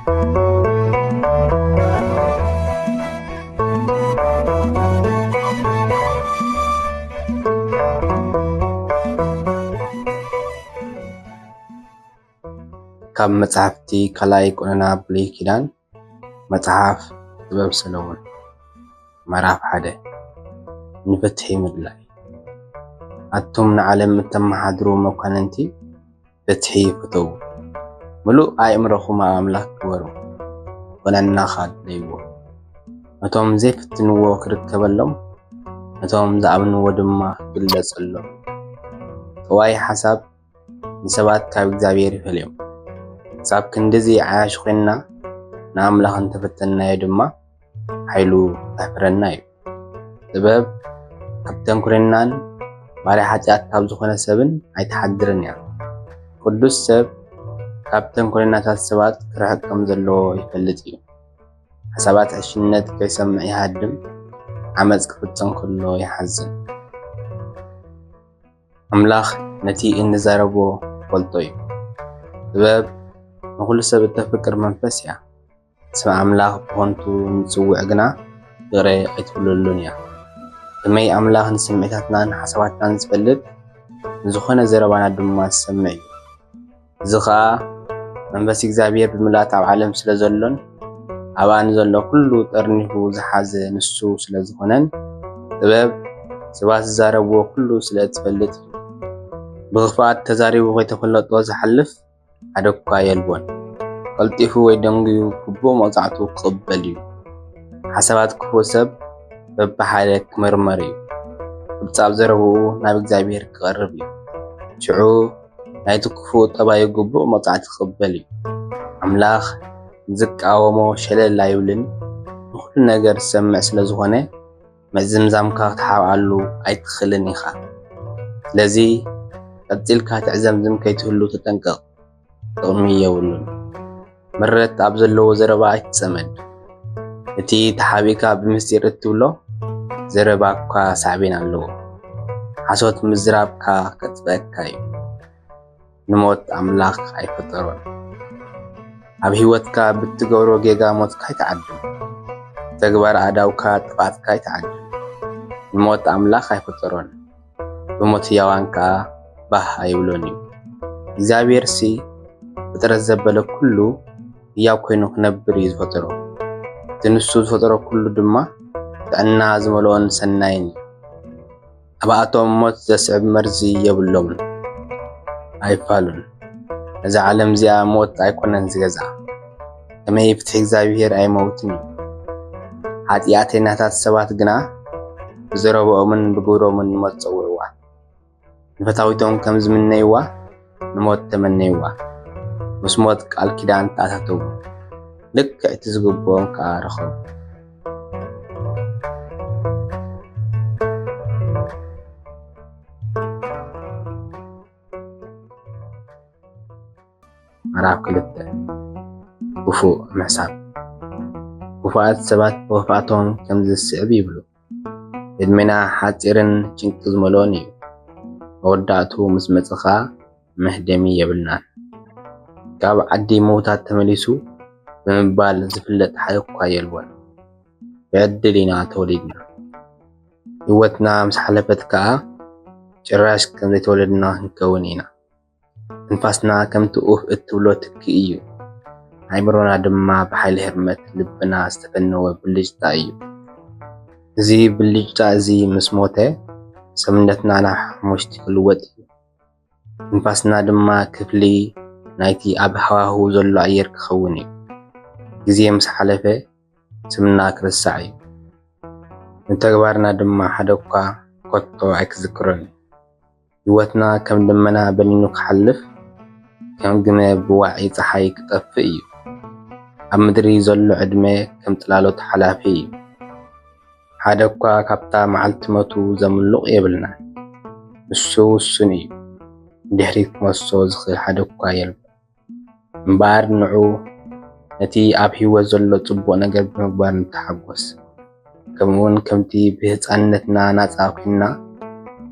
ካብ መጽሓፍቲ ካልኣይ ቆነና ብሉይ ኪዳን፣ መጽሓፍ ጥበብ ሰሎሞን፣ ምዕራፍ ሓደ። ንፍትሒ ምድላይ። ኣቱም ንዓለም እተመሓድሩ መኳንንቲ፣ ፍትሒ ፍተዉ። ምሉእ ኣእምሮኹም ኣብ ኣምላኽ ግበሩ። ክኾነና ከኣ ድለይዎ። ነቶም ዘይፍትንዎ ክርከበሎም፣ ነቶም ዝኣምንዎ ድማ ክግለጸሎም። ጠዋይ ሓሳብ ንሰባት ካብ እግዚኣብሔር ይፈልዮም። ክሳብ ክንድዚ ዓያሹ ዄንና ንኣምላኽ እንተፈተንናዮ ድማ፣ ሓይሉ ከሕፍረና እዩ። ጥበብ ካብ ተንኮለኛን ባርያ ሓጢኣት ካብ ዝኾነ ሰብን ኣይትሓድርን እያ። ቅዱስ ሰብ ካብ ተንኮለኛታት ሰባት ክርሕቅ ከም ዘለዎ ይፈልጥ እዩ። ሓሳባት ዕሽነት ከይሰምዕ ይሃድም፣ ዓመጽ ክፍጸም ከሎ ይሓዝን። ኣምላኽ ነቲ እንዛረቦ ይፈልጦ እዩ። ጥበብ ንኹሉ ሰብ እተፍቅር መንፈስ እያ። ስም ኣምላኽ ብኸንቱ ንጽውዕ ግና ይቕረ ኣይትብለሉን እያ። ከመይ ኣምላኽ ንስምዒታትናን ሓሳባትናን ዝፈልጥ፣ ንዝኾነ ዘረባና ድማ ዝሰምዕ እዩ። እዚ ኸኣ መንፈስ እግዚኣብሔር ብምልኣት ኣብ ዓለም ስለ ዘሎን ኣብኣ ንዘሎ ኩሉ ጠርኒፉ ዝሓዘ ንሱ ስለ ዝኾነን፣ ጥበብ ሰባት ዝዛረብዎ ኩሉ ስለ እትፈልጥ እዩ። ብኽፍኣት ተዛሪቡ ከይተፈለጦ ዝሓልፍ ሓደ እኳ የልቦን። ቀልጢፉ ወይ ደንጉዩ ግቡእ መቕጻዕቱ ክቕበል እዩ። ሓሳባት ክፉእ ሰብ በብሓደ ክምርመር እዩ። ጸብጻብ ዘረብኡ ናብ እግዚኣብሔር ክቐርብ እዩ። ሽዑ ናይቲ ክፉእ ጠባዩ ግቡእ መቕጻዕቲ ክቕበል እዩ። ኣምላኽ ዝቃወሞ ሸለል ኣይብልን፣ ንኹሉ ነገር ዝሰምዕ ስለ ዝኾነ፣ ምዝምዛምካ ክትሓብኣሉ ኣይትኽእልን ኢኻ። ስለዚ፣ ቀጺልካ ትዕዘምዝም ከይትህሉ ተጠንቀቕ። ጥቕሚ የብሉን። ምረት ኣብ ዘለዎ ዘረባ ኣይትጸመድ። እቲ ተሓቢእካ ብምስጢር እትብሎ ዘረባ እኳ ሳዕቤን ኣለዎ። ሓሶት ምዝራብካ ከጥፍኣካ እዩ። ንሞት ኣምላኽ ኣይፈጠሮን። ኣብ ህይወትካ ብትገብሮ ጌጋ ሞትካ ኣይትዓድም። ተግባር ኣእዳውካ ጥፍኣትካ ኣይትዓድም። ንሞት ኣምላኽ ኣይፈጠሮን። ብሞት ህያዋን ከኣ ባህ ኣይብሎን እዩ። እግዚኣብሔርሲ ፍጥረት ዘበለ ኩሉ ህያው ኮይኑ ክነብር እዩ ዝፈጠሮ። እቲ ንሱ ዝፈጠሮ ኩሉ ድማ ጥዕና ዝመልኦን ሰናይን እዩ። ኣብኣቶም ሞት ዘስዕብ መርዚ የብሎምን፣ ኣይፋሉን። ነዛ ዓለም እዚኣ ሞት ኣይኮነን ዝገዝኣ። ከመይ ፍትሒ እግዚኣብሔር ኣይመውትን እዩ። ሓጢኣተኛታት ሰባት ግና ብዘረብኦምን ብግብሮምን ንሞት ጸውዕዋ። ንፈታዊቶም ከም ዝምነይዋ ንሞት ተመነይዋ። ምስ ሞት ቃል ኪዳን ተኣታተዉ። ልክዕ እቲ ዝግብኦም ከኣ ረኸቡ። ምዕራፍ ክልተ። ክፉእ ምሕሳብ። ክፉኣት ሰባት ብኽፍኣቶም ከምዚ ዝስዕብ ይብሉ። ዕድሜና ሓጺርን ጭንቂ ዝመልኦን እዩ። መወዳእቱ ምስ መጸ ኸኣ መህደሚ የብልናን። ካብ ዓዲ ምዉታት ተመሊሱ ብምባል ዝፍለጥ ሓደ እኳ የልቦን። ብዕድል ኢና ተወሊድና። ህይወትና ምስ ሓለፈት ከኣ ጭራሽ ከም ዘይተወለድና ክንከውን ኢና። ትንፋስና ከምቲ ኡፍ እትብሎ ትኪ እዩ። ኣእምሮና ድማ ብሓይሊ ህርመት ልብና ዝተፈነወ ብልጭታ እዩ። እዚ ብልጭታ እዚ ምስ ሞተ፣ ሰብነትና ናብ ሓሙሽቲ ክልወጥ እዩ። ትንፋስና ድማ ክፍሊ ናይቲ ኣብ ሃዋህው ዘሎ ኣየር ክኸውን እዩ። ግዜ ምስ ሓለፈ፣ ስምና ክርሳዕ እዩ። ንተግባርና ድማ ሓደ እኳ ከቶ ኣይክዝክሮን እዩ። ህይወትና ከም ደመና በኒኑ ክሓልፍ፣ ከም ግመ ብዋዒ ጸሓይ ክጠፍእ እዩ። ኣብ ምድሪ ዘሎ ዕድመ ከም ጽላሎት ሓላፊ እዩ። ሓደ እኳ ካብታ መዓልቲ ሞቱ ዘምልቕ የብልናን። ንሱ ውሱን እዩ። ንድሕሪት ክመልሶ ዝኽእል ሓደ እኳ የልቦን። እምበኣር ንዑ ነቲ ኣብ ህይወት ዘሎ ጽቡቕ ነገር ብምግባር ንተሓጎስ። ከምኡውን ከምቲ ብህጻንነትና ናጻ ኲንና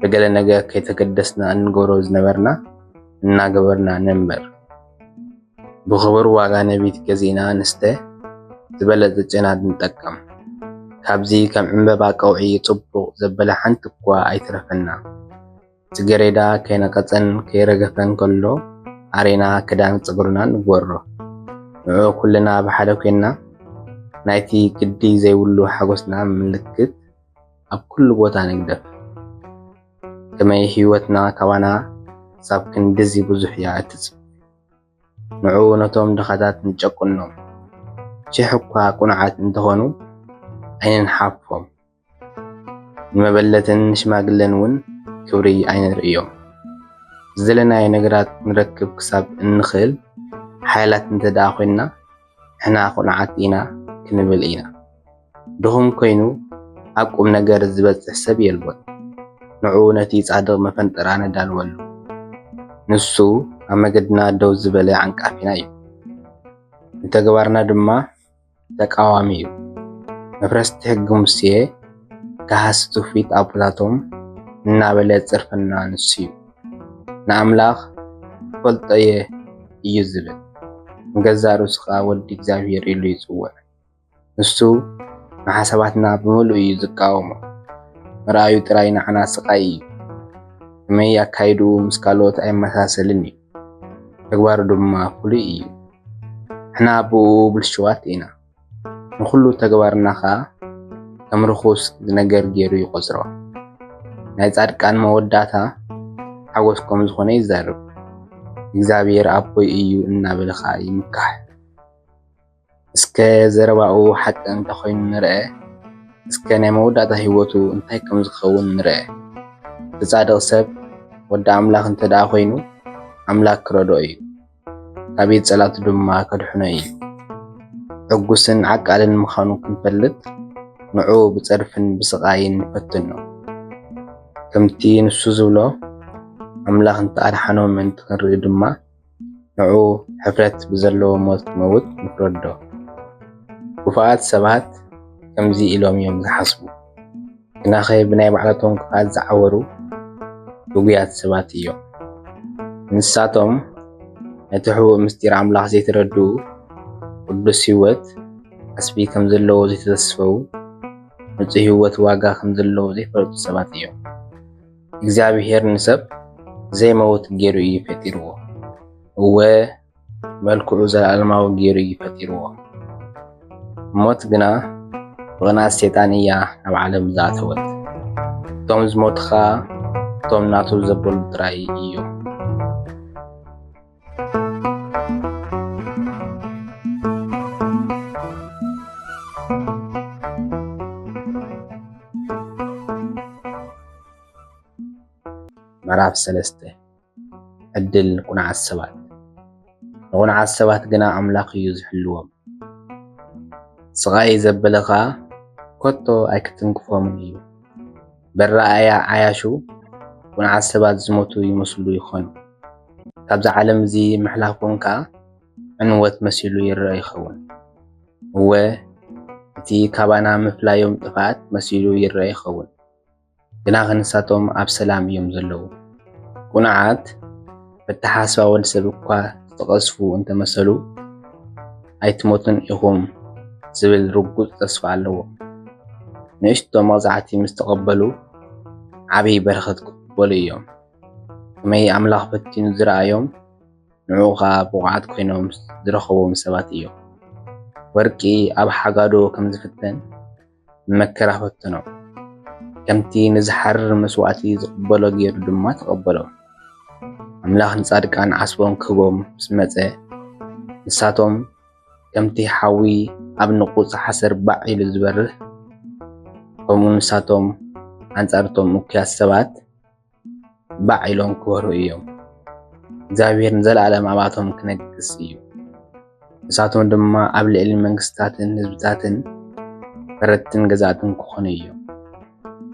ብገለ ነገር ከይተገደስና እንገብሮ ዝነበርና እናገበርና ንንበር። ብኽቡር ዋጋ ነቢት ገዚእና ንስተ፣ ዝበለጸ ጨና ንጠቀም። ካብዚ ከም ዕምበባ ቀውዒ ጽቡቕ ዘበለ ሓንቲ እኳ ኣይትረፈና። ጽጌረዳ ከይነቐጸን ከይረገፈን ከሎ፣ ኣሬና ክዳን ጸጉርና ንግበሮ። ንዑ ኩልና ብሓደ ኮይንና፣ ናይቲ ግዲ ዘይብሉ ሓጎስና ምልክት ኣብ ኩሉ ቦታ ንግደፍ። ከመይ ህይወትና ካባና ክሳብ ክንድዚ ብዙሕ እያ እትጽብ። ንዑ ነቶም ድኻታት ንጨቁኖም። ሽሕ እኳ ቁኑዓት እንተኾኑ ኣይንንሓፎም። ንመበለትን ንሽማግለን እውን ክብሪ ኣይነርእዮም። ዝደለናዮ ነገራት ክንረክብ ክሳብ እንኽእል ሓያላት እንተ ደኣ ኮይንና፣ ንሕና ቁኑዓት ኢና ክንብል ኢና። ድኹም ኮይኑ ኣብ ቁም ነገር ዝበጽሕ ሰብ የልቦን። ንዑ ነቲ ጻድቕ መፈንጠራ ነዳልወሉ። ንሱ ኣብ መገድና ደው ዝበለ ዓንቃፊና እዩ። ንተግባርና ድማ ተቃዋሚ እዩ። መፍረስቲ ሕጊ ሙሴ፣ ከሃሲ ትውፊት ኣቦታቶም እናበለ ዝጸርፈና ንሱ እዩ። ንኣምላኽ እፈልጦ እየ እዩ ዝብል። ንገዛእ ርእሱ ኸኣ ወዲ እግዚኣብሔር ኢሉ ይጽውዕ። ንሱ ንሓሳባትና ብምሉእ እዩ ዝቃወሞ። ምርኣዩ ጥራይ ንዓና ስቓይ እዩ። ከመይ ኣካይድኡ ምስ ካልኦት ኣይመሳሰልን እዩ። ተግባሩ ድማ ፍሉይ እዩ። ንሕና ብእኡ ብልሽዋት ኢና። ንኹሉ ተግባርና ኸኣ ከም ርኹስ ነገር ገይሩ ይቖጽሮ። ናይ ጻድቃን መወዳእታ ሓጎስ ከም ዝኾነ ይዛረብ። እግዚኣብሔር ኣቦይ እዩ እናበለ ኸኣ ይምካሕ። እስከ ዘረባኡ ሓቂ እንተኾይኑ ንርአ፣ እስከ ናይ መወዳእታ ህይወቱ እንታይ ከም ዝኸውን ንርአ። እቲ ጻድቕ ሰብ ወዲ ኣምላኽ እንተ ደኣ ኾይኑ፣ ኣምላኽ ክረድኦ እዩ። ካብ ቤት ጸላእቱ ድማ ከድሕኖ እዩ። ዕጉስን ዓቃልን ምዃኑ ክንፈልጥ፣ ንዑ ብጸርፍን ብስቓይን ንፈትኖ። ከምቲ ንሱ ዝብሎ፣ ኣምላኽ እንተ ኣድሓኖ ምእንቲ ክንርኢ ድማ፣ ንዑ ሕፍረት ብዘለዎ ሞት ክመውት ንፍረዶ። ክፉኣት ሰባት ከምዚ ኢሎም እዮም ዝሓስቡ፣ ግናኸ ብናይ ባዕላቶም ክፍኣት ዝዓወሩ ግጉያት ሰባት እዮም። ንሳቶም ነቲ ሕቡእ ምስጢር ኣምላኽ ዘይተረድኡ፣ ቅዱስ ህይወት ዓስቢ ከም ዘለዎ ዘይተተስፈው፣ ንጹህ ህይወት ዋጋ ከም ዘለዎ ዘይፈለጡ ሰባት እዮም። እግዚኣብሔር ንሰብ ዘይመውት ገይሩ እዩ ፈጢርዎ። እወ፣ መልክዑ ዘለኣለማዊ ገይሩ እዩ ፈጢርዎ። ሞት ግና ብቕንኣት ሰይጣን እያ ናብ ዓለም ዝኣተወት። እቶም ዝሞቱ ኸኣ እቶም ናቱ ዘበሉ ጥራይ እዮም። ምዕራፍ ሰለስተ። ዕድል ቁኑዓት ሰባት። ንቑኑዓት ሰባት ግና ኣምላኽ እዩ ዝሕልዎም። ስቓይ ዘበለ ኸኣ ከቶ ኣይክትንክፎምን እዩ። በረኣእያ ዓያሹ ቁኑዓት ሰባት ዝሞቱ ይመስሉ ይኾኑ። ካብዛ ዓለም እዚ ምሕላፎም ከኣ ዕንወት መሲሉ ይረአ ይኸውን። እወ፣ እቲ ካባና ምፍላዮም ጥፍኣት መሲሉ ይረአ ይኸውን። ግናኸ ንሳቶም ኣብ ሰላም እዮም ዘለዉ። ቁኑዓት በተሓሳስባ ወዲ ሰብ እኳ ዝተቐስፉ እንተመሰሉ፣ ኣይትሞቱን ኢኹም ዝብል ርጉጽ ተስፋ ኣለዎም። ንእሽቶ መቕጻዕቲ ምስ ተቐበሉ፣ ዓብዪ በረኸት ክቕበሉ እዮም። ከመይ ኣምላኽ ፈቲኑ ዝረኣዮም፣ ንዕኡ ኸኣ ብቑዓት ኮይኖም ዝረኸቦም ሰባት እዮም። ወርቂ ኣብ ሓጋዶ ከም ዝፍተን፣ ብመከራ ፈተኖም። ከምቲ ንዝሓርር መስዋእቲ ዝቕበሎ ገይሩ ድማ ተቐበሎም። ኣምላኽ ንጻድቃን ዓስቦም ክህቦም ምስ መጸ፣ ንሳቶም ከምቲ ሓዊ ኣብ ንቑጽ ሓሰር ባዕ ኢሉ ዝበርህ፣ ከምኡ ንሳቶም ኣንጻር እቶም እኩያት ሰባት ባዕ ኢሎም ክበርሁ እዮም። እግዚኣብሔር ንዘለኣለም ኣብኣቶም ክነግስ እዩ። ንሳቶም ድማ ኣብ ልዕሊ መንግስታትን ህዝብታትን ፈረድትን ገዛእትን ክኾኑ እዮም።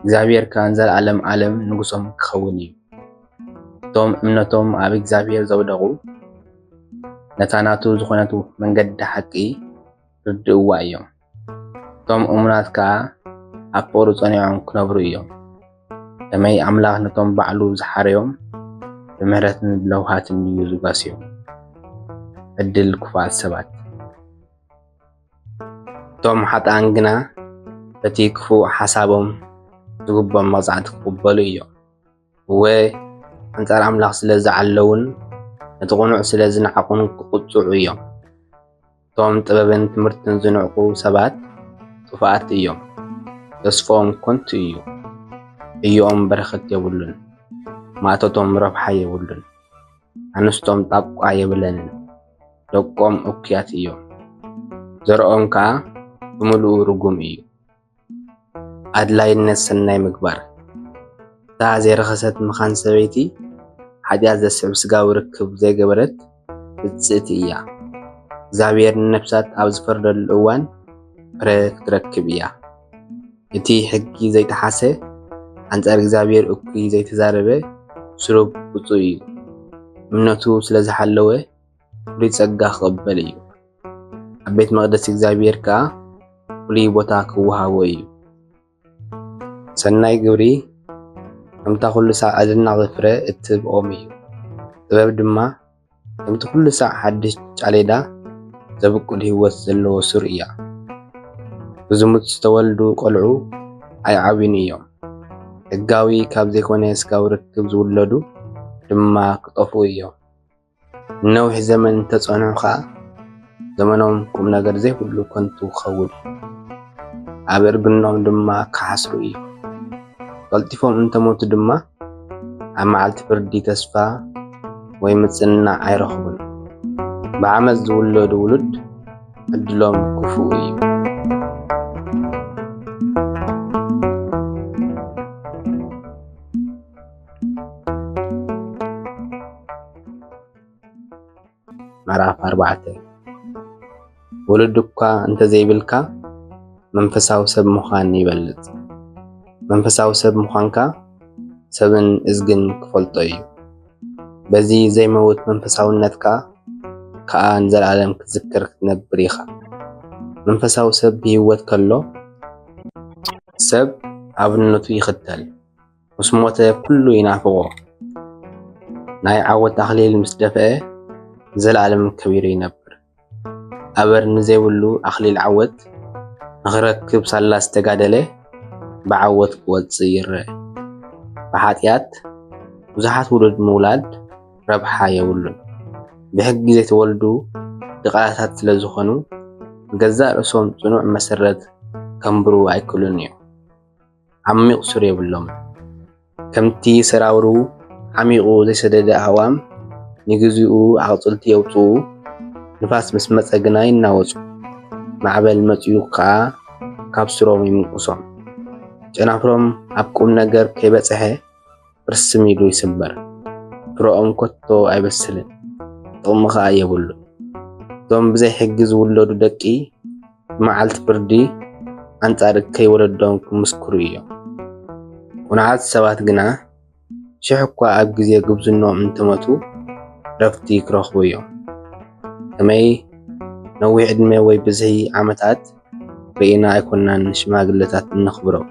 እግዚኣብሔር ከኣ ንዘለኣለም ዓለም ንጉሶም ክኸውን እዩ። እቶም እምነቶም ኣብ እግዚኣብሔር ዘውደቑ፣ ነታ ናቱ ዝኾነት መንገዲ ሓቂ ርድእዋ እዮም። እቶም እሙናት ከኣ ኣብ ፍቕሪ ጸኒዖም ክነብሩ እዮም። ከመይ ኣምላኽ ነቶም ባዕሉ ዝሓረዮም ብምሕረትን ብለውሃትን እዩ ዝጓስዮም። ዕድል ክፉኣት ሰባት። እቶም ሓጥኣን ግና በቲ ክፉእ ሓሳቦም ዝግቦም መቕጻዕቲ ክቕበሉ እዮም። እወ፣ ኣንጻር ኣምላኽ ስለ ዝዓለዉን ነቲ ቅኑዕ ስለ ዝነዓቑን ክቕጽዑ እዮም። እቶም ጥበብን ትምህርትን ዝንዕቑ ሰባት ጥፉኣት እዮም። ተስፎም ከንቱ እዩ። ዕዮኦም በረኸት የብሉን፣ ማእቶቶም ረብሓ የብሉን። ኣንስቶም ጣቋ የብለንን፣ ደቆም እኩያት እዮም። ዘርኦም ከኣ ብምሉኡ ርጉም እዩ። ኣድላይነት ሰናይ ምግባር። እታ ዘይረኸሰት መኻን ሰበይቲ፣ ሓጢኣት ዘስዕብ ስጋዊ ርክብ ዘይገበረት ብጽእቲ እያ። እግዚኣብሔር ንነፍሳት ኣብ ዝፈርደሉ እዋን ፍረ ክትረክብ እያ። እቲ ሕጊ ዘይጠሓሰ፣ ኣንጻር እግዚኣብሔር እኩይ ዘይተዛረበ ስሩብ ብጹእ እዩ። እምነቱ ስለ ዝሓለወ ፍሉይ ጸጋ ክቕበል እዩ። ኣብ ቤት መቕደስ እግዚኣብሔር ከኣ ፍሉይ ቦታ ክወሃቦ እዩ። ሰናይ ግብሪ ከምታ ኩሉ ሳዕ ኣደናቒ ፍረ እትህብ ኦም እዩ። ጥበብ ድማ ከምቲ ኩሉ ሳዕ ሓድሽ ጫሌዳ ዘብቁል ህይወት ዘለዎ ሱር እያ። ብዝሙት ዝተወልዱ ቆልዑ ኣይዓብዩን እዮም። ሕጋዊ ካብ ዘይኮነ ስጋዊ ርክብ ዝውለዱ ድማ ክጠፍኡ እዮም። ንነዊሕ ዘመን እንተጸንሑ ኸኣ፣ ዘመኖም ቁም ነገር ዘይብሉ ከንቱ ክኸውን እዩ። ኣብ እርግኖም ድማ ክሓስሩ እዩ። ቀልጢፎም እንተሞቱ ድማ፣ ኣብ መዓልቲ ፍርዲ ተስፋ ወይ ምጽንናዕ ኣይረኽቡን። ብዓመጽ ዝውለዱ ውሉድ ዕድሎም ክፉእ እዩ። ምዕራፍ ኣርባዕተ። ወለዲ እኳ እንተዘይብልካ፣ መንፈሳዊ ሰብ ምዃን ይበልጽ። መንፈሳዊ ሰብ ምዃንካ ሰብን እዝግን ክፈልጦ እዩ። በዚ ዘይመውት መንፈሳውነትካ ከኣ ንዘለኣለም ክትዝከር ክትነብር ኢኻ። መንፈሳዊ ሰብ ብህይወት ከሎ፣ ሰብ ኣብነቱ ይኽተል። ምስ ሞተ ኩሉ ይናፍቖ። ናይ ዓወት ኣኽሊል ምስ ደፍአ፣ ንዘለኣለም ከቢሩ ይነብር። ኣበር ንዘይብሉ ኣኽሊል ዓወት ንኽረክብ ሳላ ዝተጋደለ፣ ብዓወት ክወጽእ ይረአ። ብሓጢኣት ብዙሓት ውሉድ ምውላድ ረብሓ የብሉን። ብሕጊ ዘይተወልዱ ድቓላታት ስለ ዝኾኑ፣ ንገዛእ ርእሶም ጽኑዕ መሰረት ከንብሩ ኣይክእሉን እዮም። ዓሚቕ ሱር የብሎምን። ከምቲ ሰራውሩ ዓሚቑ ዘይሰደደ ኣእዋም፣ ንግዚኡ ኣቕጽልቲ የውጽኡ፣ ንፋስ ምስ መጸ ግና ይናወጹ። ማዕበል መጺኡ ከኣ ካብ ሱሮም ይምንቁሶም። ጨናፍሮም ኣብ ቁም ነገር ከይበጽሐ ፍርስም ኢሉ ይስበር። ፍረኦም ከቶ ኣይበስልን፣ ጥቕሚ ከኣ የብሉን። እቶም ብዘይ ሕጊ ዝውለዱ ደቂ፣ ብመዓልቲ ፍርዲ ኣንጻር እከይ ወለዶም ክምስክሩ እዮም። ቅኑዓት ሰባት ግና ሽሕ እኳ ኣብ ግዜ ጉብዝንኦም እንተሞቱ፣ ዕረፍቲ ክረኽቡ እዮም። ከመይ ነዊሕ ዕድመ ወይ ብዝሒ ዓመታት ርኢና ኣይኮናን ሽማግለታት እነኽብሮም።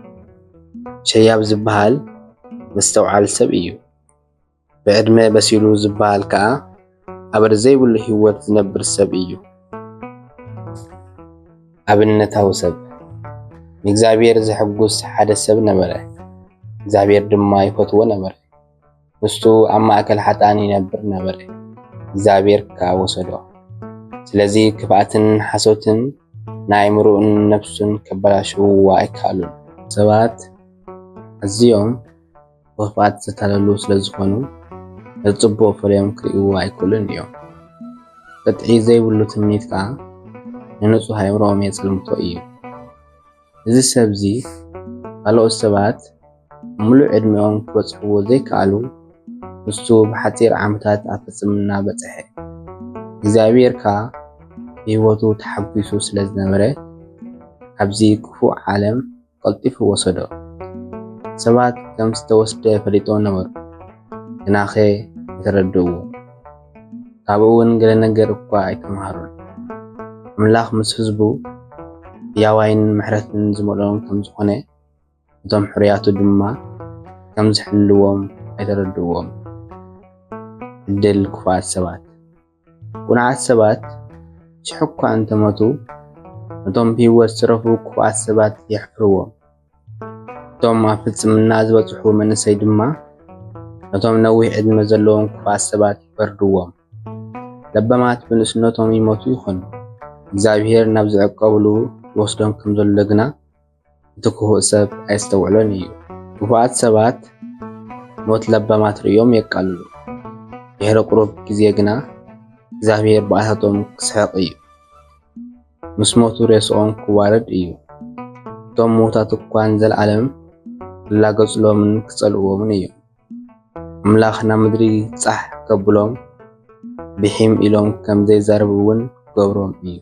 ሸያብ ዝበሃል መስተውዓሊ ሰብ እዩ። ብዕድመ በሲሉ ዝበሃል ከኣ ኣበር ዘይብሉ ህይወት ዝነብር ሰብ እዩ። ኣብነታዊ ሰብ። ንእግዚኣብሔር ዘሐጉስ ሓደ ሰብ ነበረ፣ እግዚኣብሔር ድማ ይፈትዎ ነበረ። ንሱ ኣብ ማእከል ሓጥኣን ይነብር ነበረ፣ እግዚኣብሔር ከኣ ወሰዶ። ስለዚ ክፍኣትን ሓሶትን ንኣእምሮኡን ነፍሱን ከበላሽውዎ ኣይከኣሉን። ሰባት ኣዝዮም ብኽፍኣት ዝተታለሉ ስለ ዝኾኑ፣ ነቲ ጽቡቕ ፍሬኦም ክርእይዎ ኣይክእሉን እዮም። ቅጥዒ ዘይብሉ ትምኒት ከኣ ንንጹህ ኣእምሮኦም የጸልምቶ እዩ። እዚ ሰብ እዚ፣ ካልኦት ሰባት ምሉእ ዕድመኦም ክበጽሕዎ ዘይከኣሉ፣ ንሱ ብሓጺር ዓመታት ኣብ ፍጽምና በጽሐ። እግዚኣብሔር ከኣ ብህይወቱ ተሓጒሱ ስለ ዝነበረ፣ ካብዚ ክፉእ ዓለም ቀልጢፉ ወሰዶ። ሰባት ከም ዝተወስደ ፈሊጦም ነበሩ፣ ግናኸ ኣይተረድእዎ። ካብኡ እውን ገለ ነገር እኳ ኣይተምሃሩን። ኣምላኽ ምስ ህዝቡ ሕያዋይን ምሕረትን ዝመልኦም ከም ዝኾነ፣ እቶም ሕሩያቱ ድማ ከም ዝሕልዎም ኣይተረድእዎም። ዕድል ክፉኣት ሰባት። ቅኑዓት ሰባት ሽሕ እኳ እንተሞቱ፣ ነቶም ብህይወት ዝተረፉ ክፉኣት ሰባት የሕፍርዎም። እቶም ኣብ ፍጽምና ዝበጽሑ መንእሰይ ድማ፣ ነቶም ነዊሕ ዕድመ ዘለዎም ክፉኣት ሰባት ይፈርድዎም። ለባማት ብንእስነቶም ይሞቱ ይኾኑ። እግዚኣብሔር ናብ ዝዕቀብሉ ይወስዶም ከም ዘሎ ግና፣ እቲ ክፉእ ሰብ ኣየስተውዕሎን እዩ። ክፉኣት ሰባት ሞት ለባማት ርእዮም የቃልሉ። ድሕሪ ቁሩብ ግዜ ግና፣ እግዚኣብሔር ብኣታቶም ክስሕቕ እዩ። ምስ ሞቱ ሬስኦም ክዋረድ እዩ። እቶም ምዉታት እኳ ንዘለኣለም ክላገጹሎምን ክጸልእዎምን እዮም። ኣምላኽ ናብ ምድሪ ጻሕ ከብሎም፣ ብሒም ኢሎም ከም ዘይዛረቡ እውን ክገብሮም እዩ።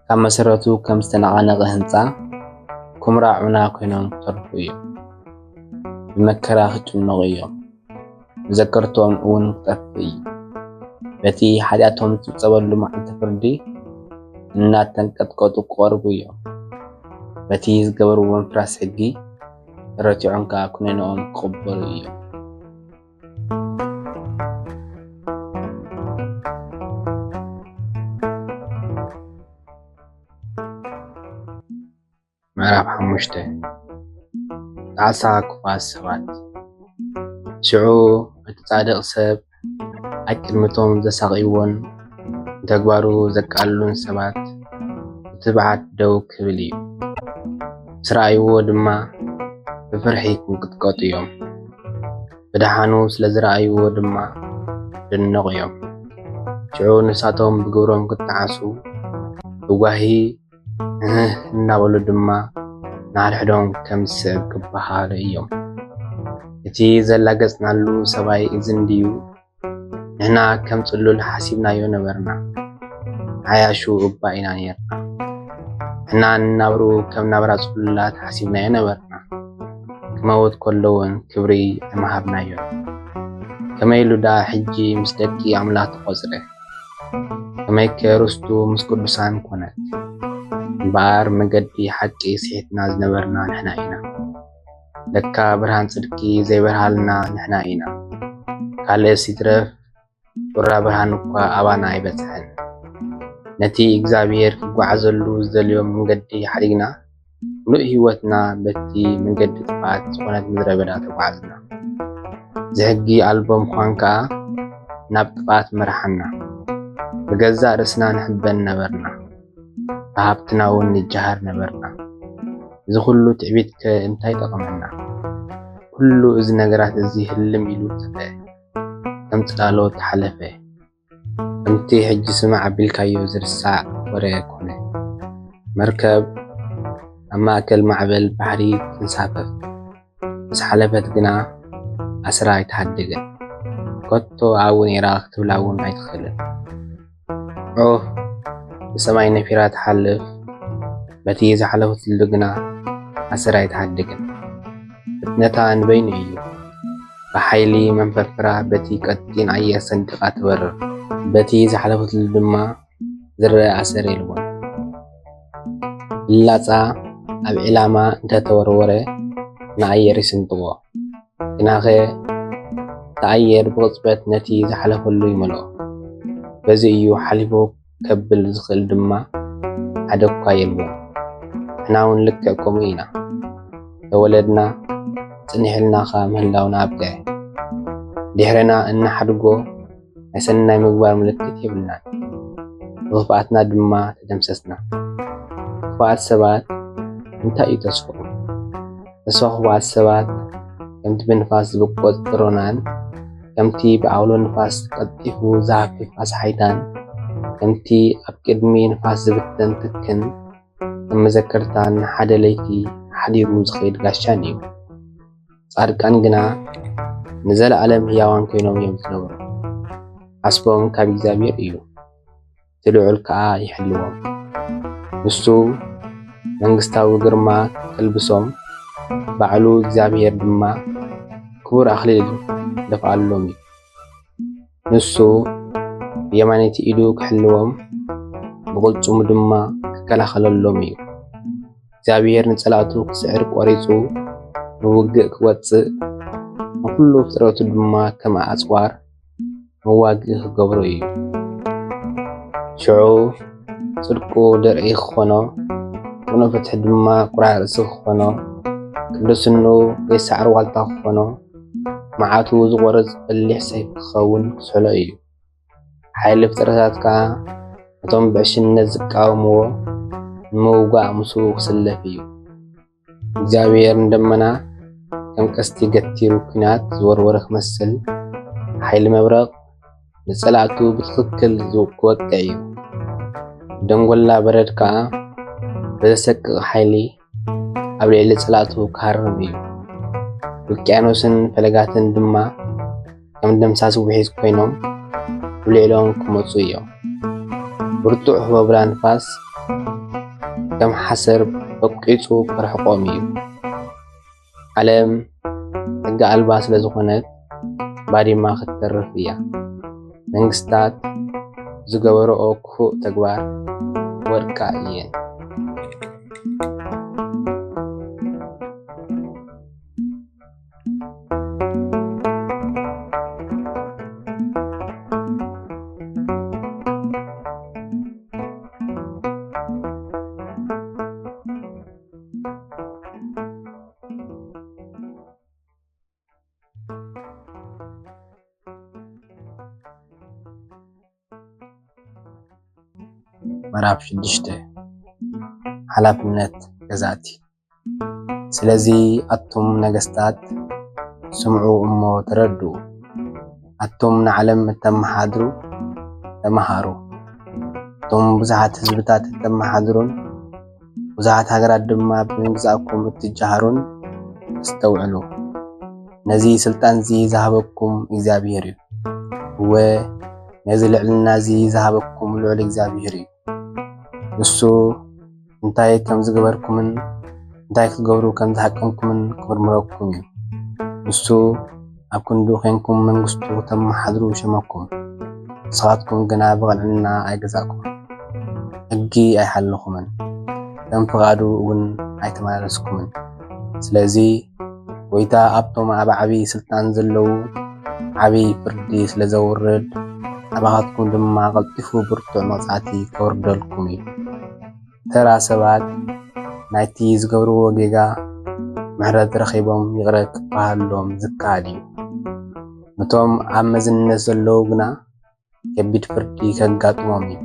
ካብ መሰረቱ ከም ዝተነቓነቐ ህንጻ፣ ኵምራ ዑና ኮይኖም ክተርፉ እዮም። ብመከራ ክጭነቑ እዮም። መዘከርትኦም እውን ክጠፍእ እዩ። በቲ ሓጢኣቶም ዝጽብጸበሉ መዓልቲ ፍርዲ እናተንቀጥቀጡ ክቐርቡ እዮም። በቲ ዝገበርዎ ምፍራስ ሕጊ ተረቲዖም ከኣ ኵነኔኦም ክቕበሉ እዮም። ምዕራፍ ሓሙሽተ። ጣዕሳ ክፉኣት ሰባት። ሽዑ እቲ ጻድቕ ሰብ ኣብ ቅድሚቶም ዘሳቕይዎን ንተግባሩ ዘቃልሉን ሰባት ብትብዓት ደው ክብል እዩ። ምስ ረኣይዎ ድማ ብፍርሒ ክንቅጥቀጡ እዮም። ብደሓኑ ስለ ዝረኣይዎ ድማ ክድነቑ እዮም። ሽዑ ንሳቶም ብግብሮም ክጠዓሱ፣ ብጓሂ እህ እናበሉ ድማ ንሓድሕዶም ከም ዝስዕብ ክበሃሃሉ እዮም። እቲ ዘላገጽናሉ ሰብኣይ እዚ እንድዩ፣ ንሕና ከም ጽሉል ሓሲብናዮ ነበርና። ዓያሹ እባ ኢና ኔርና። ንሕና ንናብርኡ ከም ናብራ ጽሉላት ሓሲብናዮ ነበርና። ክመውት ከሎ እውን ክብሪ ኣይምሃብናዮን። ከመይ ኢሉ ደኣ ሕጂ ምስ ደቂ ኣምላኽ ተቖጽረ? ከመይከ ርስቱ ምስ ቅዱሳን ኮነት? እምበኣር መገዲ ሓቂ ስሒትና ዝነበርና ንሕና ኢና። ለካ ብርሃን ጽድቂ ዘይበርሃልና ንሕና ኢና። ካልእስ ይትረፍ፣ ጩራ ብርሃን እኳ ኣባና ኣይበጽሐን። ነቲ እግዚኣብሔር ክጓዓዘሉ ዝደልዮ መንገዲ ሓዲግና፣ ምሉእ ህይወትና በቲ መንገዲ ጥፍኣት ዝኾነት ምድረ በዳ ተጓዕዝና። ዝሕጊ ኣልቦ ምዃን ከኣ ናብ ጥፍኣት መርሓና። ብገዛእ ርእስና ንሕበን ነበርና፣ ብሃብትና እውን ንጀሃር ነበርና። እዚ ኹሉ ትዕቢትከ እንታይ ጠቐመና? ኩሉ እዚ ነገራት እዚ ህልም ኢሉ ጠፍአ፣ ከም ጽላሎት ሓለፈ። ከምቲ ሕጂ ስማዕ ኣቢልካዮ ዝርሳዕ ወረ ኮነ። መርከብ ኣብ ማእከል ማዕበል ባሕሪ ትንሳፈፍ። ምስ ሓለፈት ግና ኣስራ ኣይትሓድግን። ከቶ ኣብኡ ነይራ ክትብላ እውን ኣይትኽእልን። ዑፍ ብሰማይ ነፊራ ትሓልፍ፣ በቲ ዝሓለፈትሉ ግና ኣሰር ኣይትሓድግን። ፍጥነታ ንበይኑ እዩ። ብሓይሊ መንፈርፍራ በቲ ቀጢን ኣየር ሰንዲቓ ትበርር። በቲ ዝሓለፈትሉ ድማ ዝረኣ ኣሰር የልቦን። ፍላጻ ኣብ ዒላማ እንተተወርወረ ንኣየር ይስንጥዎ። ግናኸ እቲ ኣየር ብቕጽበት ነቲ ዝሓለፈሉ ይመልኦ። በዚ እዩ ሓሊፉ ከብል ዝኽእል ድማ ሓደ እኳ የልቦን። ንሕና እውን ልክዕ ከምኡ ኢና። ተወለድና፣ ጽኒሕልና ከኣ ምህላውና ኣብቅዐ። ድሕረና እነሓድጎ ናይ ሰናይ ምግባር ምልክት የብልናን። ብኽፍኣትና ድማ ተደምሰስና። ክፉኣት ሰባት እንታይ እዩ ተስፍኦም? ተስፋ ክፉኣት ሰባት ከምቲ ብንፋስ ዝብቆጽ ጥሮናን፣ ከምቲ ብዓውሎ ንፋስ ቀልጢፉ ዝሃፍፍ ኣስሓይታን፣ ከምቲ ኣብ ቅድሚ ንፋስ ዝብተን ትክን፣ ከም መዘከርታን ንሓደ ለይቲ ሓዲሩ ዝኸይድ ጋሻን እዩ። ጻድቃን ግና ንዘለኣለም ህያዋን ኮይኖም እዮም ዝነብሩ። ዓስቦም ካብ እግዚኣብሔር እዩ፣ እቲ ልዑል ከኣ ይሕልዎም። ንሱ መንግስታዊ ግርማ ከልብሶም፣ ባዕሉ እግዚኣብሔር ድማ ክቡር ኣኽሊል ይደፍኣሎም እዩ። ንሱ ብየማነይቲ ኢዱ ክሕልዎም፣ ብቕልጽሙ ድማ ክከላኸለሎም እዩ። እግዚኣብሔር ንጸላእቱ ክስዕር ቆሪጹ፣ ንውግእ ክወጽእ፣ ንኹሉ ፍጥረቱ ድማ ከም ኣጽዋር መዋግኢ ክገብሮ እዩ። ሽዑ ጽድቁ ደርኢ ክኾኖ፣ ቅኑዕ ፍትሒ ድማ ቁራዕ ርእሲ ክኾኖ፣ ቅድስንኡ ዘይሰዓር ዋልታ ክኾኖ፣ መዓቱ ዝቖርጽ በሊሕ ሰይፊ ክኸውን ክስሕሎ እዩ። ሓይሊ ፍጥረታት ከኣ ነቶም ብዕሽነት ዝቃወምዎ ንምውጋእ ምስኡ ክስለፍ እዩ። እግዚኣብሔር ንደመና ከም ቀስቲ ገቲሩ ኲናት ዝወርወረ ክመስል፣ ሓይሊ መብረቕ ንጸላእቱ ብትኽክል ክወቅዕ እዩ። ደንጎላ በረድ ከኣ ብዘሰቅቕ ሓይሊ ኣብ ልዕሊ ጸላእቱ ክሃርም እዩ። ውቅያኖስን ፈለጋትን ድማ ከም ደምሳስ ውሒዝ ኮይኖም ኣብ ልዕሊኦም ክመጹ እዮም። ብርቱዕ ህቦብላ ንፋስ ከም ሓሰር በቂጹ ከርሕቖም እዩ። ዓለም ሕጊ ኣልባ ስለ ዝኾነት ባዲማ ክትተርፍ እያ። መንግስታት ዝገበረኦ ክፉእ ተግባር ክወድቃ እየን። ምዕራፍ ሽዱሽተ። ሓላፍነት ገዛእቲ። ስለዚ ኣቱም ነገስታት፣ ስምዑ እሞ ተረድኡ። ኣቱም ንዓለም እተመሓድሩ፣ ተመሃሩ። እቶም ብዙሓት ህዝብታት እተመሓድሩን ብዙሓት ሃገራት ድማ ብምግዛእኩም እትጀሃሩን፣ ኣስተውዕሉ። ነዚ ስልጣን እዚ ዝሃበኩም እግዚኣብሔር እዩ። እወ፣ ነዚ ልዕልና እዚ ዝሃበኩም ልዑል እግዚኣብሔር እዩ። ንሱ እንታይ ከም ዝገበርኩምን እንታይ ክትገብሩ ከም ዝሃቀንኩምን ክምርምረኩም እዩ። ንሱ ኣብ ክንዱ ኴንኩም መንግስቱ ክተመሓድሩ ሸመኩም። ንስኻትኩም ግና ብቕንዕና ኣይገዛእኩም፣ ሕጊ ኣይሓለኹምን፣ ከም ፍቓዱ እውን ኣይተመላለስኩምን። ስለዚ ጎይታ ኣብቶም ኣብ ዓቢ ስልጣን ዘለዉ ዓቢ ፍርዲ ስለ ዘውርድ፣ ኣባኻትኩም ድማ ቀልጢፉ ብርቱዕ መቕጻዕቲ ከውርደልኩም እዩ። ተራ ሰባት ናይቲ ዝገብርዎ ጌጋ ምሕረት ረኺቦም ይቕረ ክበሃሎም ዝከኣል እዩ። ነቶም ኣብ መዝነት ዘለዉ ግና ከቢድ ፍርዲ ከጋጥሞም እዩ።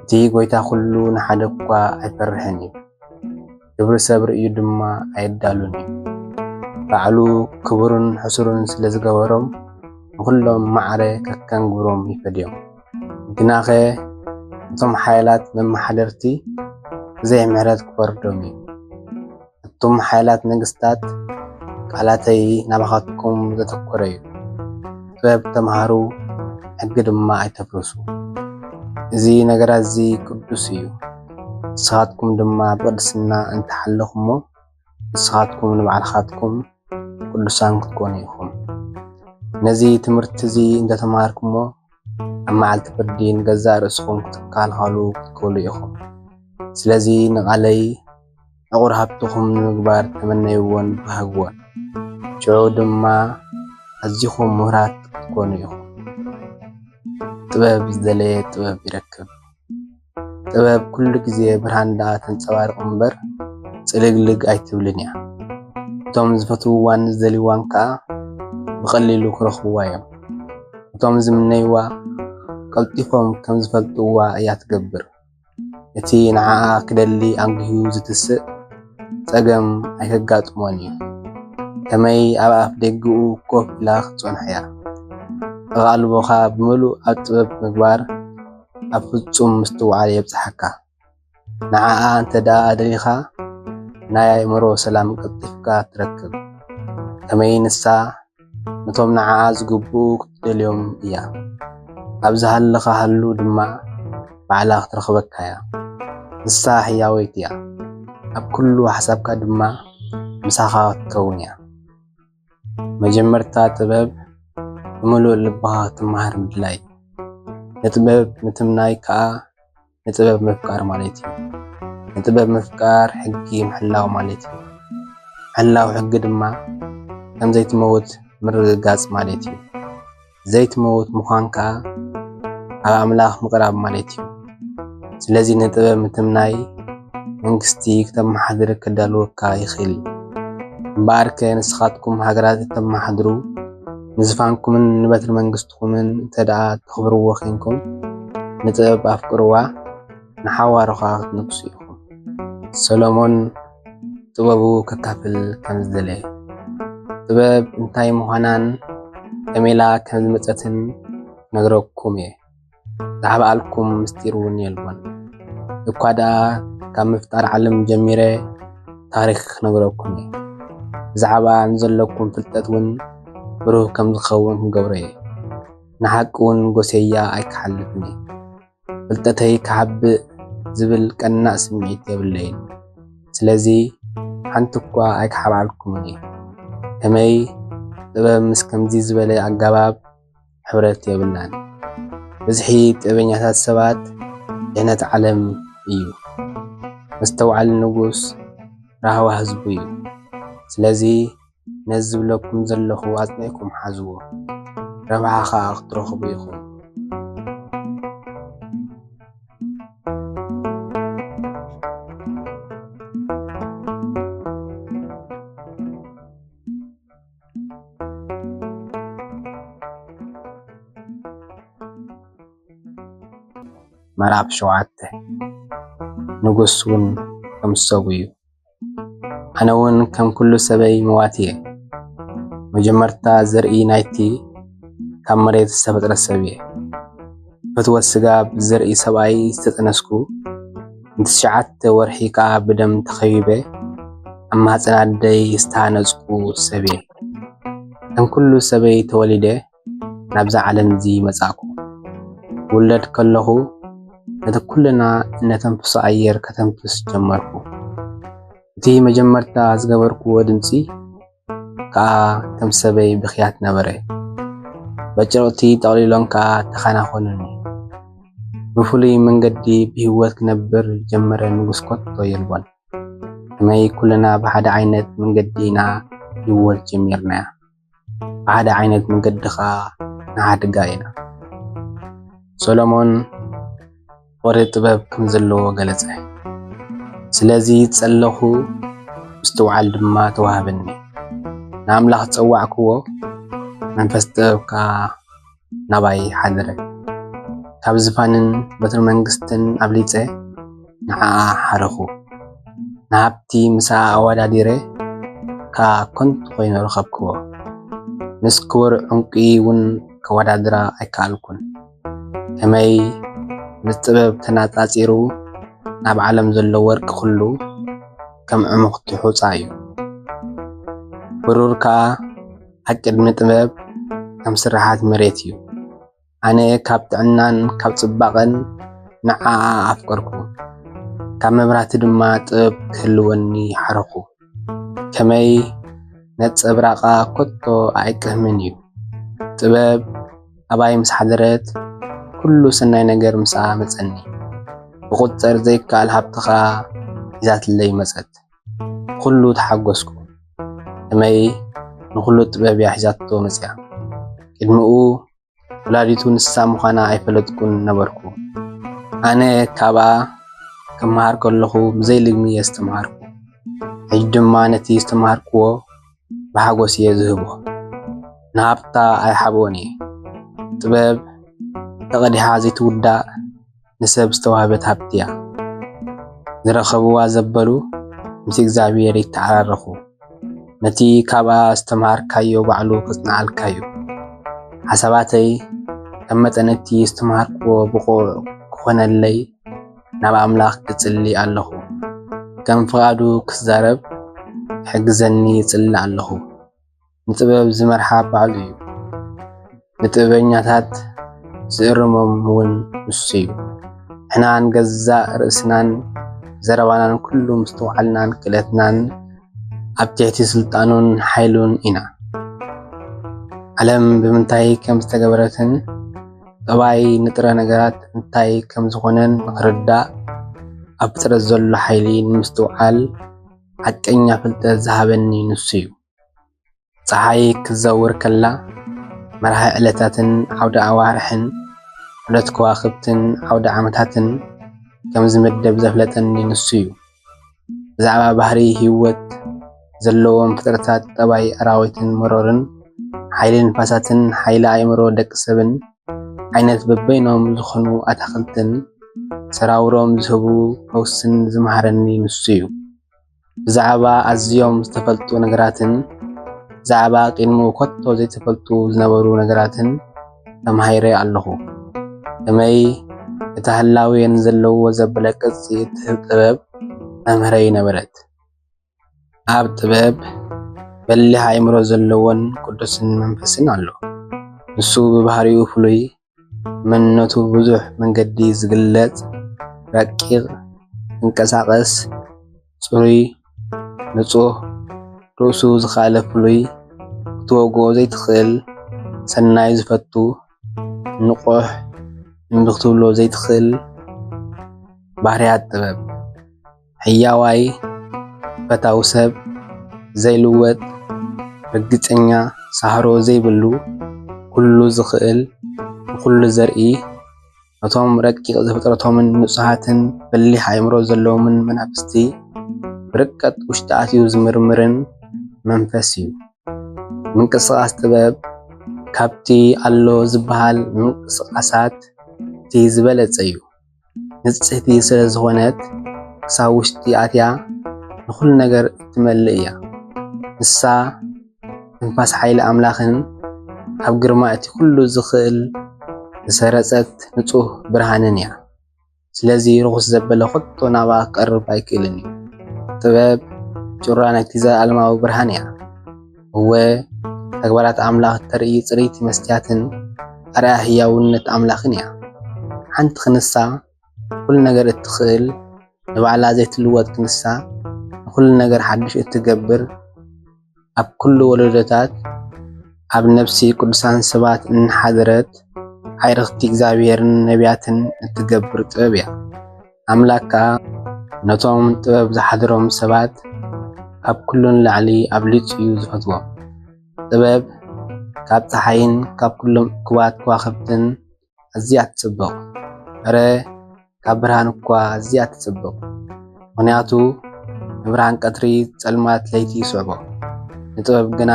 እቲ ጎይታ ኩሉ ንሓደ እኳ ኣይፈርሕን እዩ። ግብሪ ሰብ ርእዩ ድማ ኣይዳሉን እዩ። ባዕሉ ክቡርን ሕሱርን ስለ ዝገበሮም፣ ንኹሎም ማዕረ ከከም ግብሮም ይፈድዮም። ግናኸ፣ እቶም ሓያላት መመሓደርቲ ብዘይ ምሕረት ክፈርዶም እዩ። ኣቱም ሓያላት ነገስታት፣ ቃላተይ ናባኻትኩም ዘተኮረ እዩ። ጥበብ ተምሃሩ፣ ሕጊ ድማ ኣይተፍርሱ። እዚ ነገራት እዚ ቅዱስ እዩ። ንስኻትኩም ድማ ብቅድስና እንተሓለኹሞ፣ ንስኻትኩም ንባዕልኻትኩም ቅዱሳን ክትኮኑ ኢኹም። ነዚ ትምህርቲ እዚ እንተተምሃርኩሞ፣ ኣብ መዓልቲ ፍርዲ ንገዛእ ርእስኹም ክትከላኸሉ ክትክእሉ ኢኹም። ስለዚ ንቓለይ ዕቑር ሃብትኹም ንምግባር ተመነይዎን ባህግዎን። ሽዑ ድማ ኣዚኹም ምሁራት ክትኮኑ ኢኹም። ጥበብ ዝደለየ ጥበብ ይረክብ። ጥበብ ኩሉ ግዜ ብርሃን ደኣ ተንጸባርቕ እምበር፣ ጽልግልግ ኣይትብልን እያ። እቶም ዝፈትውዋን ዝደልይዋን ከኣ ብቐሊሉ ክረኽብዋ እዮም። እቶም ዝምነይዋ ቀልጢፎም ከም ዝፈልጥዋ እያ ትገብር። እቲ ንዓኣ ክደሊ ኣንጊሁ ዝትስእ ጸገም ኣይከጋጥሞን እዩ። ከመይ ኣብ ኣፍ ደገኡ ኮፍ ኢላ ክትጸንሖ እያ። ኣቓልቦኻ ብምሉእ ኣብ ጥበብ ምግባር ኣብ ፍጹም ምስትውዓል የብጽሓካ። ንዓኣ እንተ ደኣ ደሊኻ፣ ናይ ኣእምሮ ሰላም ቀልጢፍካ ትረክብ። ከመይ ንሳ ነቶም ንዓኣ ዝግብኡ ክትደልዮም እያ። ኣብ ዝሃለኻ ሃሉ ድማ ባዕላ ክትረኽበካ እያ። ንሳ ሕያወይቲ እያ። ኣብ ኩሉ ሓሳብካ ድማ ምሳኻ ክትከውን እያ። መጀመርታ ጥበብ ብምሉእ ልብኻ ክትመሃር ምድላይ። ንጥበብ ምትምናይ ከኣ ንጥበብ ምፍቃር ማለት እዩ። ንጥበብ ምፍቃር ሕጊ ምሕላው ማለት እዩ። ምሕላው ሕጊ ድማ ከም ዘይትመውት ምርግጋጽ ማለት እዩ። ዘይትመውት ምዃን ከኣ ኣብ ኣምላኽ ምቕራብ ማለት እዩ። ስለዚ ንጥበብ ምትምናይ መንግስቲ ክተመሓድር ከዳልወካ ይኽእል እዩ። እምበኣርከ ንስኻትኩም ሃገራት እተመሓድሩ ንዝፋንኩምን ንበትሪ መንግስትኹምን እንተ ደኣ ተኽብርዎ ኬንኩም ንጥበብ ኣፍቅርዋ፣ ንሓዋሩ ኸኣ ክትነግሱ ኢኹም። ሰሎሞን ጥበቡ ከካፍል ከም ዝደለየ። ጥበብ እንታይ ምዃናን ከመይ ኢላ ከም ዝመጸትን ነግረኩም እየ። ዝዓብኣልኩም ምስጢር እውን የልቦን። እኳ ደኣ ካብ ምፍጣር ዓለም ጀሚረ ታሪኽ ክነግረኩም እየ። ብዛዕባ ንዘለኩም ፍልጠት እውን ብሩህ ከም ዝኸውን ክገብሮ እየ። ንሓቂ እውን ጎሰያ ኣይክሓልፍን እየ። ፍልጠተይ ክሓብእ ዝብል ቀናእ ስምዒት የብለይን። ስለዚ ሓንቲ እኳ ኣይክሓብኣልኩምን እየ። ከመይ ጥበብ ምስ ከምዚ ዝበለ ኣገባብ ሕብረት የብላን። ብዝሒ ጥበበኛታት ሰባት ድሕነት ዓለም እዩ። መስተውዓሊ ንጉስ ራህዋ ህዝቡ እዩ። ስለዚ ነዚ ዝብለኩም ዘለኹ ኣጽኒዕኩም ሓዝዎ፣ ረብሓ ኸኣ ክትረኽቡ ኢኹም። ምዕራፍ ሸውዓተ። ንጉስ እውን ከም ሰቡ እዩ። ኣነ እውን ከም ኩሉ ሰበይ መዋቲ እየ። መጀመርታ ዘርኢ ናይቲ ካብ መሬት ዝተፈጥረ ሰብ እየ። ፍትወት ስጋ ብዘርኢ ሰብኣይ ዝተጠነስኩ፣ ንትሽዓተ ወርሒ ከኣ ብደም ተኸቢበ፣ ኣብ ማህጸን ኣደይ ዝተሃነጽኩ ሰብ እየ። ከም ኩሉ ሰበይ ተወሊደ፣ ናብዛ ዓለም እዚ መጻእኩ። ክውለድ ከለኹ፣ ነቲ ኩልና እነተንፍሶ ኣየር ከተንፍስ ጀመርኩ። እቲ መጀመርታ ዝገበርኩዎ ድምጺ ከኣ ከም ሰበይ ብኽያት ነበረ። በጭርቕቲ ጠቕሊሎን ከኣ ተኸናኸኑኒ። ብፍሉይ መንገዲ ብህይወት ክነብር ዝጀመረ ንጉስ ከቶ የልቦን። ከመይ ኩልና ብሓደ ዓይነት መንገዲ ኢና ህይወት ጀሚርናያ። ብሓደ ዓይነት መንገዲ ኸኣ ንሓድጋ ኢና። ሰሎሞን ፍቕሪ ጥበብ ከም ዘለዎ ገለጸ። ስለዚ ጸለኹ፣ ምስትውዓል ድማ ተዋህበኒ። ንኣምላኽ ጸዋዕክዎ፣ መንፈስ ጥበብ ከኣ ናባይ ሓደረ። ካብ ዝፋንን በትሪ መንግስትን ኣብሊጸ ንዓኣ ሓረኹ። ንሃብቲ ምሳኣ ኣወዳዲረ ከኣ ከንቱ ኮይኑ ረኸብክዎ። ምስ ክቡር ዕንቁ እውን ከወዳድራ ኣይከኣልኩን። ከመይ ምስ ጥበብ ተነጻጺሩ ናብ ዓለም ዘሎ ወርቂ ኩሉ ከም ዕሙኽቲ ሑጻ እዩ። ብሩር ከኣ ኣብ ቅድሚ ጥበብ ከም ስርሓት መሬት እዩ። ኣነ ካብ ጥዕናን ካብ ጽባቐን ንዓኣ ኣፍቀርኩ። ካብ መብራህቲ ድማ ጥበብ ክህልወኒ ሓረኹ። ከመይ ነጸብራቓ ከቶ ኣይቅህምን እዩ። ጥበብ ኣባይ ምስ ሓደረት ኩሉ ሰናይ ነገር ምስኣ መጸኒ። ብቑጸር ዘይከኣል ሃብቲ ኸኣ ሒዛትለይ መጸት። ኩሉ ተሓጎስኩ። ከመይ ንኹሉ ጥበብ እያ ሒዛቶ መጽያ። ቅድሚኡ ወላዲቱ ንሳ ምዃና ኣይፈለጥኩን ነበርኩ። ኣነ ካብኣ ክመሃር ከለኹ ብዘይ ልግሚ እየ ዝተምሃርኩ። ሕጂ ድማ ነቲ ዝተምሃርክዎ ብሓጎስ እየ ዝህቦ። ንሃብታ ኣይሓብኦን እየ። ጥበብ ተቐዲሓ ዘይትውዳእ ንሰብ ዝተዋህበት ሃብቲ እያ። ዝረኸብዋ ዘበሉ ምስ እግዚኣብሔር ይተዓራረኹ። ነቲ ካብኣ ዝተምሃርካዮ ባዕሉ ከጽንዓልካ እዩ። ሓሳባተይ ከም መጠን እቲ ዝተምሃርክዎ ብቑዕ ክኾነለይ ናብ ኣምላኽ እጽሊ ኣለኹ። ከም ፍቓዱ ክዛረብ ክሕግዘኒ እጽሊ ኣለኹ። ንጥበብ ዝመርሓ ባዕሉ እዩ። ንጥበበኛታት ዝእርሞም እውን ንሱ እዩ። ንሕና ንገዛእ ርእስናን ዘረባናን ኩሉ ምስትውዓልናን ክእለትናን ኣብ ትሕቲ ስልጣኑን ሓይሉን ኢና። ዓለም ብምንታይ ከም ዝተገበረትን ጠባይ ንጥረ ነገራት እንታይ ከም ዝኾነን ንኽርዳእ ኣብ ፍጥረት ዘሎ ሓይሊ ንምስትውዓል ሓቀኛ ፍልጠት ዝሃበኒ ንሱ እዩ። ጸሓይ ክትዘውር ከላ መርሃ ዕለታትን ዓውደ ኣዋርሕን ዑደት ከዋኽብትን ዓውደ ዓመታትን ከም ዝምደብ ዘፍለጠኒ ንሱ እዩ። ብዛዕባ ባህሪ ህይወት ዘለዎም ፍጥረታት፣ ጠባይ ኣራዊትን መሮርን፣ ሓይሊ ንፋሳትን ሓይሊ ኣእምሮ ደቂ ሰብን፣ ዓይነት በበይኖም ዝኾኑ ኣታኽልትን ሰራውሮም ዝህቡ ፈውስን ዝመሃረኒ ንሱ እዩ። ብዛዕባ ኣዝዮም ዝተፈልጡ ነገራትን ብዛዕባ ቅድሚኡ ከቶ ዘይተፈልጡ ዝነበሩ ነገራትን ተማሂረ ኣለኹ። ከመይ እታ ህላዌን ዘለዎ ዘበለ ቅርጺ እትህብ ጥበብ መምህረይ ነበረት። ኣብ ጥበብ በሊሕ ኣእምሮ ዘለዎን ቅዱስን መንፈስን ኣሎ። ንሱ ብባህሪኡ ፍሉይ፣ መንነቱ ብዙሕ መንገዲ ዝግለጽ፣ ረቂቕ፣ ዝንቀሳቐስ፣ ጽሩይ፣ ንጹህ፣ ርእሱ ዝኸኣለ ፍሉይ፣ ክትወግኦ ዘይትኽእል፣ ሰናይ ዝፈቱ፣ ንቑሕ፣ እምቢ ክትብሎ ዘይትኽእል ባህርያት ጥበብ። ሕያዋይ፣ ፈታዊ ሰብ፣ ዘይልወጥ፣ ርግጸኛ፣ ሳህሮ ዘይብሉ፣ ኩሉ ዝኽእል፣ ንኹሉ ዘርኢ፣ ነቶም ረቂቕ ዘፍጥረቶምን ንጹሃትን በሊሕ ኣእምሮ ዘለዎምን መናፍስቲ ብርቀት ውሽጢ ኣትዩ ዝምርምርን መንፈስ እዩ። ምንቅስቓስ ጥበብ ካብቲ ኣሎ ዝበሃል ምንቅስቓሳት እቲ ዝበለጸ እዩ። ንጽህቲ ስለ ዝኾነት ክሳብ ውሽጢ ኣትያ ንኹሉ ነገር እትመልእ እያ። ንሳ ትንፋስ ሓይሊ ኣምላኽን ካብ ግርማ እቲ ኩሉ ዝኽእል ዝሰረጸት ንጹህ ብርሃንን እያ። ስለዚ ርኹስ ዘበለ ኹቶ ናብኣ ክቐርብ ኣይክእልን እዩ። ጥበብ ጩራ ናይቲ ዘለኣለማዊ ብርሃን እያ። እወ፣ ተግባራት ኣምላኽ እተርኢ ጽርይቲ መስትያትን ኣርኣያ ህያውነት ኣምላኽን እያ። ሓንቲ ክንሳ ኩሉ ነገር እትኽእል፣ ንባዕላ ዘይትልወጥ ክንሳ ንኹሉ ነገር ሓድሽ እትገብር፣ ኣብ ኩሉ ወለዶታት ኣብ ነፍሲ ቅዱሳን ሰባት እናሓደረት፣ ኣዕርኽቲ እግዚኣብሔርን ነቢያትን እትገብር ጥበብ እያ። ኣምላኽ ከኣ ነቶም ጥበብ ዝሓደሮም ሰባት ካብ ኩሉ ንላዕሊ ኣብሊጹ እዩ ዝፈትዎም። ጥበብ ካብ ጸሓይን ካብ ኩሎም እኩባት ከዋኽብትን ኣዝያ ትጽብቕ። እረ፣ ካብ ብርሃን እኳ ኣዝያ ትጽብቕ። ምኽንያቱ ንብርሃን ቀትሪ ጸልማት ለይቲ ይስዕቦ፣ ንጥበብ ግና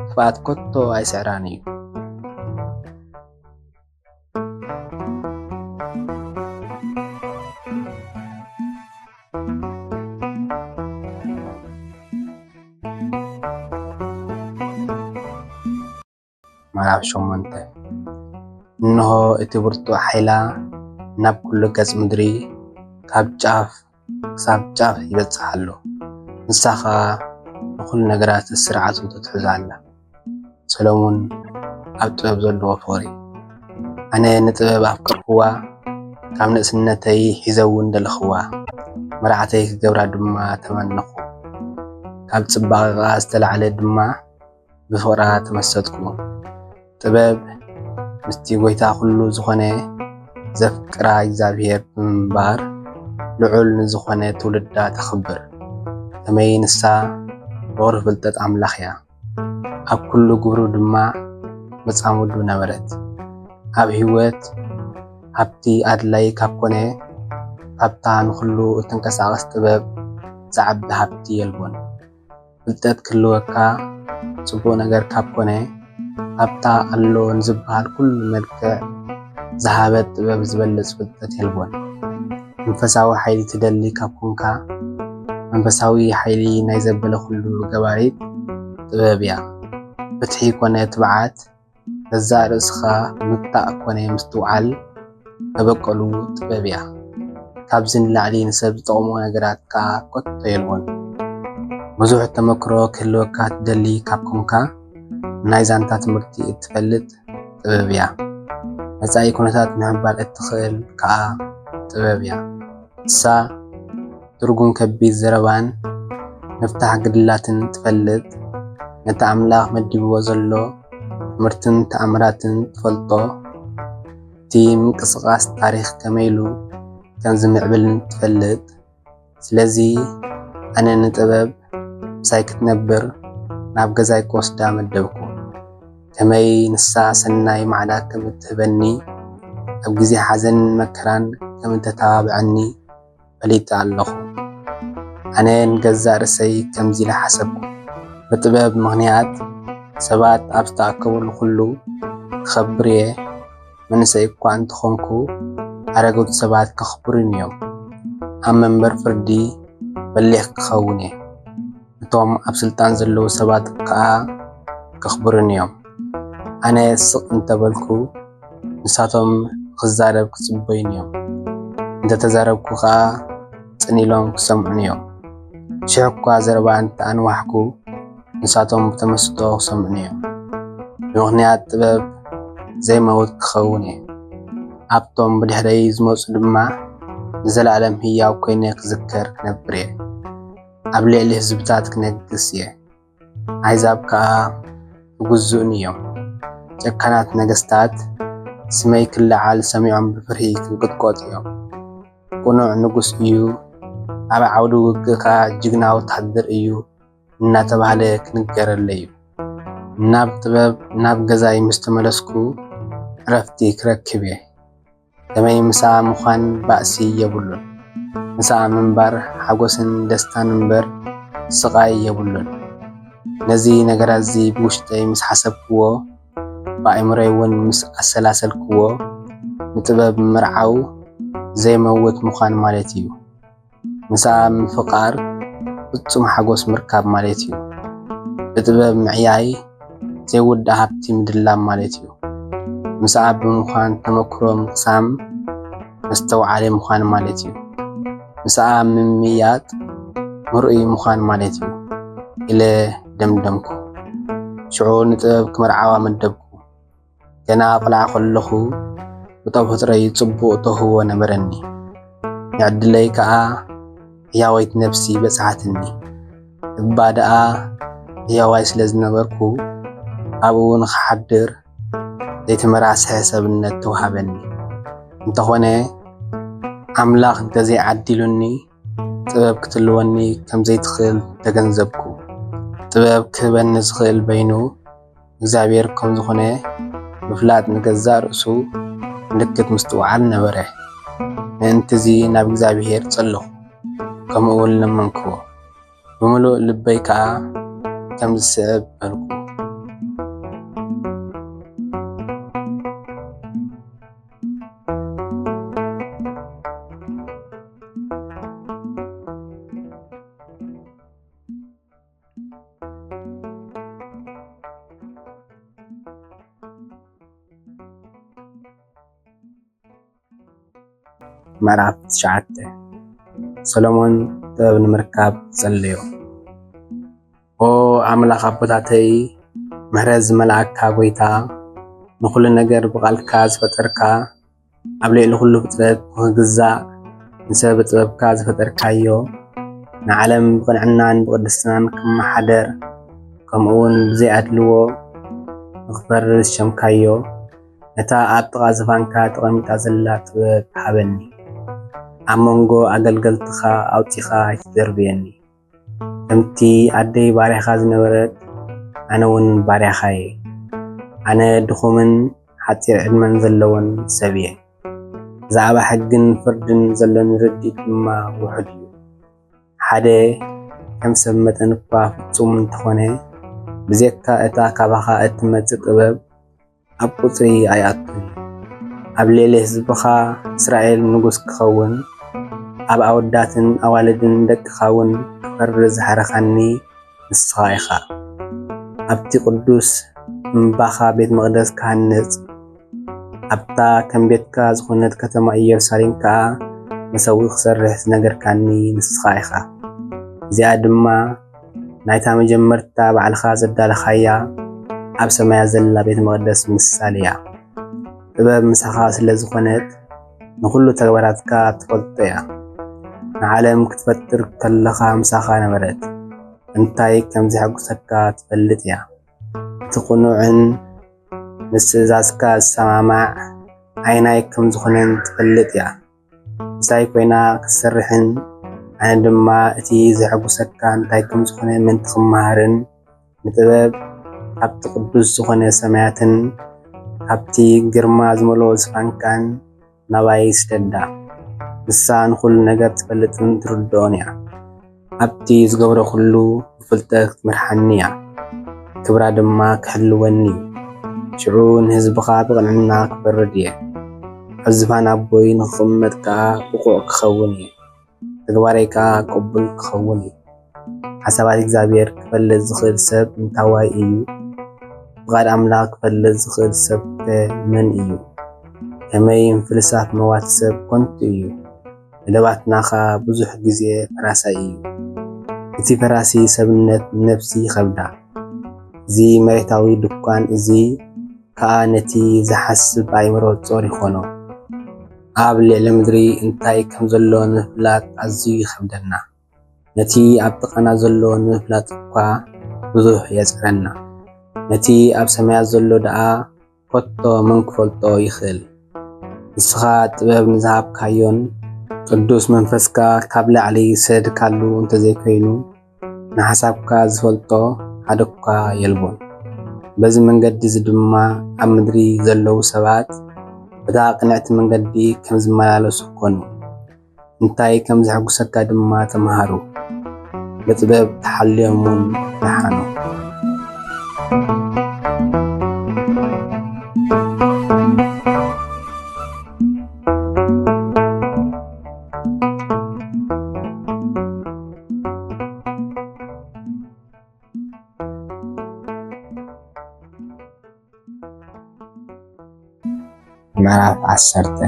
ክፍኣት ከቶ ኣይስዕራን እዩ። ምዕራፍ ሸሞንተ። እንሆ እቲ ብርቱዕ ሓይላ ናብ ኩሉ ገጽ ምድሪ፣ ካብ ጫፍ ክሳብ ጫፍ ይበጽሕ ኣሎ። ንሳ ኸኣ ንኹሉ ነገራት ስርዓቱ ትትሕዞ ኣላ። ሰሎሞን ኣብ ጥበብ ዘለዎ ፍቕሪ። ኣነ ንጥበብ ኣፍቀርክዋ፣ ካብ ንእስነተይ ሒዘ እውን ደለኽዋ። መርዓተይ ክገብራ ድማ ተመነኹ። ካብ ጽባቐኣ ዝተላዕለ ድማ ብፍቕራ ተመሰጥኩ። ጥበብ ምስቲ ጐይታ ኩሉ ዝኾነ ዘፍቅራ እግዚኣብሔር ብምንባር፣ ልዑል ንዝኾነ ትውልዳ ተኽብር። ከመይ ንሳ ፍቕሪ ፍልጠት ኣምላኽ እያ። ኣብ ኩሉ ግብሩ ድማ መጻምዱ ነበረት። ኣብ ህይወት ሃብቲ ኣድላይ ካብ ኮነ፣ ካብታ ንኹሉ እትንቀሳቐስ ጥበብ ዝዓቢ ሃብቲ የልቦን። ፍልጠት ክህልወካ ጽቡቕ ነገር ካብ ኮነ፣ ካብታ ኣሎ ንዝበሃል ኩሉ መልክዕ ዝሃበት ጥበብ ዝበልጽ ፍልጠት የልቦን። መንፈሳዊ ሓይሊ ትደሊ ካብ ኮንካ፣ መንፈሳዊ ሓይሊ ናይ ዘበለ ኩሉ ገባሪት ጥበብ እያ። ፍትሒ ኮነ ትብዓት፣ ገዛእ ርእስኻ ምግታእ ኮነ ምስትውዓል መበቆሉ ጥበብ እያ። ካብዚ ንላዕሊ ንሰብ ዝጠቕሙ ነገራት ከኣ ከቶ የልቦን። ብዙሕ ተመክሮ ክህልወካ ትደሊ ካብ ኮንካ፣ ናይ ዛንታ ትምህርቲ እትፈልጥ ጥበብ እያ። መጻኢ ኩነታት ምሕባር እትኽእል ከኣ ጥበብ እያ። ንሳ ትርጉም ከቢድ ዘረባን ምፍታሕ ግድላትን ትፈልጥ፣ ነቲ ኣምላኽ መዲብዎ ዘሎ ትምህርትን ተኣምራትን ትፈልጦ፣ እቲ ምንቅስቓስ ታሪኽ ከመይ ኢሉ ከም ዝምዕብልን ትፈልጥ። ስለዚ ኣነ ንጥበብ ምሳይ ክትነብር ናብ ገዛይ ክወስዳ መደብኩ። ከመይ ንሳ ሰናይ ማዕዳ ከም እትህበኒ፣ ኣብ ግዜ ሓዘንን መከራን ከም እተተባብዐኒ ፈሊጠ ኣለኹ። ኣነ ንገዛእ ርእሰይ ከምዚ ኢለ ሓሰብኩ፣ ብጥበብ ምኽንያት ሰባት ኣብ ዝተኣከቡሉ ኩሉ ክኸብር እየ። መንእሰይ እኳ እንተኾንኩ ኣረገውቲ ሰባት ከኽብሩኒ እዮም። ኣብ መንበር ፍርዲ በሊሕ ክኸውን እየ። እቶም ኣብ ስልጣን ዘለዉ ሰባት ከኣ ከኽብሩኒ እዮም። ኣነ ስቕ እንተበልኩ ንሳቶም ክዛረብ ክጽበዩኒ እዮም። እንተተዛረብኩ ከኣ ጽን ኢሎም ክሰምዑኒ እዮም። ሽሕ እኳ ዘረባ እንተኣንዋሕኩ ንሳቶም ብተመስጦ ክሰምዑኒ እዮም። ብምኽንያት ጥበብ ዘይመውት ክኸውን እየ። ኣብቶም ብድሕረይ ዝመጹ ድማ ንዘለኣለም ህያው ኮይነ ክዝከር ክነብር እየ። ኣብ ልዕሊ ህዝብታት ክነግስ እየ። ኣህዛብ ከኣ ክግዝኡኒ እዮም። ጨካናት ነገስታት ስመይ ክለዓል ሰሚዖም ብፍርሂ ክንቅጥቀጡ እዮም። ቅኑዕ ንጉስ እዩ፣ ኣብ ዓውዲ ውግእ ከኣ ጅግና ወተሃደር እዩ እናተባህለ ክንገረለይ እዩ። ናብ ጥበብ ናብ ገዛይ ምስ ተመለስኩ ዕረፍቲ ክረክብ እየ። ከመይ ምስኣ ምዃን ባእሲ የብሉን። ምስኣ ምንባር ሓጎስን ደስታን እምበር ስቓይ የብሉን። ነዚ ነገራት እዚ ብውሽጠይ ምስ ሓሰብክዎ፣ ብኣእምሮይ እውን ምስ ኣሰላሰልክዎ፣ ንጥበብ ምርዓው ዘይመውት ምዃን ማለት እዩ። ምስኣ ምፍቓር ፍጹም ሓጎስ ምርካብ ማለት እዩ። ብጥበብ ምዕያይ ዘይውዳእ ሃብቲ ምድላብ ማለት እዩ። ምስኣ ብምዃን ተመክሮ ምቕሳም መስተውዓሊ ምዃን ማለት እዩ። ምስኣ ምምይያጥ ምርኡይ ምዃን ማለት እዩ ኢለ ደምደምኩ። ሽዑ ንጥበብ ክምርዓዋ መደብኩ። ገና ቆልዓ ከለኹ ብተፈጥሮይ ጽቡቕ ተውህቦ ነበረኒ። ንዕድለይ ከኣ ህያወይቲ ነፍሲ በጽሓትኒ። እባ ደኣ ህያዋይ ስለ ዝነበርኩ ኣብኡ ንኽሓድር ዘይተመራስሐ ሰብነት ተዋሃበኒ። እንተኾነ ኣምላኽ እንተዘይዓዲሉኒ ጥበብ ክትህልወኒ ከም ዘይትኽእል ተገንዘብኩ። ጥበብ ክህበኒ ዝኽእል በይኑ እግዚኣብሔር ከም ዝኾነ ምፍላጥ ንገዛእ ርእሱ ምልክት ምስትውዓል ነበረ። ምእንትዚ ናብ እግዚኣብሔር ጸለኹ፣ ከምኡ እውን ለመንክዎ። ብምሉእ ልበይ ከኣ ከም ዝስዕብ በልኩ። ምዕራፍ ትሽዓተ። ሰሎሞን ጥበብ ንምርካብ ጸለዮ። ኦ ኣምላኽ ኣቦታተይ፣ ምሕረት ዝመልኣካ ጐይታ፣ ንኹሉ ነገር ብቓልካ ዝፈጠርካ፣ ኣብ ልዕሊ ኩሉ ፍጥረት ንኽግዛእ ንሰብ ብጥበብካ ዝፈጠርካዮ፣ ንዓለም ብቕንዕናን ብቕድስናን ክመሓደር፣ ከምኡውን ብዘይኣድልዎ ንኽፈርድ ዝሸምካዮ፣ ነታ ኣብ ጥቓ ዝፋንካ ተቐሚጣ ዘላ ጥበብ ሃበኒ። ኣብ መንጎ ኣገልገልትኻ ኣውጺኻ ኣይትደርብየኒ። ከምቲ ኣደይ ባርያኻ ዝነበረት፣ ኣነ እውን ባርያኻ እየ። ኣነ ድኹምን ሓጺር ዕድመን ዘለዎን ሰብ እየ። ብዛዕባ ሕግን ፍርድን ዘሎኒ ርድኢት ድማ ውሑድ እዩ። ሓደ ከም ሰብ መጠን እኳ ፍጹም እንተኾነ፣ ብዘይካ እታ ካባኻ እትመጽእ ጥበብ ኣብ ቁጽሪ ኣይኣቱን። ኣብ ልዕሊ ህዝብኻ እስራኤል ንጉስ ክኸውን፣ ኣብ ኣወዳትን ኣዋልድን ደቅኻ እውን ክፈርድ ዝሓረኻኒ ንስኻ ኢኻ። ኣብቲ ቅዱስ እምባኻ ቤት መቕደስ ክሃንጽ፣ ኣብታ ከም ቤትካ ዝኾነት ከተማ ኢየሩሳሌም ከኣ መሰውኢ ክሰርሕ ዝነገርካኒ ንስኻ ኢኻ። እዚኣ ድማ ናይታ መጀመርታ ባዕልኻ ዘዳለኻያ ኣብ ሰማያ ዘላ ቤት መቕደስ ምሳል እያ። ጥበብ ምሳኻ ስለ ዝኾነት ንኹሉ ተግባራትካ ትፈልጦ እያ። ንዓለም ክትፈጥር ከለኻ ምሳኻ ነበረት። እንታይ ከም ዘሐጉሰካ ትፈልጥ እያ። እቲ ቅኑዕን ምስ ትእዛዝካ ዝሰማማዕ ኣየናይ ከም ዝኾነን ትፈልጥ እያ። ምሳይ ኮይና ክትሰርሕን ኣነ ድማ እቲ ዘሐጉሰካ እንታይ ከም ዝኾነ ምእንቲ ክመሃርን ንጥበብ ካብቲ ቅዱስ ዝኾነ ሰማያትን ካብቲ ግርማ ዝመልኦ ዝፋንካን ናባይ ስደዳ። ንሳ ንኹሉ ነገር ትፈልጥን ትርድኦን እያ። ኣብቲ ዝገብሮ ኩሉ ብፍልጠት ክትመርሓኒ እያ። ክብራ ድማ ክሕልወኒ እዩ። ሽዑ ንህዝብኻ ብቕንዕና ክፈርድ እየ። ኣብ ዝፋን ኣቦይ ንኽቕመጥ ከኣ ብቑዕ ክኸውን እየ። ተግባረይ ከኣ ቅቡል ክኸውን እዩ። ሓሳባት እግዚኣብሔር ክፈልጥ ዝኽእል ሰብ እንታዋይ እዩ? ፍቓድ ኣምላኽ ክፈልጥ ዝኽእል ሰብከ መን እዩ? ከመይ ምፍልሳፍ መዋቲ ሰብ ከንቱ እዩ፣ መደባትና ኸኣ ብዙሕ ግዜ ፈራሳይ እዩ። እቲ ፈራሲ ሰብነት ንነፍሲ ይኸብዳ። እዚ መሬታዊ ድኳን እዚ ከኣ ነቲ ዝሓስብ ኣእምሮ ጾር ይኾኖ። ኣብ ልዕሊ ምድሪ እንታይ ከም ዘሎ ንምፍላጥ ኣዝዩ ይኸብደና። ነቲ ኣብ ጥቓና ዘሎ ንምፍላጥ እኳ ብዙሕ የጽዕረና። ነቲ ኣብ ሰማያት ዘሎ ደኣ ከቶ መን ክፈልጦ ይኽእል? ንስኻ ጥበብ ንዝሃብካዮን ቅዱስ መንፈስካ ካብ ላዕሊ ዝሰደድካሉ እንተዘይኮይኑ፣ ንሓሳብካ ዝፈልጦ ሓደ እኳ የልቦን። በዚ መንገዲ እዚ ድማ ኣብ ምድሪ ዘለዉ ሰባት በታ ቅንዕቲ መንገዲ ከም ዝመላለሱ ኮኑ። እንታይ ከም ዘሐጉሰካ ድማ ተምሃሩ። ብጥበብ ተሓልዮም እውን ደሓኑ። ምዕራፍ ዓሰርተ።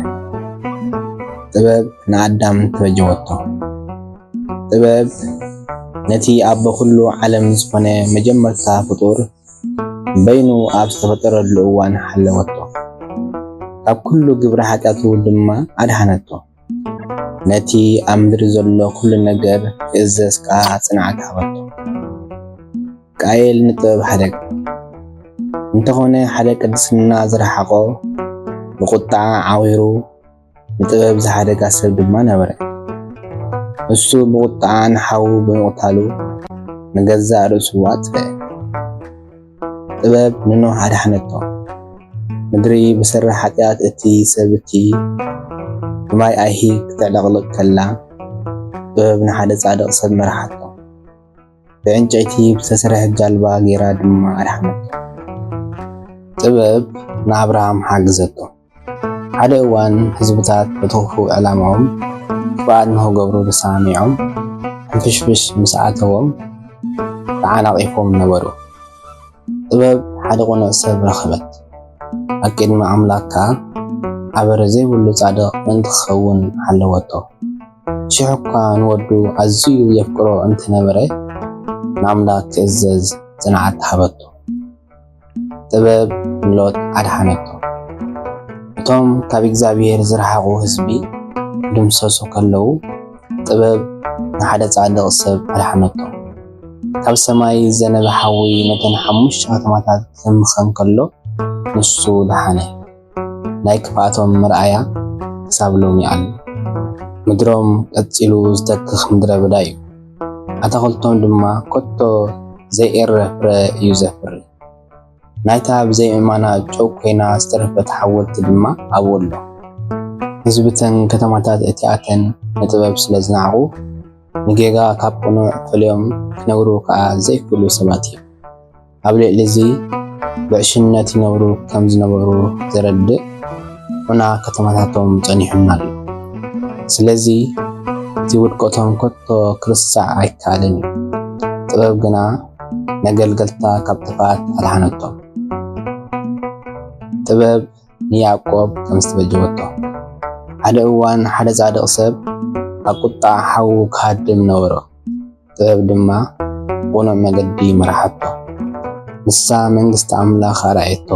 ጥበብ ንኣዳም ተበጀወቶ። ጥበብ ነቲ ኣቦ ኩሉ ዓለም ዝኾነ መጀመርታ ፍጡር በይኑ ኣብ ዝተፈጠረሉ እዋን ሓለወቶ። ካብ ኩሉ ግብሪ ሓጢኣቱ ድማ ኣድሓነቶ። ነቲ ኣብ ምድሪ ዘሎ ኩሉ ነገር ክእዘዝ ከኣ ጽንዓት ሃበቶ። ቃየል ንጥበብ ሓደግ። እንተኾነ ሓደ ቅድስና ዝረሓቖ ብቁጥዓ ዓዊሩ ንጥበብ ዝሓደጋ ሰብ ድማ ነበረ። እሱ ብቁጥዓ ንሓዉ ብምቕታሉ ንገዛእ ርእሱ ኣጥፍአ። ጥበብ ንኖህ ኣድሓነቶ። ምድሪ ብሰሪ ሓጢኣት እቲ ሰብ እቲ ብማይ ኣይሂ ክተዕለቕልቕ ከላ፣ ጥበብ ንሓደ ጻድቕ ሰብ መርሓቶ። ብዕንጨይቲ ብዝተሰርሐት ጃልባ ጌራ ድማ ኣድሓነቶ። ጥበብ ንኣብርሃም ሓገዘቶ። ሓደ እዋን ህዝብታት በቲ ክፉእ ዕላማኦም ክፍኣት ንኽገብሩ ተሰማሚዖም ሕንፍሽፍሽ ምስ ኣተዎም ተዓናቒፎም ነበሩ። ጥበብ ሓደ ቅኑዕ ሰብ ረኸበት። ኣብ ቅድሚ ኣምላኽ ከኣ ኣበረ ዘይብሉ ጻድቕ ምእንቲ ክኸውን ሓለወቶ። ሽሕ እኳ ንወዱ ኣዝዩ የፍቅሮ እንተነበረ፣ ንኣምላኽ ክእዘዝ ጽንዓት ሃበቶ። ጥበብ ንሎጥ ኣድሓነቶ። እቶም ካብ እግዚኣብሔር ዝረሓቑ ህዝቢ ክድምሰሱ ከለዉ፣ ጥበብ ንሓደ ጻድቕ ሰብ ኣድሓነቶ። ካብ ሰማይ ዝዘነበ ሓዊ ነተን ሓሙሽተ ከተማታት ክህምኸን ከሎ፣ ንሱ ደሓነ። ናይ ክፍኣቶም መርኣያ ክሳብ ሎሚ ኣሎ። ምድሮም ቀጺሉ ዝተክኽ ምድረ በዳ እዩ። ኣታኽልቶም ድማ ከቶ ዘይኤረ ፍረ እዩ ዘፍሪ። ናይታ ብዘይምእማና ጨው ኮይና ዝተረፈት ሓወልቲ ድማ ኣብኡ ኣሎ። ህዝብተን ከተማታት እቲኣተን ንጥበብ ስለ ዝነዓቑ፣ ንጌጋ ካብ ቅኑዕ ፈልዮም ክነብሩ ከኣ ዘይክእሉ ሰባት እዮም። ኣብ ልዕሊ እዚ ብዕሽነት ይነብሩ ከም ዝነበሩ ዘረድእ ዑና ከተማታቶም ጸኒሑና ኣሎ። ስለዚ እቲ ውድቀቶም ከቶ ክርስዕ ኣይከኣልን እዩ። ጥበብ ግና መገልገልታ ካብ ጥፍኣት ኣድሓነቶም። ጥበብ ንያዕቆብ ከም ዝተበጀወቶ። ሓደ እዋን ሓደ ጻድቕ ሰብ ኣብ ቁጣ ሓዉ ክሃድም ነበሮ። ጥበብ ድማ ብቕኑዕ መገዲ መርሓቶ። ንሳ መንግስቲ ኣምላኽ ኣርኣየቶ።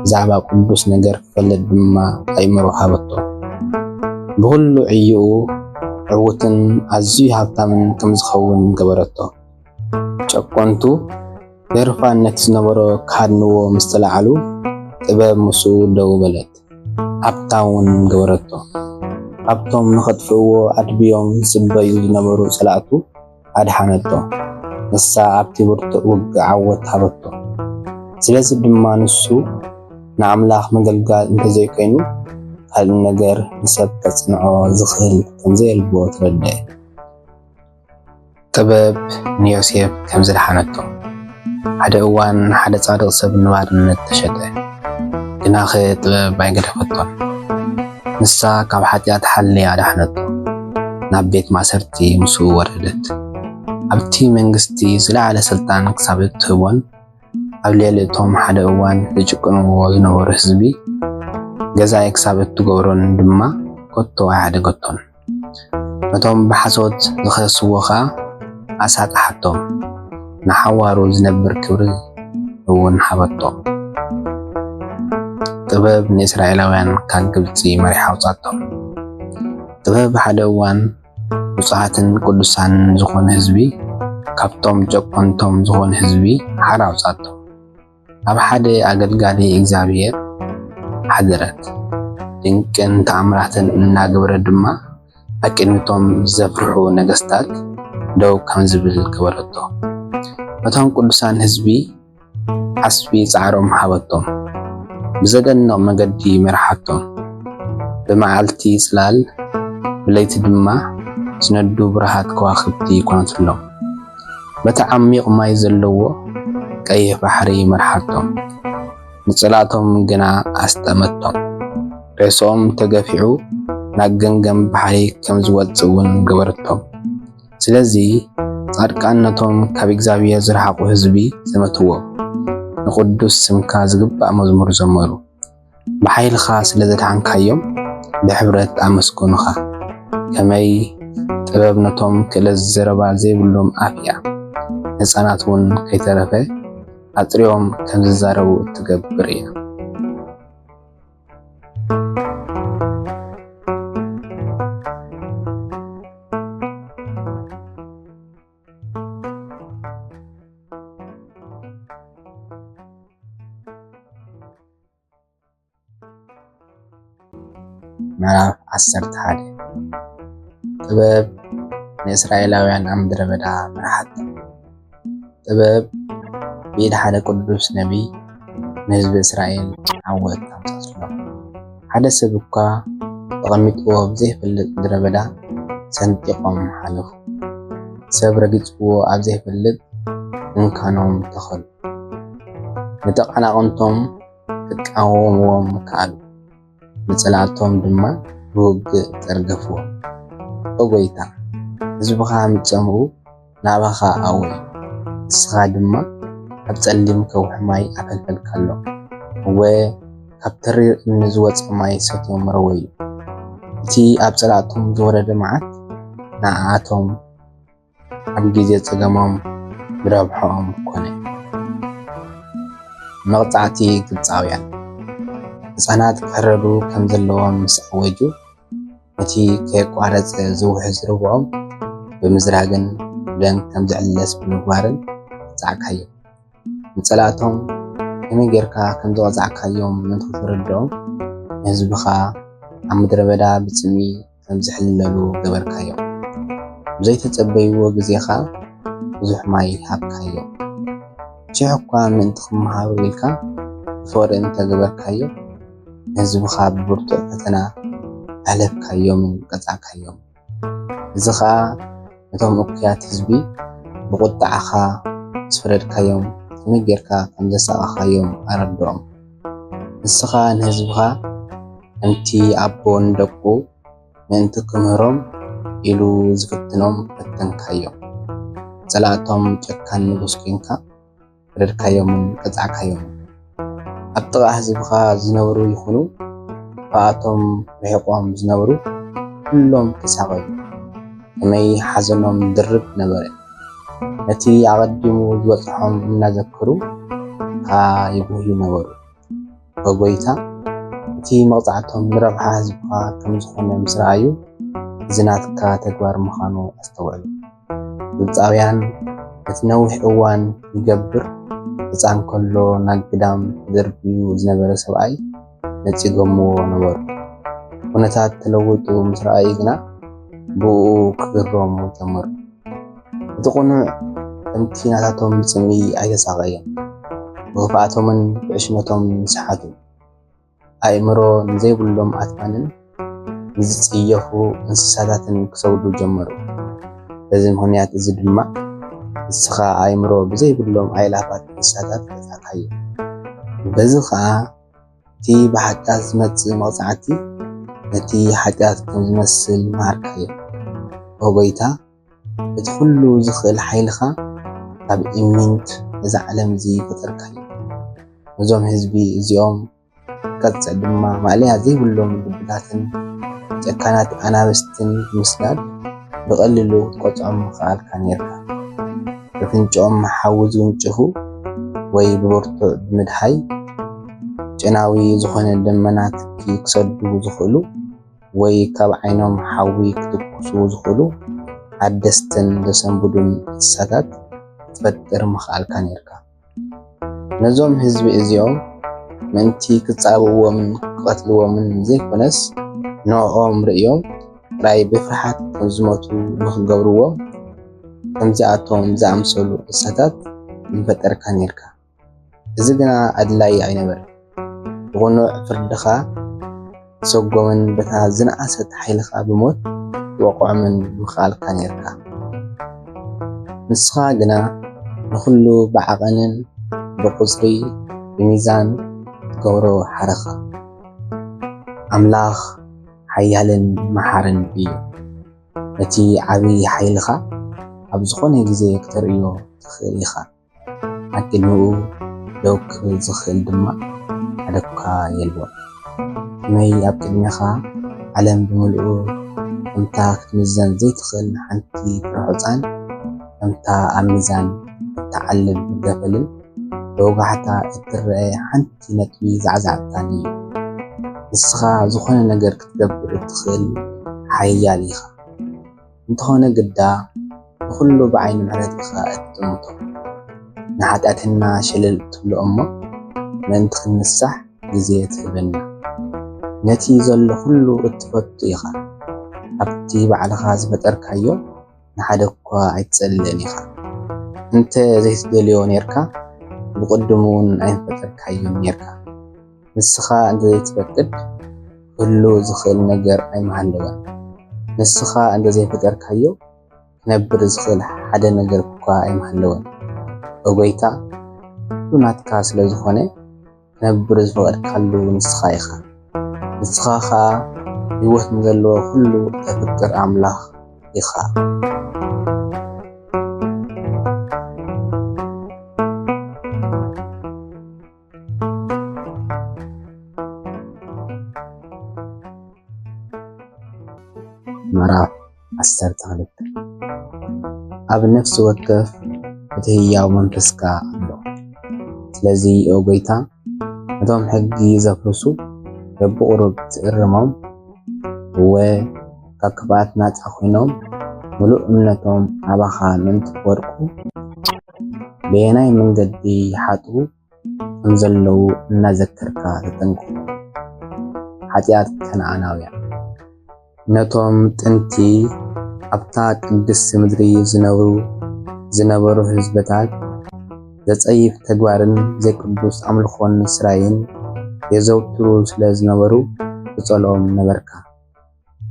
ብዛዕባ ቅዱስ ነገር ክፈልጥ ድማ ኣእምሮ ሃበቶ። ብኹሉ ዕይኡ ዕዉትን ኣዝዩ ሃብታምን ከም ዝኸውን ገበረቶ። ጨቆንቱ ብህርፋን ነቲ ዝነበሮ ክሃድንዎ ምስ ተላዓሉ፣ ጥበብ ምስኡ ደው በለት። ሃብታ እውን ገበረቶ። ካብቶም ንኸጥፍእዎ ኣድብዮም ዝጽበዩ ዝነበሩ ጸላእቱ ኣድሓነቶ። ንሳ ኣብቲ ብርቱዕ ውግእ ዓወት ሃበቶ። ስለዚ ድማ ንሱ ንኣምላኽ ምገልጋል እንተዘይኮይኑ፣ ካልእ ነገር ንሰብ ከጽንዖ ዝኽእል ከም ዘየልቦ ተረድአ። ጥበብ ንዮሴፍ ከም ዝደሓነቶ። ሓደ እዋን ሓደ ጻድቕ ሰብ ንባርነት ተሸጠ። ግናኸ ጥበብ ኣይገደፈቶን። ንሳ ካብ ሓጢኣት ሓልያ ኣድሓነቶ። ናብ ቤት ማእሰርቲ ምስኡ ወረደት። ኣብቲ መንግስቲ ዝለዓለ ስልጣን ክሳብ እትህቦን ኣብ ልዕሊ እቶም ሓደ እዋን ዝጭቁንዎ ዝነበሩ ህዝቢ ገዛኢ ክሳብ እትገብሮን ድማ ከቶ ኣይሓደገቶን። ነቶም ብሓሶት ዝኸስዎ ኸኣ ኣሳጥሓቶም፣ ንሓዋሩ ዝነብር ክብሪ እውን ሃበቶም። ጥበብ ንእስራኤላውያን ካብ ግብጺ መሪሓ ኣውጻቶም። ጥበብ ሓደ እዋን ብፁዓትን ቅዱሳን ዝኾነ ህዝቢ ካብቶም ጨቆንቶም ዝኾነ ህዝቢ ሓራ ኣውጻቶም። ኣብ ሓደ ኣገልጋሊ እግዚኣብሔር ሓደረት። ድንቅን ተኣምራትን እናገበረ ድማ ኣብ ቅድሚቶም ዘፍርሑ ነገስታት ደው ከም ዝብል ገበረቶ። ነቶም ቅዱሳን ህዝቢ ዓስቢ ጻዕሮም ሃበቶም። ብዘደንቕ መገዲ መርሓቶም። ብመዓልቲ ጽላል፣ ብለይቲ ድማ ዝነዱ ብሩሃት ከዋኽብቲ ኮነትሎም። በቲ ዓሚቕ ማይ ዘለዎ ቀይሕ ባሕሪ መርሓቶም። ንጸላእቶም ግና ኣስጠመቶም። ሬስኦም ተገፊዑ ናብ ገምገም ባሕሪ ከም ዝወጽእ እውን ገበረቶም። ስለዚ ጻድቃን ነቶም ካብ እግዚኣብሔር ዝረሓቑ ህዝቢ ዘመትዎም፣ ንቕዱስ ስምካ ዝግባእ መዝሙር ዘመሩ። ብሓይልኻ ስለ ዘድሓንካዮም ብሕብረት ኣመስገኑኻ። ከመይ ጥበብ ነቶም ክእለት ዘረባ ዘይብሎም ኣፍ እያ። ህጻናት እውን ከይተረፈ ኣጽሪዮም ከም ዝዛረቡ እትገብር እያ። ምዕራፍ ዓሰርተ ሓደ። ጥበብ ንእስራኤላውያን ኣብ ምድረ በዳ መርሓት። ጥበብ ብኢድ ሓደ ቅዱስ ነቢይ ንህዝቢ እስራኤል ዓወት ኣምጻእሎም። ሓደ ሰብ እኳ ተቐሚጥዎ ኣብ ዘይፈልጥ ምድረ በዳ ሰንጢቖም ሓለፉ። ሰብ ረጊጽዎ ኣብ ዘይፈልጥ ድንኳኖም ተኸሉ። ንተቓናቕንቶም ክቃወምዎም ከኣሉ፣ ንጸላእቶም ድማ ብውግእ ጸርገፍዎም። ኦ ጐይታ፣ ህዝብኻ ምስ ጸምኡ ናባኻ ኣወዩ፣ ንስኻ ድማ ኣብ ጸሊም ከውሒ ማይ ኣፈልፈልካሎም። እወ፣ ካብ ተሪር እምኒ ዝወጸ ማይ ሰትዮም ረወዩ። እቲ ኣብ ጸላእቶም ዝወረደ መዓት ንዓኣቶም ኣብ ግዜ ጸገሞም ንረብሖኦም ኮነ። መቕጻዕቲ ግብጻውያን። ህጻናት ክሕረዱ ከም ዘለዎም ምስ ኣወጁ፣ ነቲ ከየቋረጸ ዝውሕዝ ርብዖም ብምዝራግን ደም ከም ዝዕለስ ብምግባርን ቀጻዕካዮም። ንጸላእቶም ከመይ ጌርካ ከም ዝቐጻዕካዮም ምእንቲ ክትርድኦም፣ ንህዝብኻ ኣብ ምድረ በዳ ብጽምኢ ከም ዝሕለሉ ገበርካዮም። ብዘይተጸበይዎ ግዜ ኸኣ ብዙሕ ማይ ሃብካዮም። ሽሕ እኳ ምእንቲ ክመሃሩ ኢልካ ብፍቕሪ እንተ ገበርካዮም፣ ንህዝብኻ ብብርቱዕ ፈተና ኣሕለፍካዮምን ቀጻዕካዮም። እዚ ኸኣ ነቶም እኩያት ህዝቢ ብቑጥዓኻ ምስ ፈረድካዮም፣ ከመይ ጌርካ ከም ዘሳቐኻዮም ኣረድኦም። ንስኻ ንህዝብኻ ከምቲ ኣቦ ንደቁ ምእንቲ ክምህሮም ኢሉ ዝፍትኖም ፈተንካዮም። ጸላእቶም ጨካን ንጉስ ኴንካ ፈረድካዮምን ቀጻዕካዮምን። ኣብ ጥቓ ህዝብኻ ዝነብሩ ይኹኑ፣ ካብኣቶም ርሒቖም ዝነብሩ ኩሎም ተሳቐዩ። ከመይ ሓዘኖም ድርብ ነበረ። ነቲ ኣቐዲሙ ዝበጽሖም እናዘከሩ ከኣ ይብህዩ ነበሩ። ኦ ጐይታ፣ እቲ መቕጻዕቶም ንረብሓ ህዝብኻ ከም ዝኾነ ምስ ረኣዩ፣ እዚ ናትካ ተግባር ምዃኑ ኣስተውዕሉ። ግብጻውያን ነቲ ነዊሕ እዋን ይገብር፣ ህጻን ከሎ ናብ ግዳም ተደርብዩ ዝነበረ ሰብኣይ ነጺጎምዎ ነበሩ። ኩነታት ተለዊጡ ምስ ረኣዩ ግና ብእኡ ክግረሙ ጀመሩ። እቲ ቅኑዕ ከምቲ ናታቶም ብጽምኢ ኣይተሳቐየን፣ ብኽፍኣቶምን ብዕሽነቶምን ሰሓቱ። ኣእምሮ ንዘይብሎም ኣትማንን ንዝጽየፉ እንስሳታትን ክሰግዱ ጀመሩ። በዚ ምኽንያት እዚ ድማ ንስኻ ኣእምሮ ብዘይብሎም ኣእላፋት እንስሳታት ቀጻዕካዮ። በዚ ኸኣ እቲ ብሓጢኣት ዝመጽእ መቕጻዕቲ ነቲ ሓጢኣት ከም ዝመስል መሃርካዮ። ኦ ጐይታ፣ እቲ ኹሉ ዝኽእል ሓይልኻ ካብ ኢሚንት ነዛ ዓለም እዚ ፈጠርካዮ። ነዞም ህዝቢ እዚኦም ክትቀጽዕ ድማ ማእለያ ዘይብሎም ድብላትን ጨካናት ኣናብስትን ብምስዳድ ብቐሊሉ ክትቀጽዖም ምኸኣልካ ኔርካ። ብፍንጭኦም ሓዊ ዝውንጭፉ ወይ ብብርቱዕ ብምድሃይ ጨናዊ ዝኾነ ደመና ትኪ ክሰዱ ዝኽእሉ ወይ ካብ ዓይኖም ሓዊ ክትኩሱ ዝኽእሉ ሓደስትን ዘሰንብዱን እንስሳታት ክትፈጥር ምኸኣልካ ኔርካ። ነዞም ህዝቢ እዚኦም ምእንቲ ክጻብእዎምን ክቐትልዎምን ዘይኮነስ፣ ንዕኦም ርእዮም ጥራይ ብፍርሓት ከም ዝሞቱ ንኽገብርዎም፣ ከምዚኣቶም ዝኣምሰሉ እንስሳታት ምፈጠርካ ኔርካ። እዚ ግና ኣድላዪ ኣይነበረን። ብቕኑዕ ፍርድኻ ትሰጎምን በታ ዝነኣሰት ሓይልኻ ብሞት ትወቕዖምን ምኸኣልካ ኔርካ። ንስኻ ግና ንኹሉ ብዓቐንን ብቑጽሪ ብሚዛን ትገብሮ ሓረኻ። ኣምላኽ ሓያልን መሓርን እዩ። ነቲ ዓቢ ሓይልኻ ኣብ ዝኾነ ግዜ ክተርእዮ ትኽእል ኢኻ። ኣብ ቅድሚኡ ደው ክብል ዝኽእል ድማ ሓደ እኳ የልቦን። ከመይ ኣብ ቅድሜኻ ዓለም ብምልኡ ከምታ ክትምዘን ዘይትኽእል ሓንቲ ፍርሑጻን ከምታ ኣብ ሚዛን እትዓልብ ገፈልን ብወጋሕታ እትረአ ሓንቲ ነጥቢ ዛዕዛዕታን እዩ። ንስኻ ዝኾነ ነገር ክትገብር እትኽእል ሓያል ኢኻ። እንተኾነ ግዳ ንኹሉ ብዓይኒ ምሕረት ኢኻ እትጥምቶ። ንሓጢኣትና ሸለል እትብሎ እሞ ምእንቲ ክንንሳሕ ግዜ ትህበና። ነቲ ዘሎ ኩሉ እትፈቱ ኢኻ። ኣብቲ ባዕልኻ ዝፈጠርካዮ ንሓደ እኳ ኣይትጸልእን ኢኻ። እንተ ዘይትደልዮ ኔርካ ብቕድሙ እውን ኣይምፈጠርካዮን ኔርካ። ንስኻ እንተ ዘይትፈቅድ ክህሉ ዝኽእል ነገር ኣይምሃለወን። ንስኻ እንተ ዘይፈጠርካዮ ክነብር ዝኽእል ሓደ ነገር እኳ ኣይምሃለወን። ኦ ጐይታ፣ ኩሉ ናትካ ስለ ዝኾነ ክነብር ዝፈቐድካሉ ንስኻ ኢኻ። ንስኻ ኸኣ ህይወት ንዘለዎ ኩሉ ተፍቅር ኣምላኽ ኢኻ። ምዕራፍ ዓሰርተ ክልተ። ኣብ ነፍሲ ወከፍ እቲ ህያው መንፈስካ ኣሎ። ስለዚ ኦ ጐይታ፣ ነቶም ሕጊ ዘፍርሱ በብቑሩብ ትእርሞም፣ እወ፣ ካብ ክፍኣት ናጻ ኾይኖም ምሉእ እምነቶም ኣባኻ ምእንቲ ክወድቁ፣ በየናይ መንገዲ ይሓጥኡ ከም ዘለዉ እናዘከርካ ተጠንቅቖም። ሓጢኣት ከነኣናውያን። ነቶም ጥንቲ ኣብታ ቅድስቲ ምድሪ ዝነብሩ ዝነበሩ ህዝብታት ዘጸይፍ ተግባርን ዘይቅዱስ ኣምልኾን ስራይን የዘውትሩ ስለ ዝነበሩ ትጸልኦም ነበርካ።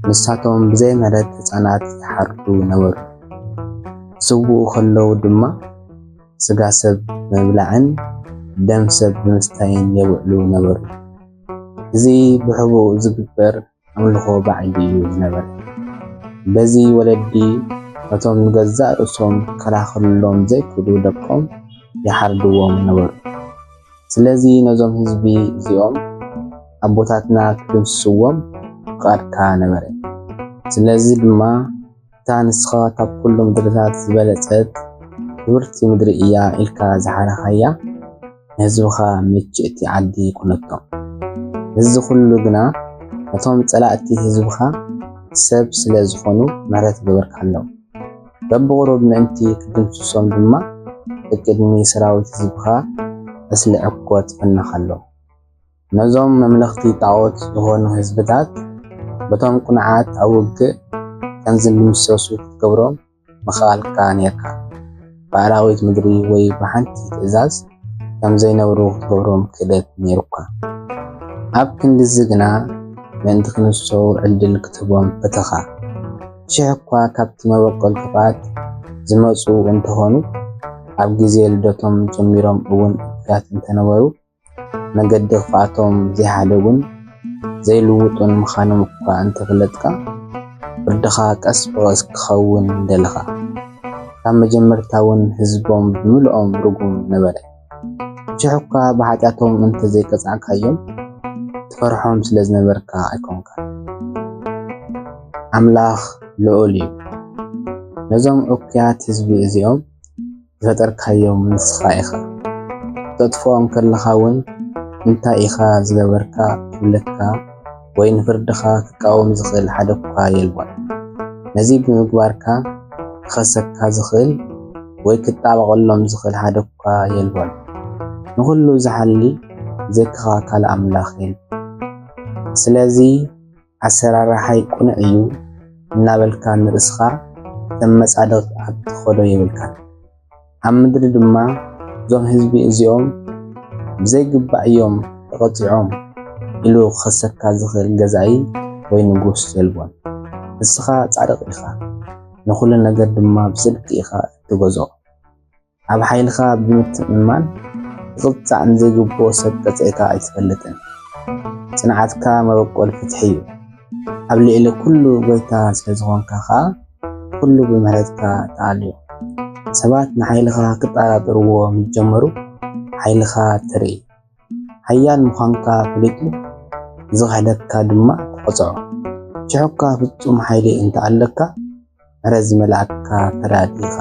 ንሳቶም ብዘይ ምሕረት ህጻናት ይሓርዱ ነበሩ። ክስውኡ ከለዉ ድማ ስጋ ሰብ ብምብላዕን ደም ሰብ ብምስታይን የውዕሉ ነበሩ። እዚ ብሕቡእ ዝግበር ኣምልኾ ባዕዲ እዩ ዝነበረ። በዚ ወለዲ ነቶም ንገዛእ ርእሶም ክከላኸልሎም ዘይክእሉ ደቆም ይሓርድዎም ነበሩ። ስለዚ ነዞም ህዝቢ እዚኦም ኣቦታትና ክድምስስዎም ፍቓድካ ነበረ። ስለዚ ድማ እታ ንስኻ ካብ ኩሉ ምድርታት ዝበለጸት ክብርቲ ምድሪ እያ ኢልካ ዝሓረኻያ ንህዝብኻ ምችእቲ ዓዲ ኮነቶም። እዚ ኩሉ ግና ነቶም ጸላእቲ ህዝብኻ ሰብ ስለ ዝኾኑ ምሕረት ገበርካሎም። በብቑሩብ ምእንቲ ክትድምስሶም ድማ ብቅድሚ ሰራዊት ህዝብኻ ዕስለ ዕኮ ትፍንኻሎም። ነዞም መምለኽቲ ጣዖት ዝኾኑ ህዝብታት በቶም ቅኑዓት ኣብ ውግእ ከም ዝድምሰሱ ክትገብሮም ምኽኣልካ ኔርካ። ብኣራዊት ምድሪ ወይ ብሓንቲ ትእዛዝ ከም ዘይነብሩ ክትገብሮም ክእለት ኔሩካ። ኣብ ክንድዚ ግና ምእንቲ ክንሶ ዕድል ክትህቦም ፈተኻ። ሽሕ እኳ ካብቲ መበቆል ክፍኣት ዝመጹ እንተኾኑ፣ ኣብ ግዜ ልደቶም ጀሚሮም እውን እኩያት እንተነበሩ፣ መገዲ ክፍኣቶም ዘይሓደጉን ዘይልውጡን ምዃኖም እኳ እንተፈለጥካ፣ ፍርድኻ ቀስ ብቐስ ክኸውን ደለኻ። ካብ መጀመርታ እውን ህዝቦም ብምልኦም ርጉም ነበረ። ሽሕ እኳ ብሓጢኣቶም እንተዘይቀጻዕካዮም፣ ትፈርሖም ስለ ዝነበርካ ኣይኮንካን። ኣምላኽ ልዑል እዩ። ነዞም እኩያት ህዝቢ እዚኦም ዝፈጠርካዮም ንስኻ ኢኻ። ክተጥፍኦም ከለኻ እውን እንታይ ኢኻ ዝገበርካ ክብለካ ወይ ንፍርድኻ ክቃወም ዝኽእል ሓደ እኳ የልቦን። ነዚ ብምግባርካ ክኸሰካ ዝኽእል ወይ ክጣበቐሎም ዝኽእል ሓደ እኳ የልቦን። ንኹሉ ዝሓሊ ብዘይካኻ ካልእ ኣምላኽ የለን። ስለዚ ኣሰራርሓይ ቅኑዕ እዩ እናበልካ ንርእስኻ ከም መጻድቕ ኣብ ትኸዶ የብልካን። ኣብ ምድሪ ድማ እዞም ህዝቢ እዚኦም ብዘይግባእ እዮም ተቐጺዖም ኢሉ ክኸሰካ ዝኽእል ገዛኢ ወይ ንጉስ የልቦን። ንስኻ ጻድቕ ኢኻ፣ ንኹሉ ነገር ድማ ብጽድቂ ኢኻ እትገዝኦ። ኣብ ሓይልኻ ብምትእምማን ክትቕጻዕ ንዘይግብኦ ሰብ ቀጺዕካ ኣይትፈልጥን። ጽንዓትካ መበቆል ፍትሒ እዩ። ኣብ ልዕሊ ኩሉ ጎይታ ስለ ዝኾንካ ኸኣ፣ ኩሉ ብምሕረትካ ተኣልዩ። ሰባት ንሓይልኻ ክጠራጠርዎ ምስ ጀመሩ፣ ሓይልኻ ትርኢ። ሓያል ምዃንካ ፈሊጡ ዝኽሕደካ ድማ ትቐጽዖ። ሽሕ እኳ ፍጹም ሓይሊ እንተ ኣለካ፣ ምሕረት ዝመልኣካ ፈራዲ ኢኻ።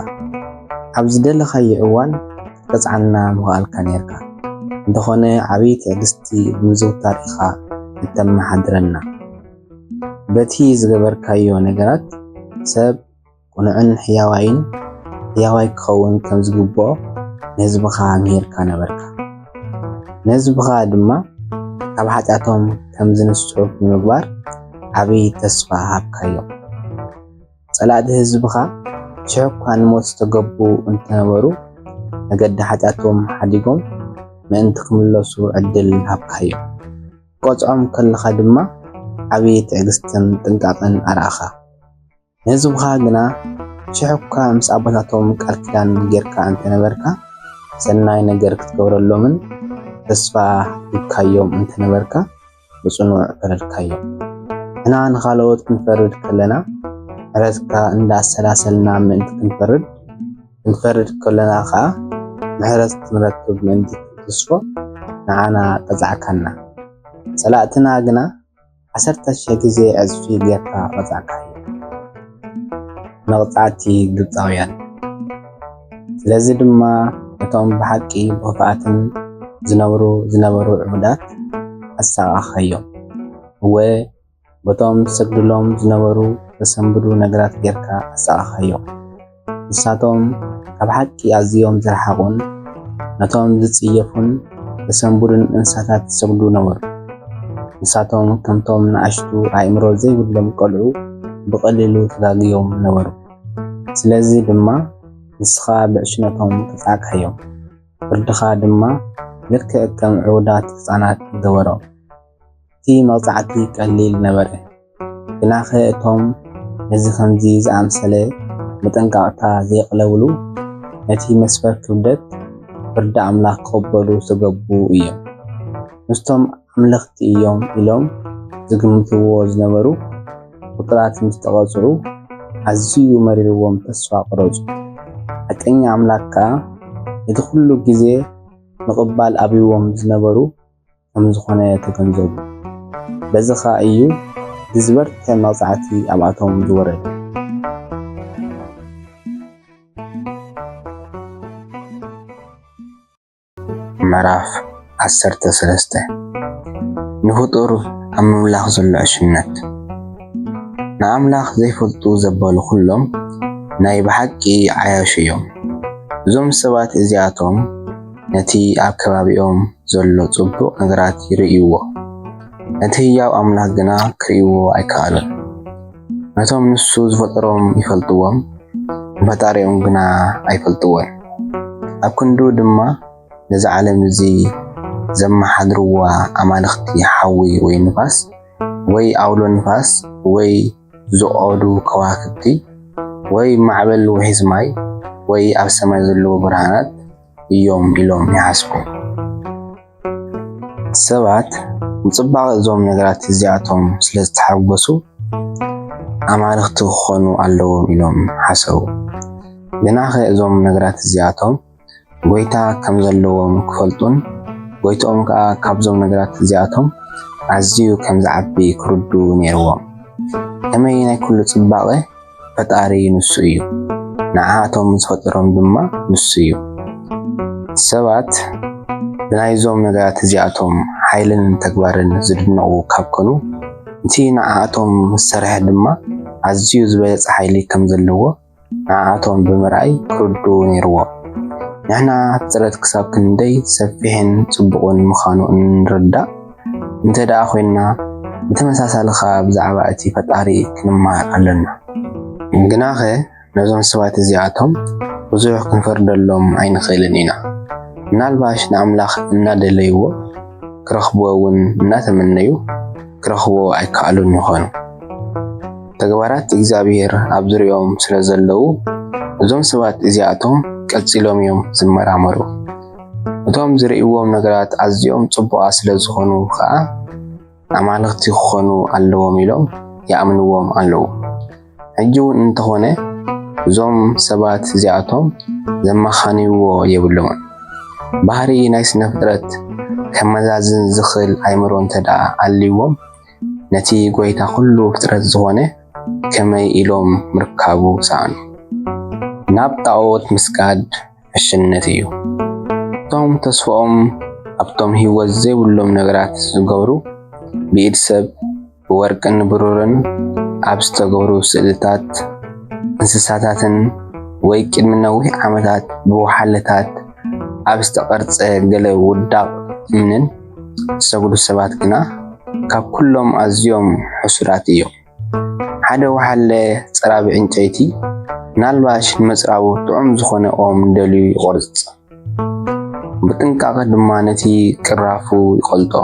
ኣብ ዝደለኻዮ እዋን ክትቀጽዓና ምኽኣልካ ኔርካ። እንተኾነ ዓብዪ ትዕግስቲ ብምዝውታር ኢኻ እተመሓድረና። በቲ ዝገበርካዮ ነገራት ሰብ ቅኑዕን ሕያዋይን ሕያዋይ ክኸውን ከም ዝግብኦ ንህዝብኻ ምሂርካ ነበርካ። ንህዝብኻ ድማ ካብ ሓጢኣቶም ከም ዝንስሑ ብምግባር ዓብዪ ተስፋ ሃብካዮም። ጸላእቲ ህዝብኻ ሽሕ እኳ ንሞት ዝተገቡ እንተነበሩ፣ መገዲ ሓጢኣቶም ሓዲጎም ምእንቲ ክምለሱ ዕድል ሃብካዮም። ክትቀጽዖም ከለኻ ድማ ዓብዪ ትዕግስትን ጥንቃቐን ኣርኣኻ። ንህዝብኻ ግና ሽሕ እኳ ምስ ኣቦታቶም ቃል ኪዳን ጌርካ እንተነበርካ፣ ሰናይ ነገር ክትገብረሎምን ተስፋ ሂብካዮም እንተነበርካ፣ ብጽኑዕ ፈረድካዮም። ንሕና ንኻልኦት ክንፈርድ ከለና፣ ምሕረትካ እንዳኣሰላሰልና ምእንቲ ክንፈርድ፣ ክንፈርድ ከለና ኸኣ፣ ምሕረት ክንረክብ ምእንቲ ክንትስፎ፣ ንዓና ቀጻዕካና። ጸላእትና ግና ዓሰርተ ሽሕ ግዜ ዕጽፊ ጌርካ ቀጻዕካዮም። መቕጻዕቲ ግብጻውያን። ስለዚ ድማ ነቶም ብሓቂ ብኽፍኣትን ዝነብሩ ዝነበሩ ዕቡዳት ኣሳቐኻዮም። እወ፣ በቶም ዝሰግድሎም ዝነበሩ ዘሰንብዱ ነገራት ጌርካ ኣሳቐኻዮም። ንሳቶም ካብ ሓቂ ኣዝዮም ዝረሓቑን ነቶም ዝጽየፉን ዘሰንብዱን እንስሳታት ዝሰግዱ ነበሩ። ንሳቶም ከምቶም ንኣሽቱ ኣእምሮ ዘይብሎም ቈልዑ ብቐሊሉ ተጋግዮም ነበሩ። ስለዚ ድማ ንስኻ ብዕሽነቶም ቀጻዕካዮም፣ ፍርድኻ ድማ ልክዕ ከም ዕቡዳት ህጻናት ገበሮም። እቲ መቕጻዕቲ ቀሊል ነበረ። ግናኸ እቶም ነዚ ከምዚ ዝኣምሰለ መጠንቀቕታ ዘየቕለብሉ፣ ነቲ መስፈር ክብደት ፍርዲ ኣምላኽ ክቕበሉ ዝተገብቡ እዮም። ምስቶም ኣምለኽቲ እዮም ኢሎም ዝግምትዎ ዝነበሩ ፍጡራት ምስ ተቐጽዑ፣ ኣዝዩ መሪርዎም ተስፋ ቆረጹ። ሓቀኛ ኣምላኽ ከኣ ነቲ ኩሉ ግዜ ምቕባል ኣብይዎም ዝነበሩ ከም ዝኾነ ተገንዘቡ። በዚ ኸኣ እዩ እቲ ዝበርትዕ መቕጻዕቲ ኣብኣቶም ዝወረደ። ምዕራፍ ዓሰርተ ሰለስተ። ንፍጡር ኣብ ምምላኽ ዘሎ ዕሽነት። ንኣምላኽ ዘይፈልጡ ዘበሉ ኩሎም ናይ ብሓቂ ዓያሹ እዮም። እዞም ሰባት እዚኣቶም ነቲ ኣብ ከባቢኦም ዘሎ ጽቡቕ ነገራት ይርእይዎ፣ ነቲ ህያው ኣምላኽ ግና ክርእይዎ ኣይከኣሉን። ነቶም ንሱ ዝፈጠሮም ይፈልጥዎም፣ ንፈጣሪኦም ግና ኣይፈልጥዎን። ኣብ ክንዱ ድማ ነዚ ዓለም እዚ ዘመሓድርዋ ኣማልኽቲ ሓዊ ወይ ንፋስ ወይ ኣውሎ ንፋስ ወይ ዝቖዱ ከዋክብቲ ወይ ማዕበል ውሒዝ ማይ ወይ ኣብ ሰማይ ዘለዉ ብርሃናት እዮም ኢሎም ይሓስቡ። ሰባት ንጽባቐ እዞም ነገራት እዚኣቶም ስለ ዝተሓጎሱ ኣማልኽቲ ክኾኑ ኣለዎም ኢሎም ሓሰቡ። ግናኸ እዞም ነገራት እዚኣቶም ጎይታ ከም ዘለዎም ክፈልጡን ጎይትኦም ከኣ ካብዞም ነገራት እዚኣቶም ኣዝዩ ከም ዝዓቢ ክርድኡ ነይርዎም። ከመይ ናይ ኩሉ ጽባቐ ፈጣሪ ንሱ እዩ፣ ንዓኣቶም ዝፈጠሮም ድማ ንሱ እዩ። ሰባት ብናይዞም ነገራት እዚኣቶም ሓይልን ተግባርን ዝድነቑ ካብ ኮኑ፣ እቲ ንዓኣቶም ዝሰርሐ ድማ ኣዝዩ ዝበለጸ ሓይሊ ከም ዘለዎ ንዓኣቶም ብምርኣይ ክርድኡ ነይርዎ። ንሕና ፍጥረት ክሳብ ክንደይ ሰፊሕን ጽቡቕን ምዃኑ እንርዳእ እንተ ደኣ ኮይንና፣ ብተመሳሳሊ ኸኣ ብዛዕባ እቲ ፈጣሪ ክንመሃር ኣለና። ግናኸ ነዞም ሰባት እዚኣቶም ብዙሕ ክንፈርደሎም ኣይንኽእልን ኢና። ምናልባሽ ንኣምላኽ እናደለይዎ ክረኽብዎ እውን እናተመነዩ ክረኽብዎ ኣይከኣሉን ይኾኑ። ተግባራት እግዚኣብሔር ኣብ ዙርያኦም ስለ ዘለዉ፣ እዞም ሰባት እዚኣቶም ቀጺሎም እዮም ዝመራመሩ። እቶም ዝርእይዎም ነገራት ኣዝዮም ጽቡቓት ስለ ዝኾኑ ኸኣ፣ ኣማልኽቲ ክኾኑ ኣለዎም ኢሎም ይኣምንዎም ኣለዉ። ሕጂ እውን እንተኾነ፣ እዞም ሰባት እዚኣቶም ዘመኻንይዎ የብሎምን። ባህሪ ናይ ስነ ፍጥረት ከመዛዝን ዝኽእል ኣእምሮ እንተ ደኣ ኣልይዎም፣ ነቲ ጐይታ ኩሉ ፍጥረት ዝኾነ ከመይ ኢሎም ምርካቡ ሰኣኑ። ናብ ጣኦት ምስጋድ ዕሽነት እዩ። እቶም ተስፍኦም ኣብቶም ህይወት ዘይብሎም ነገራት ዝገብሩ፣ ብኢድ ሰብ፣ ብወርቅን ብሩርን ኣብ ዝተገብሩ ስእልታት እንስሳታትን ወይ ቅድሚ ነዊሕ ዓመታት ብወሓለታት ኣብ ዝተቐርጸ ገለ ውዳቕ እምንን ዝሰግዱ ሰባት ግና ካብ ኩሎም ኣዝዮም ሕሱራት እዮም። ሓደ ወሓለ ጸራቢ ዕንጨይቲ፣ ምናልባሽ ንመጽራቡ ጥዑም ዝኾነ ኦም ደልዩ ይቖርጽ። ብጥንቃቐ ድማ ነቲ ቅራፉ ይቖልጦ።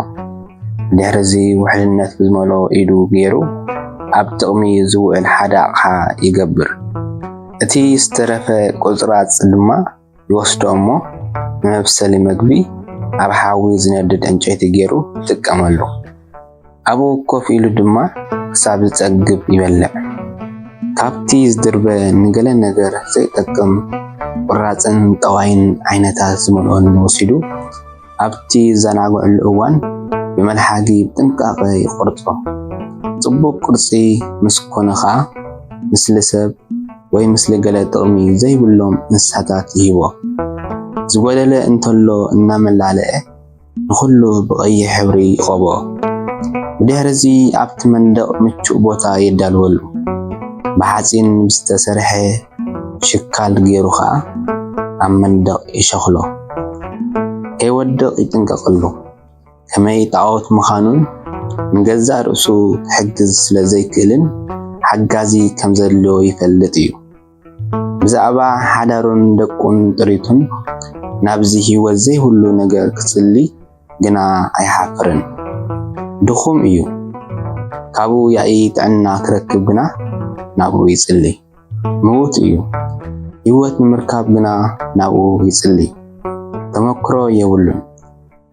ድሕርዚ ውሕልነት ብዝመልኦ ኢዱ ገይሩ ኣብ ጥቕሚ ዝውዕል ሓደ ኣቕሓ ይገብር። እቲ ዝተረፈ ቁርጽራጽ ድማ ይወስዶ እሞ ንመብሰሊ መግቢ ኣብ ሓዊ ዝነድድ ዕንጨይቲ ገይሩ ይጥቀመሉ። ኣብኡ ኮፍ ኢሉ ድማ ክሳብ ዝጸግብ ይበልዕ። ካብቲ ዝድርበ ንገለ ነገር ዘይጠቅም ቁራጽን ጠዋይን ዓይነታት ዝመልኦን ወሲዱ ኣብቲ ዝዘናግዐሉ እዋን ብመልሓጊ ብጥንቃቐ ይቖርጾ። ጽቡቕ ቅርጺ ምስ ኮነ ኸኣ ምስሊ ሰብ ወይ ምስሊ ገለ ጥቕሚ ዘይብሎም እንስሳታት ይህቦ። ዝጎደለ እንተሎ እናመላለአ ንኹሉ ብቐይሕ ሕብሪ ይቐብኦ። ብድሕርዚ ኣብቲ መንደቕ ምቹእ ቦታ የዳልወሉ። ብሓጺን ብዝተሰርሐ ሽካል ገይሩ ኸኣ ኣብ መንደቕ ይሸኽሎ። ከይወድቕ ይጥንቀቐሉ። ከመይ ጣኦት ምዃኑን ንገዛእ ርእሱ ክሕግዝ ስለ ዘይክእልን ሓጋዚ ከም ዘድልዮ ይፈልጥ እዩ። ብዛዕባ ሓዳሩን ደቁን ጥሪቱን ናብዚ ህይወት ዘይብሉ ነገር ክጽሊ ግና ኣይሓፍርን። ድኹም እዩ። ካብኡ ያኢ ጥዕና ክረክብ ግና ናብኡ ይጽሊ። ምዉት እዩ። ህይወት ንምርካብ ግና ናብኡ ይጽሊ። ተመክሮ የብሉን።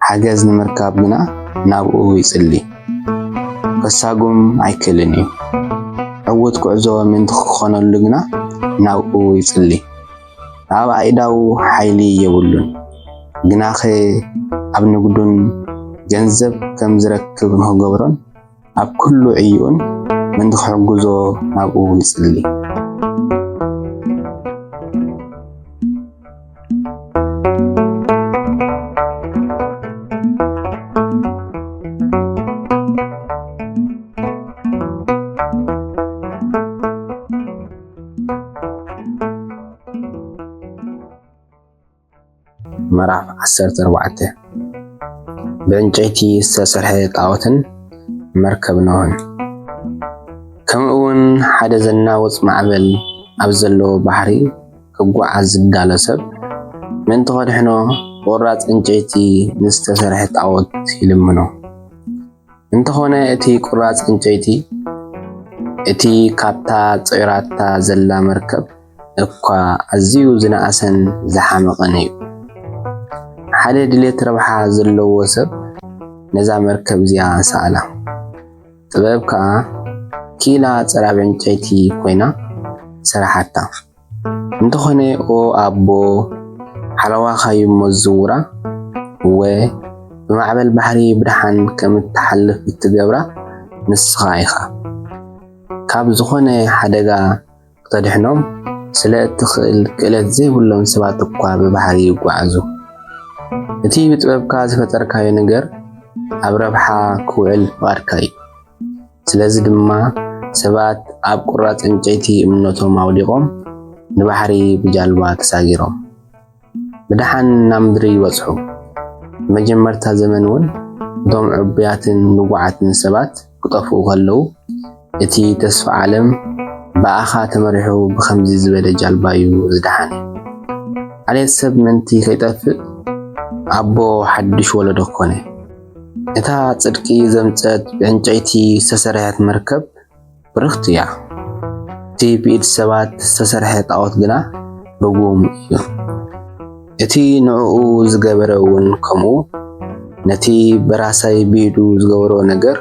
ሓገዝ ንምርካብ ግና ናብኡ ይጽሊ። ከሳጉም ኣይክእልን እዩ። ዕዉት ጉዕዞ ምእንቲ ክኾነሉ ግና ናብኡ ይጽሊ። ኣብ ኣእዳዉ ሓይሊ የብሉን። ግናኸ ኣብ ንግዱን ገንዘብ ከም ዝረክብ ንኽገብሮን ኣብ ኩሉ ዕዩኡን ምእንቲ ክሕግዞ ናብኡ ይጽሊ። ምዕራፍ ዓሰርተ ኣርባዕተ። ብዕንጨይቲ ዝተሰርሐ ጣዖትን መርከብ ኖህን። ከምኡ እውን ሓደ ዘናውጽ ማዕበል ኣብ ዘለዎ ባሕሪ ክጓዓዝ ዝዳሎ ሰብ ምእንቲ ከድሕኖ ብቑራጽ ዕንጨይቲ ንዝተሰርሐ ጣዖት ይልምኖ። እንተኾነ እቲ ቁራጽ ዕንጨይቲ፣ እቲ ካብታ ጾይራታ ዘላ መርከብ እኳ ኣዝዩ ዝነኣሰን ዝሓመቐን እዩ። ሓደ ድሌት ረብሓ ዘለዎ ሰብ ነዛ መርከብ እዚኣ ሰኣላ። ጥበብ ከኣ ክኢላ ጸራብ ዕንጨይቲ ኮይና ሰራሓታ። እንተኾነ ኦ ኣቦ፣ ሓለዋኻ እዩ እሞ ዝዝውራ፣ እወ፣ ብማዕበል ባሕሪ ብደሓን ከም እትሓልፍ እትገብራ ንስኻ ኢኻ። ካብ ዝኾነ ሓደጋ ክተድሕኖም ስለ እትኽእል ክእለት ዘይብሎም ሰባት እኳ ብባሕሪ ይጓዓዙ። እቲ ብጥበብካ ዝፈጠርካዮ ነገር ኣብ ረብሓ ክውዕል ፍቓድካ እዩ። ስለዚ ድማ ሰባት ኣብ ቁራጽ ዕንጨይቲ እምነቶም ኣውዲቖም ንባሕሪ ብጃልባ ተሳጊሮም ብደሓን ናብ ምድሪ ይበጽሑ። መጀመርታ ዘመን እውን እቶም ዕቡያትን ንጉዓትን ሰባት ክጠፍኡ ከለዉ እቲ ተስፋ ዓለም ብኣኻ ተመሪሑ ብኸምዚ ዝበለ ጃልባ እዩ ዝደሓነ። ዓሌት ሰብ ምእንቲ ከይጠፍእ ኣቦ ሓድሽ ወለዶ ኮነ። እታ ጽድቂ ዘምጸት ብዕንጨይቲ ዝተሰርሐት መርከብ ብርኽቲ እያ። እቲ ብኢድ ሰባት ዝተሰርሐ ጣዖት ግና ርጉም እዩ። እቲ ንዕኡ ዝገበረ እውን ከምኡ፣ ነቲ በራሳይ ብኢዱ ዝገበሮ ነገር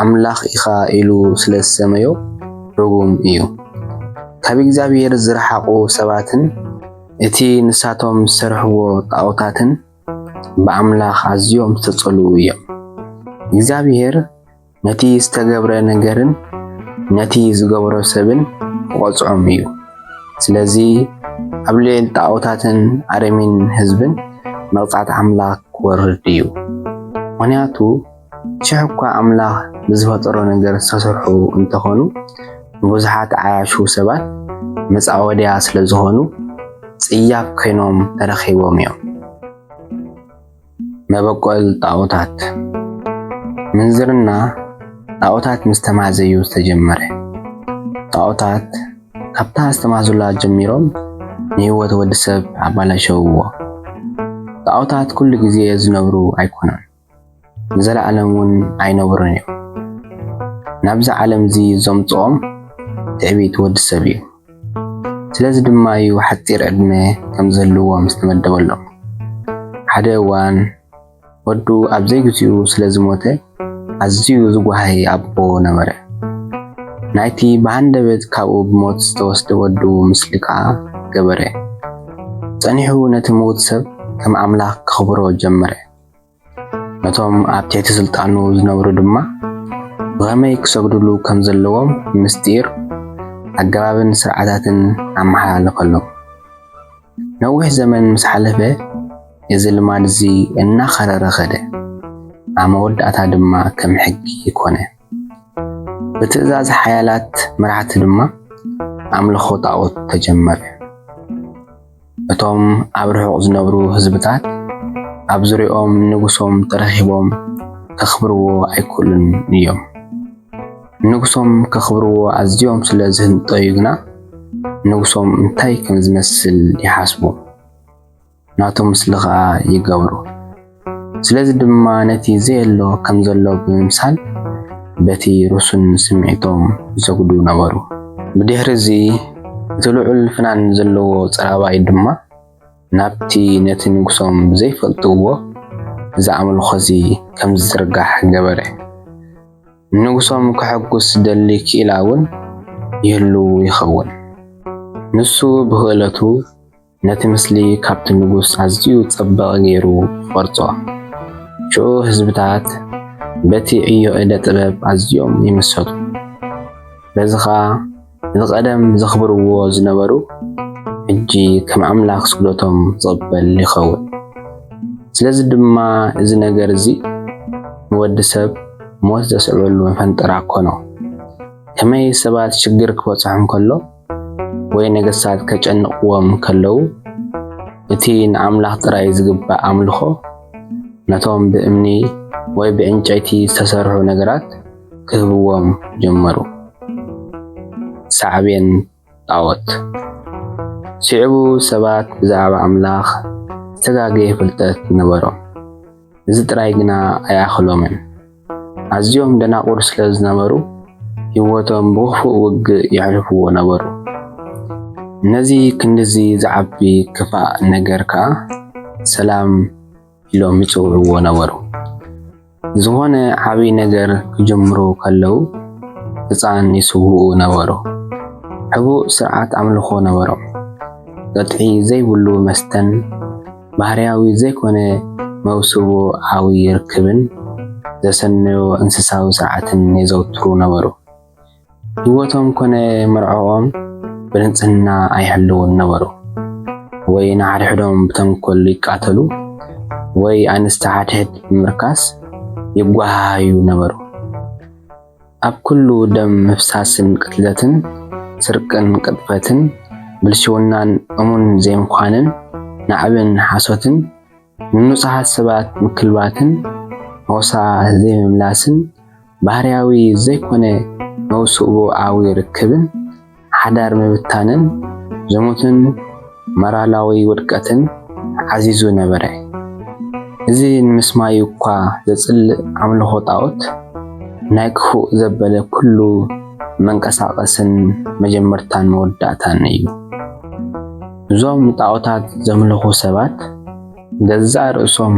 ኣምላኽ ኢኻ ኢሉ ስለ ዝሰመዮ ርጉም እዩ። ካብ እግዚኣብሔር ዝረሓቑ ሰባትን እቲ ንሳቶም ዝሰርሕዎ ጣዖታትን ብኣምላኽ ኣዝዮም ዝተጸልኡ እዮም። እግዚኣብሔር ነቲ ዝተገብረ ነገርን ነቲ ዝገብሮ ሰብን ክቐጽዖም እዩ። ስለዚ ኣብ ልዕሊ ጣዖታትን ኣረሚን ህዝብን መቕጻዕቲ ኣምላኽ ክወርድ እዩ። ምኽንያቱ ሽሕ እኳ ኣምላኽ ብዝፈጠሮ ነገር ዝተሰርሑ እንተኾኑ፣ ንብዙሓት ዓያሹ ሰባት መጻወድያ ስለ ዝኾኑ ጽያፍ ኮይኖም ተረኺቦም እዮም። መበቆል ጣዖታት። ምንዝርና ጣዖታት ምስ ተማዘዩ ዝተጀመረ። ጣዖታት ካብታ ዝተማዙላ ጀሚሮም ንህይወት ወዲ ሰብ ኣባላሸውዎ። ጣዖታት ኩሉ ግዜ ዝነብሩ ኣይኮኑን፣ ንዘለኣለም እውን ኣይነብሩን እዮም። ናብዚ ዓለም እዚ ዘምጽኦም ትዕቢት ወዲ ሰብ እዩ። ስለዚ ድማ እዩ ሓጺር ዕድመ ከም ዝህልዎም ዝተመደበሎም። ሓደ እዋን ወዱ ኣብ ዘይግዚኡ ስለ ዝሞተ ኣዝዩ ዝጓሃየ ኣቦ ነበረ። ናይቲ ብሃንደበት ካብኡ ብሞት ዝተወስደ ወዱ ምስሊ ከኣ ገበረ። ጸኒሑ ነቲ ምዉት ሰብ ከም ኣምላኽ ከኽብሮ ጀመረ። ነቶም ኣብ ትሕቲ ስልጣኑ ዝነብሩ ድማ ብኸመይ ክሰግዱሉ ከም ዘለዎም ምስጢር ኣገባብን ስርዓታትን ኣመሓላለፈሎም። ነዊሕ ዘመን ምስ ሓለፈ፣ እዚ ልማድ እዚ እናኸረረ ኸደ። ኣብ መወዳእታ ድማ ከም ሕጊ ኮነ። ብትእዛዝ ሓያላት መራሕቲ ድማ ኣምልኾ ጣዖት ተጀመረ። እቶም ኣብ ርሑቕ ዝነብሩ ህዝብታት ኣብ ዙርያኦም ንጉሶም ተረኺቦም ከኽብርዎ ኣይክእሉን እዮም። ንጉሶም ከኽብርዎ ኣዝዮም ስለ ዝህንጠዩ ግና፣ ንጉሶም እንታይ ከም ዝመስል ይሓስቡ። ናቱ ምስሊ ኸኣ ይገብሩ። ስለዚ ድማ ነቲ ዘየሎ ከም ዘሎ ብምምሳል በቲ ርሱን ስምዒቶም ይሰግዱ ነበሩ። ብድሕሪ እዚ እቲ ልዑል ፍናን ዘለዎ ጽራባይ ድማ ናብቲ ነቲ ንጉሶም ዘይፈልጥዎ እዚ ኣምልኾ እዚ ከም ዝዝርጋሕ ገበረ። ንጉሶም ከሐጉስ ዝደሊ ክኢላ እውን ይህሉ ይኸውን። ንሱ ብኽእለቱ ነቲ ምስሊ ካብቲ ንጉስ ኣዝዩ ጸበቕ ገይሩ ይቐርጾ። ሽዑ ህዝብታት በቲ ዕዮ እደ ጥበብ ኣዝዮም ይምሰጡ። በዚ ኸኣ ነቲ ቀደም ዘኽብርዎ ዝነበሩ ሕጂ ከም ኣምላኽ ስግደቶም ዝቕበል ይኸውን። ስለዚ ድማ እዚ ነገር እዚ ንወዲ ሰብ ሞት ዘስዕበሉ መፈንጠራ ኮኖ። ከመይ ሰባት ሽግር ክበጽሖም ከሎ ወይ ነገስታት ከጨንቕዎም ከለዉ፣ እቲ ንኣምላኽ ጥራይ ዝግባእ ኣምልኾ ነቶም ብእምኒ ወይ ብዕንጨይቲ ዝተሰርሑ ነገራት ክህብዎም ጀመሩ። ሳዕቤን ጣዖት። ስዒቡ ሰባት ብዛዕባ ኣምላኽ ዝተጋገየ ፍልጠት ነበሮም። እዚ ጥራይ ግና ኣይኣኽሎምን። ኣዝዮም ደናቑር ስለ ዝነበሩ፣ ህይወቶም ብኽፉእ ውግእ የሕልፍዎ ነበሩ። ነዚ ክንድዚ ዝዓቢ ክፋእ ነገር ከኣ ሰላም ኢሎም ይጽውዕዎ ነበሩ። ዝኾነ ዓቢ ነገር ክጅምሩ ከለዉ፣ ህጻን ይስውኡ ነበሩ። ሕቡእ ስርዓት ኣምልኾ ነበሮም። ቅጥዒ ዘይብሉ መስተን ባህርያዊ ዘይኮነ መውስቦኣዊ ርክብን ዘሰነዮ እንስሳዊ ስርዓትን የዘውትሩ ነበሩ። ህይወቶም ኮነ መርዕኦም ብንጽህና ኣይሕልውን ነበሩ። ወይ ንሓድሕዶም ብተንኮል ይቃተሉ፣ ወይ ኣንስቲ ሓድሕድ ብምርካስ ይጓሃሃዩ ነበሩ። ኣብ ኩሉ ደም ምፍሳስን ቅትለትን፣ ስርቅን ቅጥፈትን፣ ብልሽውናን እሙን ዘይምዃንን፣ ናዕብን ሓሶትን፣ ንንጹሃት ሰባት ምክልባትን፣ ሞሳ ዘይምምላስን፣ ባህርያዊ ዘይኮነ መውስቦኣዊ ርክብን፣ ሓዳር ምብታንን፣ ዝሙትን፣ ሞራላዊ ውድቀትን ዓዚዙ ነበረ። እዚ ንምስማዩ እኳ ዘጽልእ ኣምልኾ ጣኦት፣ ናይ ክፉእ ዘበለ ኩሉ መንቀሳቐስን መጀመርታን መወዳእታን እዩ። እዞም ንጣኦታት ዘምልኹ ሰባት፣ ገዛእ ርእሶም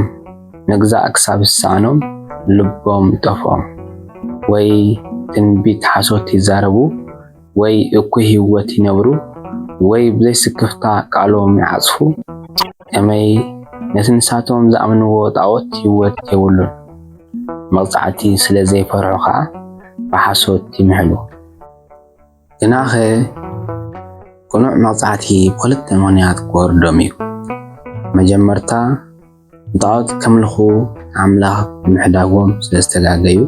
ምግዛእ ክሳብ ዝሰኣኖም ልቦም ይጠፍኦም፣ ወይ ትንቢት ሓሶት ይዛረቡ፣ ወይ እኩይ ህይወት ይነብሩ፣ ወይ ብዘይ ስክፍታ ቃሎም ይዓጽፉ። ከመይ ነቲ ንሳቶም ዝኣምንዎ ጣኦት ህይወት የብሉን። መቕጻዕቲ ስለ ዘይፈርሑ ከኣ ብሓሶት ይምሕሉ። ግናኸ ቅኑዕ መቕጻዕቲ ብኽልተ ምኽንያት ክወርዶም እዩ። መጀመርታ፣ ንጣኦት ከምልኹ ኣምላኽ ብምሕዳጎም ስለ ዝተጋገዩ።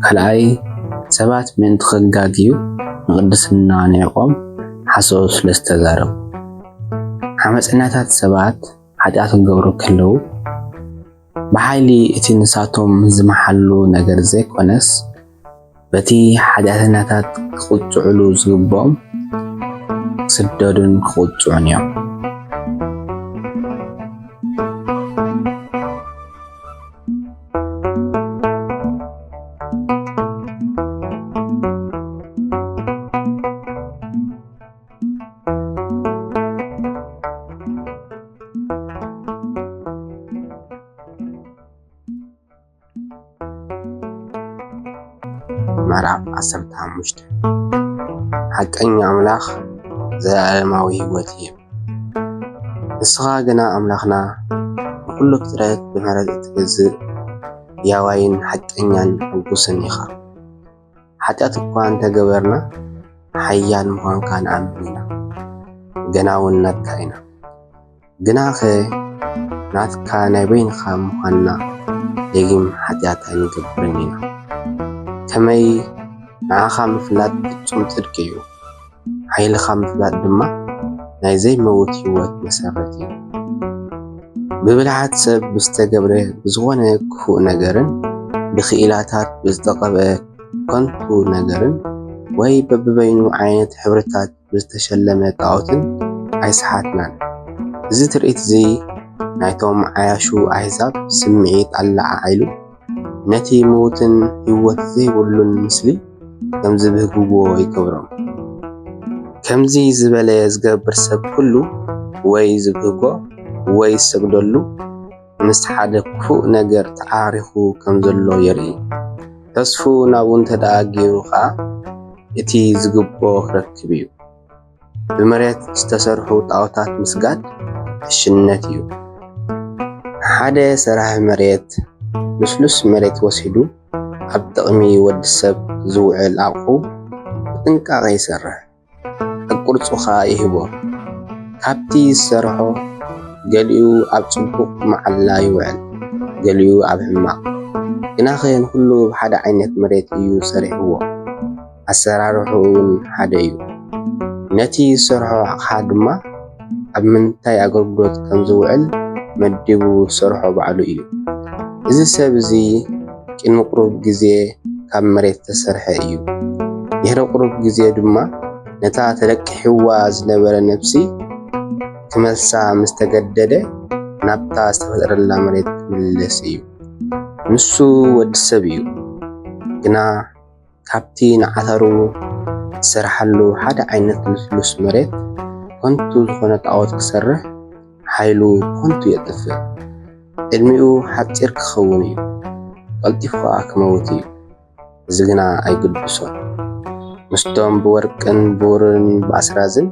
ካልኣይ፣ ሰባት ምእንቲ ክጋግዩ ንቕድስና ንዒቖም ሓሶት ስለ ዝተዛረቡ። ዓመጸኛታት ሰባት ሓጢኣት ክገብሩ ከለዉ፣ ብሓይሊ እቲ ንሳቶም ዝመሓሉ ነገር ዘይኮነስ፣ በቲ ሓጢኣተኛታት ክቕጽዑሉ ዝግብኦም ክስደዱን ክቕጽዑን እዮም። ምዕራፍ ዓሰርተ ሓሙሽተ። ሓቀኛ ኣምላኽ ዘለኣለማዊ ህይወት ይህብ። ንስኻ ግና ኣምላኽና፣ ንኹሉ ፍጥረት ብምሕረት እትገዝእ፣ ያዋይን ሓቀኛን ሕጉስን ኢኻ። ሓጢኣት እኳ እንተገበርና፣ ሓያል ምዃንካ ንኣምን ኢና፣ ገና እውን ናትካ ኢና። ግናኸ ናትካ ናይ በይንኻ ምዃንና ደጊም ሓጢኣት ኣይንገብርን ኢና። ከመይ ንዓኻ ምፍላጥ ፍጹም ጽድቂ እዩ፣ ሓይልኻ ምፍላጥ ድማ ናይ ዘይመውት ህይወት መሰረት እዩ። ብብልሓት ሰብ ብዝተገብረ ብዝኾነ ክፉእ ነገርን ብኽኢላታት ብዝተቐብአ ከንቱ ነገርን ወይ በብበይኑ ዓይነት ሕብርታት ብዝተሸለመ ጣኦትን ኣይሰሓትናን። እዚ ትርኢት እዚ ናይቶም ዓያሹ ኣህዛብ ስምዒት ኣለዓዒሉ፣ ነቲ ምዉትን ህይወት ዘይብሉን ምስሊ ከም ዝብህግዎ ይገብሮም። ከምዚ ዝበለ ዝገብር ሰብ ኩሉ ወይ ዝብህጎ ወይ ዝሰግደሉ ምስ ሓደ ክፉእ ነገር ተዓራሪኹ ከም ዘሎ የርኢ። ተስፉ ናብኡ እንተ ደኣ ገይሩ ኸኣ፣ እቲ ዝግብኦ ክረክብ እዩ። ብመሬት ዝተሰርሑ ጣኦታት ምስጋድ ዕሽነት እዩ። ሓደ ሰራሒ መሬት ልስሉስ መሬት ወሲዱ ኣብ ጥቕሚ ወዲ ሰብ ዝውዕል ኣቕሑ ብጥንቃቐ ይሰርሕ፣ ኣብ ቅርጹ ኸኣ ይህቦ። ካብቲ ዝሰርሖ ገሊኡ ኣብ ጽቡቕ መዓላ ይውዕል፣ ገሊኡ ኣብ ሕማቕ። ግናኸ ንኹሉ ብሓደ ዓይነት መሬት እዩ ሰሪሕዎ፣ ኣሰራርሕኡ እውን ሓደ እዩ። ነቲ ዝሰርሖ ኣቕሓ ድማ ኣብ ምንታይ ኣገልግሎት ከም ዝውዕል መዲቡ ዝሰርሖ ባዕሉ እዩ። እዚ ሰብ እዚ ቅድሚ ቁሩብ ግዜ ካብ መሬት ዝተሰርሐ እዩ። ድሕሪ ቁሩብ ግዜ ድማ ነታ ተለቂሕዋ ዝነበረ ነፍሲ ክመልሳ ምስ ተገደደ፣ ናብታ ዝተፈጠረላ መሬት ክምለስ እዩ። ንሱ ወዲ ሰብ እዩ፣ ግና ካብቲ ንዓታሩ ዝሰርሓሉ ሓደ ዓይነት ልስሉስ መሬት ከንቱ ዝኾነ ጣዖት ክሰርሕ ሓይሉ ከንቱ የጥፍእ። ዕድሚኡ ሓጺር ክኸውን እዩ፣ ቀልጢፉ ከኣ ክመውት እዩ። እዚ ግና ኣይግድሶን። ምስቶም ብወርቅን ብሩርን ብኣስራዝን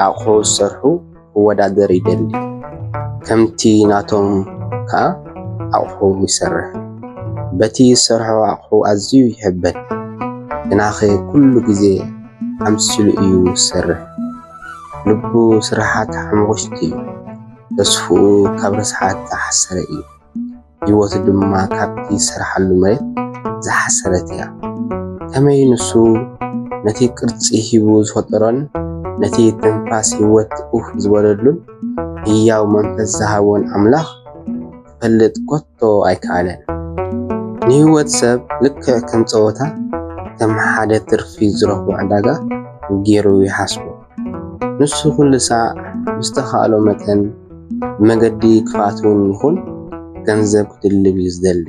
ኣቕሑ ዝሰርሑ ክወዳደር ይደሊ። ከምቲ ናቶም ከኣ ኣቕሑ ይሰርሕ። በቲ ዝሰርሖ ኣቕሑ ኣዝዩ ይሕበን። ግናኸ ኩሉ ግዜ ኣምሲሉ እዩ ዝሰርሕ። ልቡ ስራሓት ሓሙኽሽቲ እዩ። ተስፍኡ ካብ ርስሓት ዝሓሰረ እዩ። ህይወቱ ድማ ካብቲ ዝሰርሓሉ መሬት ዝሓሰረት እያ። ከመይ ንሱ ነቲ ቅርጺ ሂቡ ዝፈጠሮን ነቲ ትንፋስ ህይወት ኡፍ ዝበለሉን ህያው መንፈስ ዝሃቦን ኣምላኽ ክፈልጥ ከቶ ኣይከኣለን። ንህይወት ሰብ ልክዕ ከም ጸወታ፣ ከም ሓደ ትርፊ ዝረኽቦ ዕዳጋ ገይሩ ይሓስቦ። ንሱ ኩሉ ሳዕ ብዝተኻእሎ መጠን ብመገዲ ክፍኣት እውን ይኹን ገንዘብ ክድልብ እዩ ዝደሊ።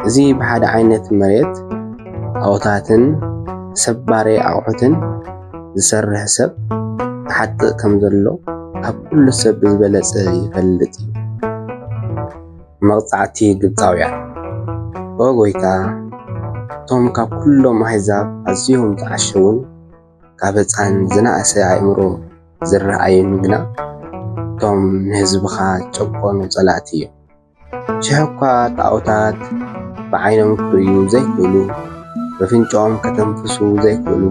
እዚ ብሓደ ዓይነት መሬት ጣዖታትን ሰብ ባሬ ኣቑሑትን ዝሰርሕ ሰብ ክሓጥእ ከም ዘሎ ካብ ኩሉ ሰብ ብዝበለጸ ይፈልጥ እዩ። መቕጻዕቲ ግብጻውያን። ኦ ጎይታ፣ እቶም ካብ ኩሎም ኣህዛብ ኣዝዮም ዝዓሸውን ካብ ህጻን ዝነኣሰ ኣእምሮ ዝረኣዩን ግና እቶም ንህዝብኻ ዝጨቆኑ ጸላእቲ እዮም። ሽሕ እኳ ጣዖታት ብዓይኖም ክርእዩ ዘይክእሉ፣ በፍንጭኦም ከተንፍሱ ዘይክእሉ፣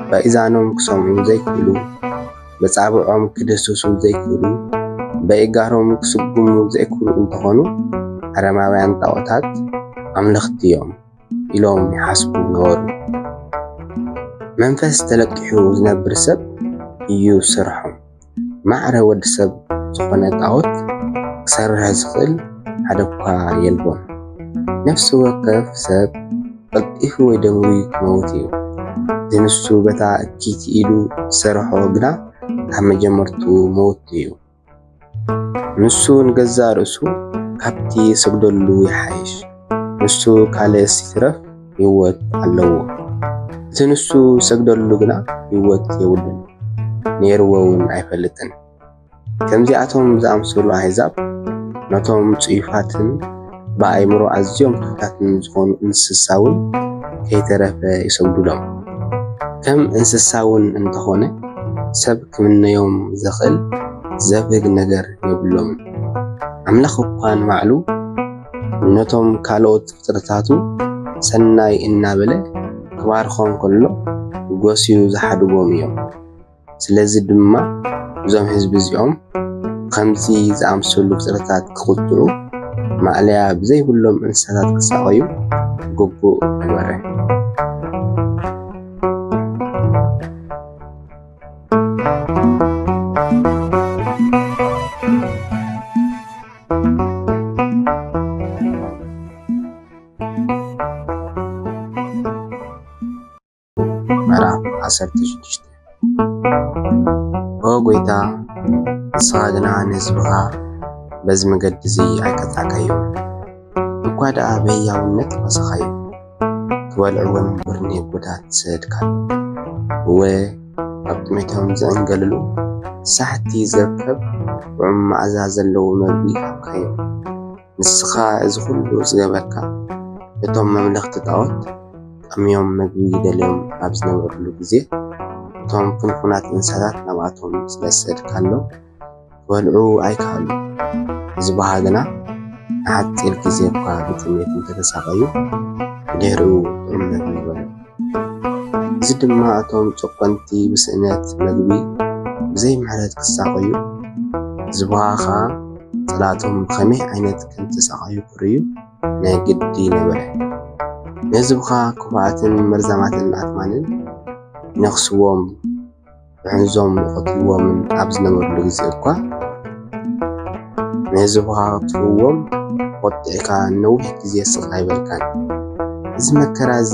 በእዛኖም ክሰምዑ ዘይክእሉ፣ በጻብዖም ክድህስሱ ዘይክእሉ፣ በእጋሮም ክስጉሙ ዘይክእሉ እንተኾኑ፣ ኣረማውያን ጣዖታት ኣምለኽቲ እዮም ኢሎም ይሓስቡ ነበሩ። መንፈስ ተለቂሑ ዝነብር ሰብ እዩ ዝሰርሖም። ማዕረ ወዲ ሰብ ዝኾነ ጣዖት ክሰርሕ ዝኽእል ሓደ እኳ የልቦን። ነፍሲ ወከፍ ሰብ ቀልጢፉ ወይ ደንጉዩ ክመውት እዩ። እቲ ንሱ በታ እኪት ኢዱ ዝሰርሖ ግና ካብ መጀመርትኡ መውት እዩ። ንሱ ንገዛእ ርእሱ ካብቲ ዝሰግደሉ ይሓይሽ። ንሱ ካልእስ ይትረፍ ህይወት ኣለዎ። እቲ ንሱ ዝሰግደሉ ግና ህይወት የብሉን፣ ነይርዎ እውን ኣይፈልጥን። ከምዚኣቶም ዝኣምሰሉ ኣህዛብ ነቶም ጽዩፋትን ብኣእምሮ ኣዝዮም ትሑታትን ዝኾኑ እንስሳ እውን ከይተረፈ ይሰግዱሎም። ከም እንስሳ እውን እንተኾነ ሰብ ክምነዮም ዘኽእል ዘብህግ ነገር የብሎምን። ኣምላኽ እኳ ንባዕሉ ነቶም ካልኦት ፍጥረታቱ ሰናይ እናበለ ክባርኾም ከሎ ጎስዩ ዝሓድጎም እዮም። ስለዚ ድማ እዞም ህዝቢ እዚኦም ከምዚ ዝኣምሰሉ ፍጥረታት ክቕጽዑ፣ ማእለያ ብዘይብሎም እንስሳታት ክሳቐዩ ግቡእ ነበረ። ምዕራፍ ዓሰርተ ሽዱሽተ። ኦ ጐይታ፣ ንስኻ ግና ንህዝብኻ በዚ መገዲ እዚ ኣይቀጻዕካዮን፣ እኳ ደኣ ብህያውነት ፈሰኻዮም፣ ክበልዕዎን ብርኔጎታት ሰደድካሎም። እወ፣ ኣብ ጥሜቶም ዝዕንገልሉ ሳሕቲ ዝርከብ ጥዑም መኣዛ ዘለዎ መግቢ ሃብካዮም። ንስኻ እዚ ኹሉ ዝገበርካ፣ እቶም መምለኽቲ ጣዖት ጠምዮም መግቢ ደልዮም ኣብ ዝነበርሉ ግዜ፣ እቶም ፍንፉናት እንስሳታት ናብኣቶም ስለ ዝሰደድካሎም፣ ክበልዑ ኣይከኣሉን። ህዝብኻ ግና ንሓጺር ግዜ እኳ ብጥሜት እንተ ተሳቐዩ፣ ብድሕሪኡ ጥዑም መግቢ ይበልዑ። እዚ ድማ እቶም ጨቆንቲ ብስእነት መግቢ ብዘይ ምሕረት ክሳቐዩ፣ ህዝብኻ ኸኣ ጸላእቶም ብኸመይ ዓይነት ከም ዝተሳቐዩ ክርእዩ ናይ ግዲ ነበረ። ንህዝብኻ ክፉኣትን መርዛማትን ኣትማንን ይነኽስዎም፣ ብሕንዞም ይቐትልዎምን ኣብ ዝነበርሉ ግዜ እኳ፣ ንህዝብኻ ከጥፍእዎም ቆጢዕካ ነዊሕ ግዜ ስቕ ኣይበልካን። እዚ መከራ እዚ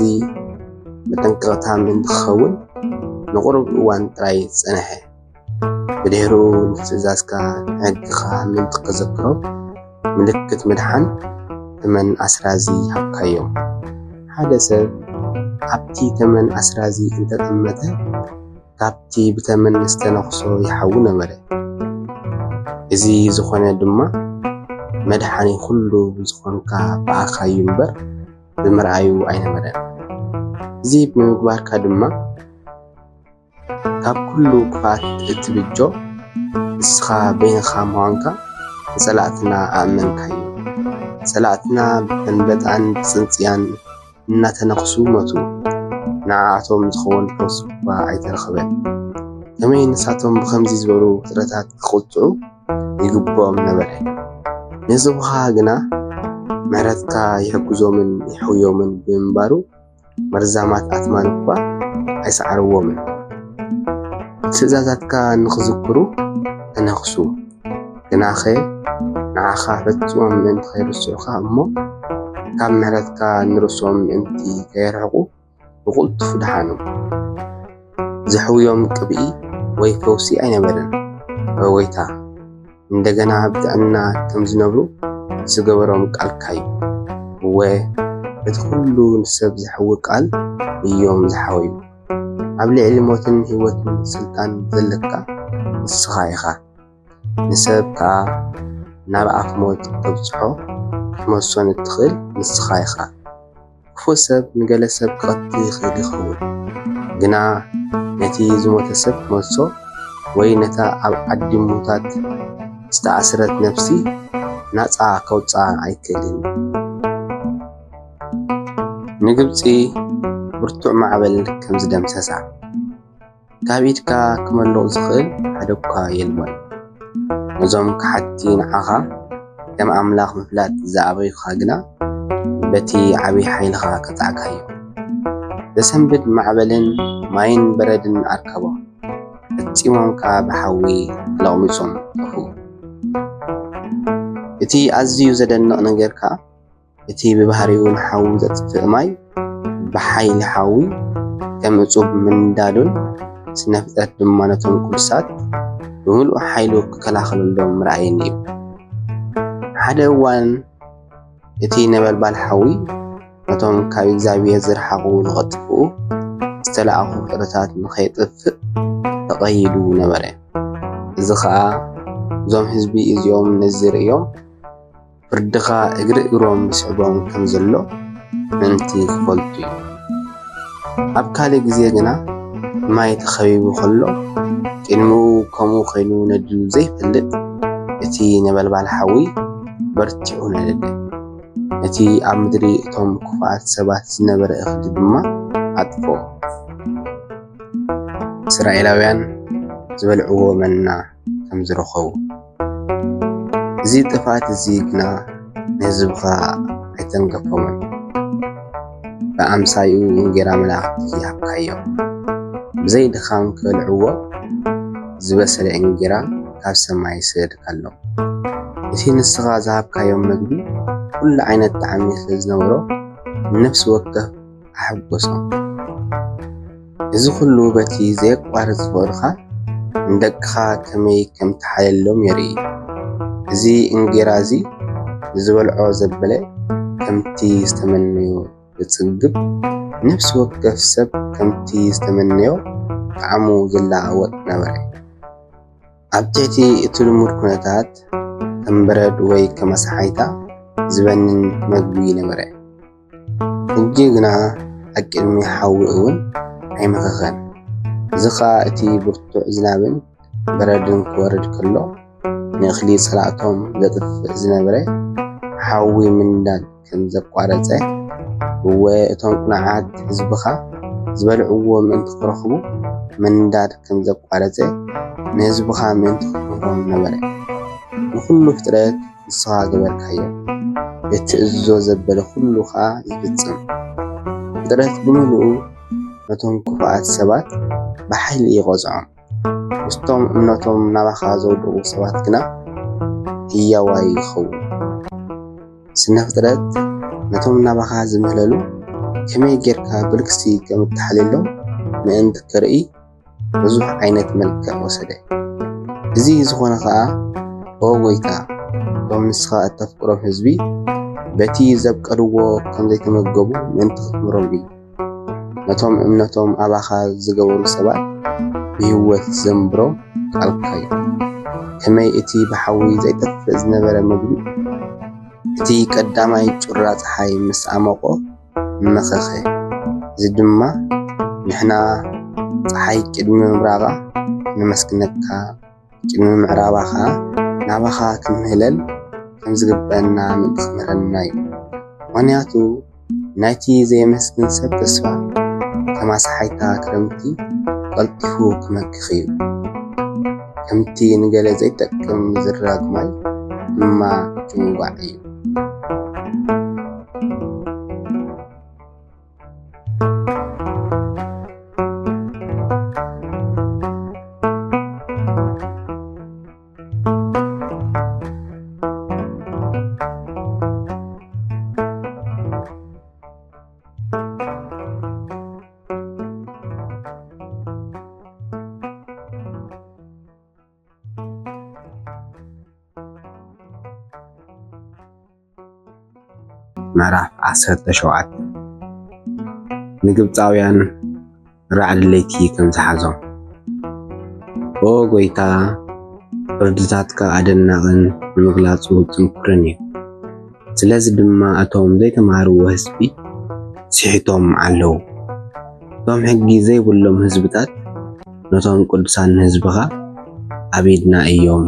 መጠንቀቕታ ምእንቲ ክኸውን ንቑሩብ እዋን ጥራይ ጸንሐ። ብድሕሩ ንትእዛዝካ ሕግኻ ምእንቲ ክዘክሮ ምልክት ምድሓን ተመን ኣስራዚ ሃብካዮ። ሓደ ሰብ ኣብቲ ተመን ኣስራዚ እንተጠመተ ካብቲ ብተመን ዝተነኽሶ ይሓዊ ነበረ። እዚ ዝኾነ ድማ መድሓኒ ኩሉ ዝኾንካ ብኣኻዩ እምበር ብምርኣዩ ኣይነበረን። እዚ ብምግባርካ ድማ ካብ ኩሉ ክፍኣት እትብጆ ንስኻ በይንኻ ምዃንካ ንጸላእትና ኣእመንካዮም። ጸላእትና ብተንበጣን ብጽንጽያን እናተነኽሱ ሞቱ። ንዓኣቶም ዝኸውን ፈውሲ እኳ ኣይተረኽበን። ከመይ ንሳቶም ብኸምዚ ዝበሉ ፍጥረታት ክቕጽዑ ይግብኦም ነበረ። ንህዝብኻ ግና ምሕረትካ ይሕግዞምን ይሕውዮምን ብምንባሩ መርዛማት ኣትማን እኳ ኣይሰዓርዎምን። ትእዛዛትካ ንኽዝክሩ ተነኽሱ። ግናኸ ንዓኻ ፈጺሞም ምእንቲ ከይርስዑኻ እሞ ካብ ምሕረትካ ንርእሶም ምእንቲ ከየርሕቑ ብቕልጡፍ ደሓኖም። ዘሕውዮም ቅብኢ ወይ ፈውሲ ኣይነበረን። እወ ጐይታ፣ እንደገና ብጥዕና ከም ዝነብሩ ዝገበሮም ቃልካ እዩ። እወ፣ በቲ ኩሉ ንሰብ ዘሕዊ ቃል እዮም ዝሓወዩ። ኣብ ልዕሊ ሞትን ህይወትን ስልጣን ዘለካ ንስኻ ኢኻ። ንሰብ ከኣ ናብ ኣፍ ሞት ተብጽሖ ክትመልሶን እትኽእል ንስኻ ኢኻ። ክፉእ ሰብ ንገለ ሰብ ክቐትል ይኽእል ይኸውን፣ ግና ነቲ ዝሞተ ሰብ ክመልሶ ወይ ነታ ኣብ ዓዲ ምዉታት ዝተኣስረት ነፍሲ ናጻ ከውጽኣ ኣይክእልን እዩ። ንግብጺ ብርቱዕ ማዕበል ከም ዝደምሰሳ፣ ካብ ኢድካ ክመልቕ ዝኽእል ሓደ እኳ የልቦን። ነዞም ከሓድቲ ንዓኻ ከም ኣምላኽ ምፍላጥ ዝኣበዩኻ ግና በቲ ዓቢ ሓይልኻ ቀጻዕካዮም። ዘሰንብድ ማዕበልን ማይን በረድን ኣርከቦም፣ ፈጺሞም ከኣ ብሓዊ ተለቕሚጾም ጠፍኡ። እቲ ኣዝዩ ዘደንቕ ነገር ከኣ እቲ ብባህሪኡ ንሓዊ ዘጥፍእ ማይ ብሓይሊ ሓዊ ከም እጹብ ምንዳዱን ስነ ፍጥረት ድማ ነቶም ቅዱሳት ብምሉእ ሓይሉ ክከላኸለሎም ምርኣየኒ እዩ። ሓደ እዋን እቲ ነበልባል ሓዊ ነቶም ካብ እግዚኣብሔር ዝረሓቑ ንኸጥፍኡ ዝተላእኹ ፍጥረታት ንኸየጥፍእ ተቐይዱ ነበረ። እዚ ኸኣ እዞም ህዝቢ እዚኦም ነዚ ርእዮም ፍርድኻ እግሪ እግሮም ይስዕቦም ከም ዘሎ ምእንቲ ክፈልጡ እዩ። ኣብ ካልእ ግዜ ግና ማይ ተኸቢቡ ከሎ ቅድሚኡ ከምኡ ኸይኑ ነዲዱ ዘይፈልጥ እቲ ነበልባል ሓዊ በርቲዑ ነደደ። ነቲ ኣብ ምድሪ እቶም ክፉኣት ሰባት ዝነበረ እኽሊ ድማ ኣጥፍኦ። እስራኤላውያን ዝበልዕዎ መና ከም ዝረኸቡ። እዚ ጥፍኣት እዚ ግና ንህዝብኻ ኣይተንገፎምን። ብኣምሳይኡ እንጌራ መላእኽቲ ይሃብካዮም። ብዘይ ድኻም ክበልዕዎ ዝበሰለ እንጌራ ካብ ሰማይ ይስደደልካሎም። እቲ ንስኻ ዝሃብካዮም መግቢ ኩሉ ዓይነት ጣዕሚ ስለ ዝነበሮ ንነፍሲ ወከፍ ኣሐጎሶም። እዚ ኩሉ በቲ ዘየቋርጽ ፍቕርኻ ንደቅኻ ከመይ ከም ትሓልየሎም የርኢ። እዚ እንጌራ እዚ ንዝበልዖ ዘበለ ከምቲ ዝተመነዮ ዘጽግብ፣ ነፍሲ ወከፍ ሰብ ከምቲ ዝተመነዮ ጣዕሙ ዝለዋወጥ ነበረ። ኣብ ትሕቲ እቲ ልሙድ ኩነታት ከም በረድ ወይ ከም ኣስሓይታ ዝበንን መግቢ ነበረ። ሕጂ ግና ኣብ ቅድሚ ሓዊ እውን ኣይመኸኸን። እዚ ኸኣ እቲ ብርቱዕ ዝናብን በረድን ክወርድ ከሎ ንእኽሊ ጸላእቶም ዘጥፍእ ዝነበረ ሓዊ ምንዳድ ከም ዘቋረጸ፣ እወ እቶም ቅኑዓት ህዝብኻ ዝበልዕዎ ምእንቲ ክረኽቡ ምንዳድ ከም ዘቋረጸ ንህዝብኻ ምእንቲ ክምህሮም ነበረ። ንኹሉ ፍጥረት ንስኻ ገበርካዮ፣ እትእዝዞ ዘበለ ኩሉ ኸኣ ይፍጽም። ፍጥረት ብምሉኡ ነቶም ክፉኣት ሰባት ብሓይሊ ይቐጽዖም፣ ምስቶም እምነቶም ናባኻ ዘውድቑ ሰባት ግና ህያዋይ ይኸውን። ስነ ፍጥረት ነቶም ናባኻ ዝምህለሉ ከመይ ጌርካ ብልግሲ ከም እትሓልየሎም ምእንቲ ክርኢ ብዙሕ ዓይነት መልክዕ ወሰደ። እዚ ዝኾነ ኸኣ፣ ኦ ጐይታ፣ እቶም ንስኻ እተፍቅሮም ህዝቢ በቲ ዘብቀልዎ ከም ዘይተመገቡ ምእንቲ ክትምህሮም እዩ። ነቶም እምነቶም ኣባኻ ዝገበሩ ሰባት ብህይወት ዘንብሮ ቃልካ እዩ። ከመይ እቲ ብሓዊ ዘይጠፍእ ዝነበረ መግቢ፣ እቲ ቀዳማይ ጩራ ጸሓይ ምስ ኣሞቖ መኸኸ። እዚ ድማ ንሕና ጸሓይ ቅድሚ ምብራቓ ነመስግነካ፣ ቅድሚ ምዕራባ ኸኣ ናባኻ ክንምህለል ከም ዝግበአና ምእንቲ ክምህረና እዩ። ምኽንያቱ ናይቲ ዘየመስግን ሰብ ተስፋ ከም ኣስሓይታ ክረምቲ ቀልጢፉ ክመክኽ እዩ። ከምቲ ንገለ ዘይጠቅም ዝራግ ማይ ድማ ጭንጓዕ እዩ። ምዕራፍ ዓሰርተ ሸውዓተ። ንግብጻውያን ራዕዲ ለይቲ ከም ዝሓዞም። ኦ ጐይታ፣ ፍርድታትካ ኣደናቕን ንምግላጹ ጽንኩርን እዩ። ስለዚ ድማ እቶም ዘይተማህርዎ ህዝቢ ስሒቶም ኣለዉ። እቶም ሕጊ ዘይብሎም ህዝብታት ነቶም ቅዱሳን ህዝብኻ ኣብ ኢድና እዮም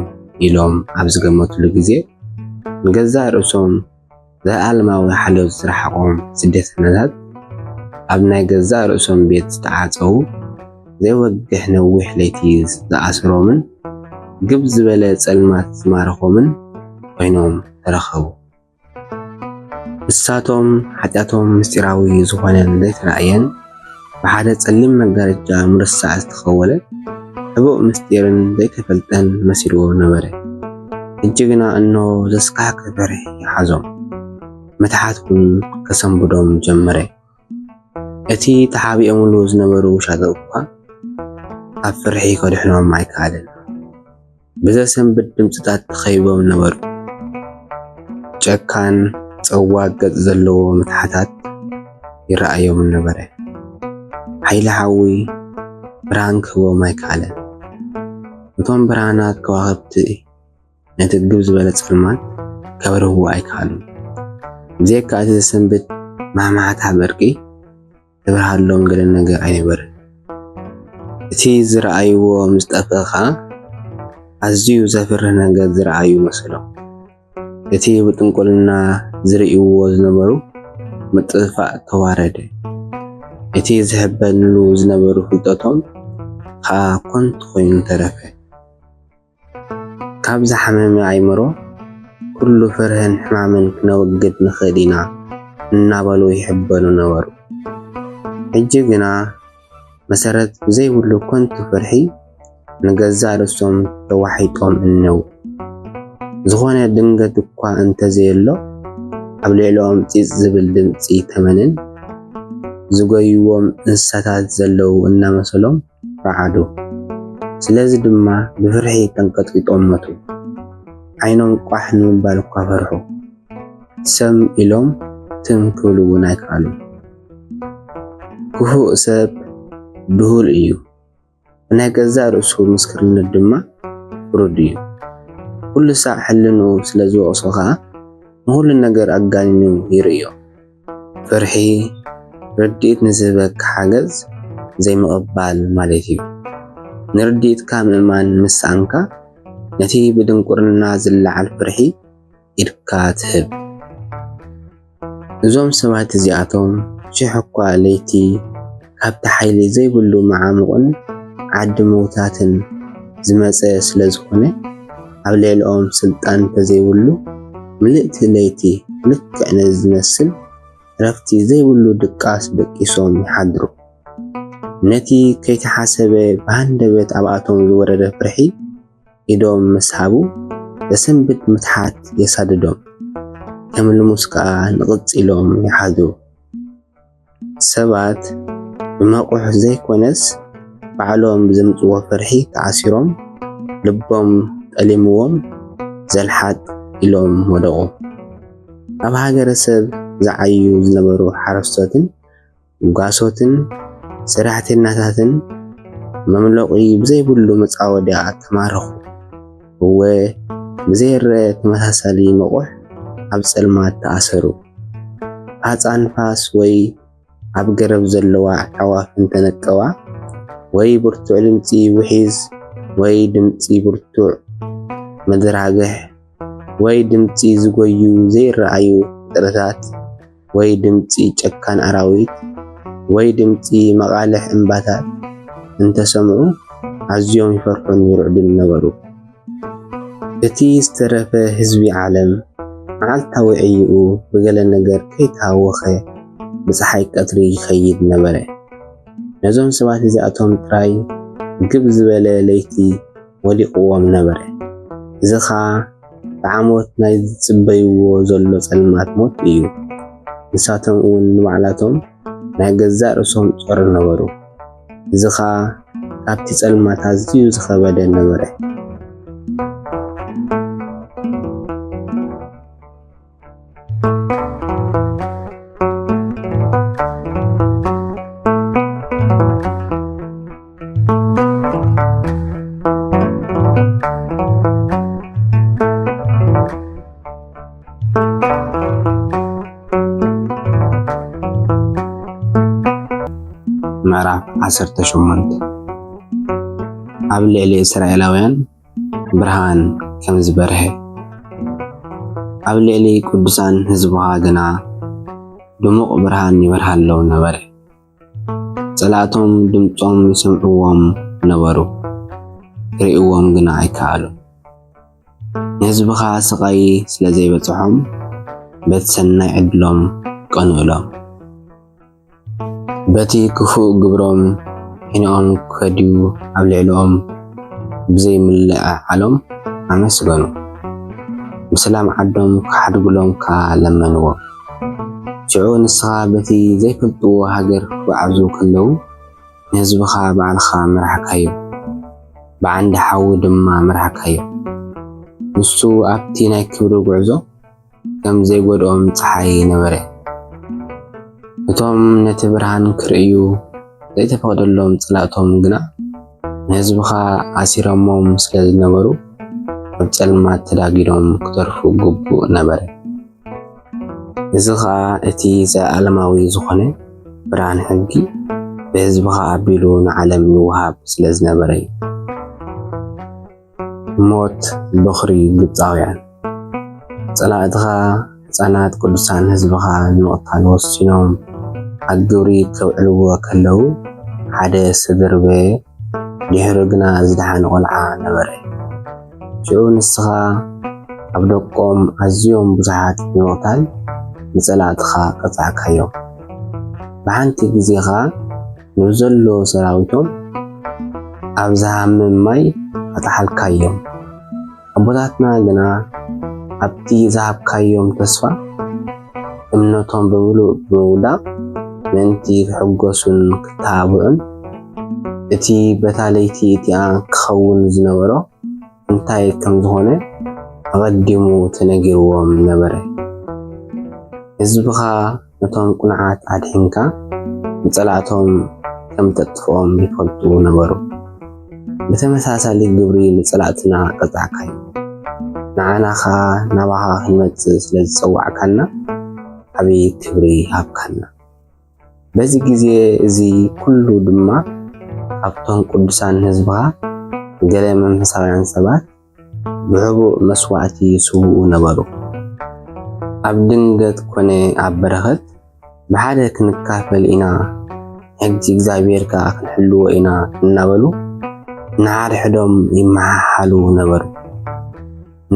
ኢሎም ኣብ ዝገመቱሉ ግዜ፣ ንገዛእ ርእሶም ዘለኣለማዊ ሓልዮት ዝረሓቖም ስደተኛታት፣ ኣብ ናይ ገዛእ ርእሶም ቤት ዝተዓጸዉ፣ ዘይወግሕ ነዊሕ ለይቲ ዝኣሰሮምን ግብ ዝበለ ጸልማት ዝማረኾምን ኮይኖም ተረኸቡ። ንሳቶም ሓጢኣቶም ምስጢራዊ ዝኾነን ዘይተራእየን፣ ብሓደ ጸሊም መጋረጃ ምርሳዕ ዝተኸወለ ሕቡእ ምስጢርን ዘይተፈልጠን መሲልዎ ነበረ። ሕጂ ግና እንሆ ዘስካሕክሕ ፍርሒ ሓዞም፣ ምትሓት እውን ከሰንብዶም ጀመረ። እቲ ተሓቢኦምሉ ዝነበሩ ሻጥር እኳ ካብ ፍርሒ ከድሕኖም ኣይከኣለን። ብዘሰንብድ ድምጽታት ተኸቢቦም ነበሩ። ጨካን ጸዋግ ገጽ ዘለዎ ምትሓታት ይረኣዮም ነበረ። ሓይሊ ሓዊ ብርሃን ክህቦም ኣይከኣለን። እቶም ብርሃናት ከዋኽብቲ ነቲ ግብ ዝበለ ጸልማት ከብርህዎ ኣይከኣሉን። ብዘይካ እቲ ዘሰንብድ ማሕማሕታ በርቂ፣ ዝብርሃሎም ገለ ነገር ኣይነበረን። እቲ ዝረኣይዎ ምስ ጠፍአ ኸኣ፣ ኣዝዩ ዘፍርህ ነገር ዝረኣዩ መሰሎም። እቲ ብጥንቁልና ዝርእይዎ ዝነበሩ ምጥፍፋእ ተዋረደ። እቲ ዝሕበንሉ ዝነበሩ ፍልጠቶም ኸኣ ኮንቱ ኮይኑ ተረፈ። ካብ ዝሓመመ ኣእምሮ፣ ኩሉ ፍርህን ሕማምን ክነወግድ ንኽእል ኢና እናበሉ ይሕበኑ ነበሩ። ሕጂ ግና፣ መሰረት ብዘይብሉ ከንቱ ፍርሒ ንገዛእ ርእሶም ተዋሒጦም እነዉ። ዝኾነ ድንገት እኳ እንተዘየሎ፣ ኣብ ልዕሊኦም ጺጽ ዝብል ድምጺ ተመንን ዝጎይዎም እንስሳታት ዘለዉ እናመሰሎም ረዓዱ። ስለዚ ድማ ብፍርሒ ተንቀጥቂጦም ሞቱ። ዓይኖም ቋሕ ንምባል እኳ ፈርሑ። ሰም ኢሎም ትም ክብሉ እውን ኣይከኣሉን። ክፉእ ሰብ ድሁል እዩ፣ ብናይ ገዛእ ርእሱ ምስክርነት ድማ ፍሩድ እዩ። ኩሉ ሳዕ ሕልንኡ ስለ ዝወቕሶ ኸኣ ንኹሉ ነገር ኣጋኒኑ ይርእዮ። ፍርሒ፣ ርድኢት ንዝህበካ ሓገዝ ዘይምቕባል ማለት እዩ። ንርድኢትካ ምእማን ምስ ሰኣንካ፣ ነቲ ብድንቁርና ዝለዓል ፍርሒ ኢድካ ትህብ። እዞም ሰባት እዚኣቶም ሽሕ እኳ ለይቲ ካብቲ ሓይሊ ዘይብሉ መዓሙቕን ዓዲ ምውታትን ዝመጸ ስለ ዝኾነ፣ ኣብ ልዕሊኦም ስልጣን እንተዘይብሉ፣ ምልእቲ ለይቲ ልክዕ ነዚ ዝመስል ዕረፍቲ ዘይብሉ ድቃስ ደቂሶም ይሓድሩ። ነቲ ከይተሓሰበ ብሃንደበት ኣብኣቶም ዝወረደ ፍርሒ ኢዶም ምስ ሃቡ፣ ዘሰንብድ ምትሓት የሳድዶም። ከም ልሙስ ከኣ ንቕጽ ኢሎም ይሓድሩ። ሰባት ብመቑሕ ዘይኮነስ፣ ባዕሎም ብዘምጽዎ ፍርሒ ተኣሲሮም፣ ልቦም ጠሊምዎም ዘልሓጥ ኢሎም ወደቑ። ኣብ ሃገረሰብ ዝዓዩ ዝነበሩ ሓረስቶትን ጓሶትን ሰራሕተኛታትን መምለቒ ብዘይብሉ መጻወድያ ተማረኹ። እወ፣ ብዘይረኣ ተመሳሳሊ መቑሕ ኣብ ጸልማት ተኣሰሩ። ፋጻ ንፋስ ወይ ኣብ ገረብ ዘለዋ ኣዕዋፍ እንተነቀዋ፣ ወይ ብርቱዕ ድምጺ ውሒዝ፣ ወይ ድምጺ ብርቱዕ መደራግሕ፣ ወይ ድምጺ ዝጎዩ ዘይረኣዩ ፍጥረታት፣ ወይ ድምጺ ጨካን ኣራዊት፣ ወይ ድምጺ መቓልሕ እምባታት እንተሰምዑ፣ ኣዝዮም ይፈርሑን ይርዕዱን ነበሩ። እቲ ዝተረፈ ህዝቢ ዓለም፣ መዓልታዊ ዕይኡ ብገለ ነገር ከይተሃወኸ፣ ብጸሓይ ቀትሪ ይኸይድ ነበረ። ነዞም ሰባት እዚኣቶም ጥራይ ግብ ዝበለ ለይቲ ወዲቕዎም ነበረ። እዚ ኸኣ ብዓሞት ናይ ዝጽበይዎ ዘሎ ጸልማት ሞት እዩ። ንሳቶም እውን ንባዕላቶም ናይ ገዛእ ርእሶም ጾር ነበሩ። እዚ ኸኣ ካብቲ ጸልማት ኣዝዩ ዝኸበደ ነበረ። ምዕራፍ ዓሰርተ ሸሞንተ። ኣብ ልዕሊ እስራኤላውያን ብርሃን ከም ዝበርሀ፣ ኣብ ልዕሊ ቅዱሳን ህዝብኻ ግና ድሙቕ ብርሃን ይበርሃሎም ነበረ። ጸላእቶም ድምጾም ይሰምዕዎም ነበሩ፣ ክርእይዎም ግና ኣይከኣሉን። ንህዝብኻ ስቓይ ስለ ዘይበጽሖም፣ በቲ ሰናይ ዕድሎም ቀንኡሎም። በቲ ክፉእ ግብሮም ሒንኦም ከድዩ ኣብ ልዕሊኦም ብዘይምልዕዓሎም ኣመስገኑ። ብሰላም ዓዶም ክሓድጉሎም ከኣ ለመንዎም። ሽዑ ንስኻ በቲ ዘይፈልጥዎ ሃገር ክጓዓዙ ከለዉ፣ ንህዝብኻ ባዕልኻ መራሕካዮም፣ ብዓንዲ ሓዊ ድማ መራሕካዮም። ንሱ ኣብቲ ናይ ክብሪ ጉዕዞ ከም ዘይጎድኦም ጸሓይ ነበረ። እቶም ነቲ ብርሃን ክርእዩ ዘይተፈቕደሎም ጸላእቶም ግና፣ ንህዝብኻ ኣሲሮሞም ስለ ዝነበሩ፣ ኣብ ጸልማት ተዳጊኖም ክተርፉ ግቡእ ነበረ። እዚ ኸኣ እቲ ዘለኣለማዊ ዝኾነ ብርሃን ሕጊ ብህዝብኻ ኣቢሉ ንዓለም ይወሃብ ስለ ዝነበረ እዩ። ሞት በኹሪ ግብጻውያን። ጸላእትኻ ህጻናት ቅዱሳን ህዝብኻ ንምቕታል ወሲኖም ኣብ ግብሪ ከውዕልዎ ከለዉ፣ ሓደ ዝተደርበየ ድሒሩ ግና ዝደሓነ ቈልዓ ነበረ። ሽዑ ንስኻ ኣብ ደቆም ኣዝዮም ብዙሓት ብምቕታል ንጸላእትኻ ቀጻዕካዮም። ብሓንቲ ግዜ ኸኣ ንብዘሎ ሰራዊቶም ኣብ ዝሃምም ማይ ኣጥሓልካዮም። ኣቦታትና ግና ኣብቲ ዝሃብካዮም ተስፋ እምነቶም ብምሉእ ብምውዳቕ ምእንቲ ክሕጎሱን ክተባብዑን እቲ በታ ለይቲ እቲኣ ክኸውን ዝነበሮ እንታይ ከም ዝኾነ ኣቐዲሙ ተነጊርዎም ነበረ። ህዝብኻ ነቶም ቅኑዓት ኣድሒንካ ንጸላእቶም ከም ተጥፍኦም ይፈልጡ ነበሩ። ብተመሳሳሊ ግብሪ ንጸላእትና ቀጻዕካዮም። ንዓና ኸኣ ናባኻ ክንመጽእ ስለ ዝጸዋዕካና ዓቢ ክብሪ ሃብካና። በዚ ግዜ እዚ ኩሉ ድማ ካብቶም ቅዱሳን ህዝብኻ ገለ መንፈሳውያን ሰባት ብሕቡእ መስዋእቲ ይስውኡ ነበሩ። ኣብ ድንገት ኮነ ኣብ በረኸት ብሓደ ክንካፈል ኢና፣ ሕጊ እግዚኣብሔር ከኣ ክንሕልዎ ኢና እናበሉ ንሓድሕዶም ይመሓሓሉ ነበሩ።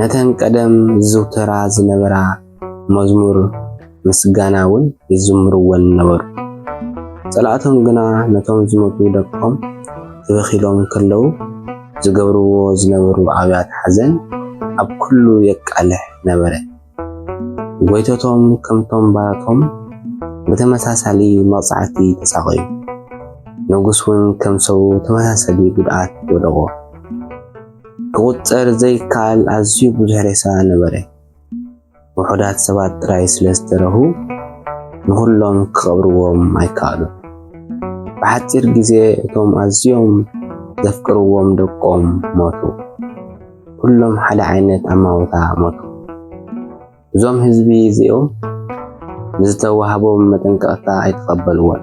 ነተን ቀደም ዝዝውተራ ዝነበራ መዝሙር ምስጋና እውን ይዝምርወን ነበሩ። ጸላእቶም ግና ነቶም ዝሞቱ ደቆም ተበኪሎም ከለዉ ዝገብርዎ ዝነበሩ ኣብያት ሓዘን ኣብ ኩሉ የቃልሕ ነበረ። ጎይቶቶም ከምቶም ባራቶም ብተመሳሳሊ መቕጻዕቲ ተሳቐዩ። ንጉስ እውን ከም ሰቡ ተመሳሳሊ ጉድኣት ወደቖ። ክቑጸር ዘይከኣል ኣዝዩ ብዙሕ ሬሳ ነበረ። ውሑዳት ሰባት ጥራይ ስለ ዝተረፉ፣ ንኹሎም ክቐብርዎም ኣይከኣሉን። ብሓጺር ግዜ እቶም ኣዝዮም ዘፍቅርዎም ደቆም ሞቱ። ኩሎም ሓደ ዓይነት ኣማውታ ሞቱ። እዞም ህዝቢ እዚኦም ንዝተዋህቦም መጠንቀቕታ ኣይተቐበልዎን።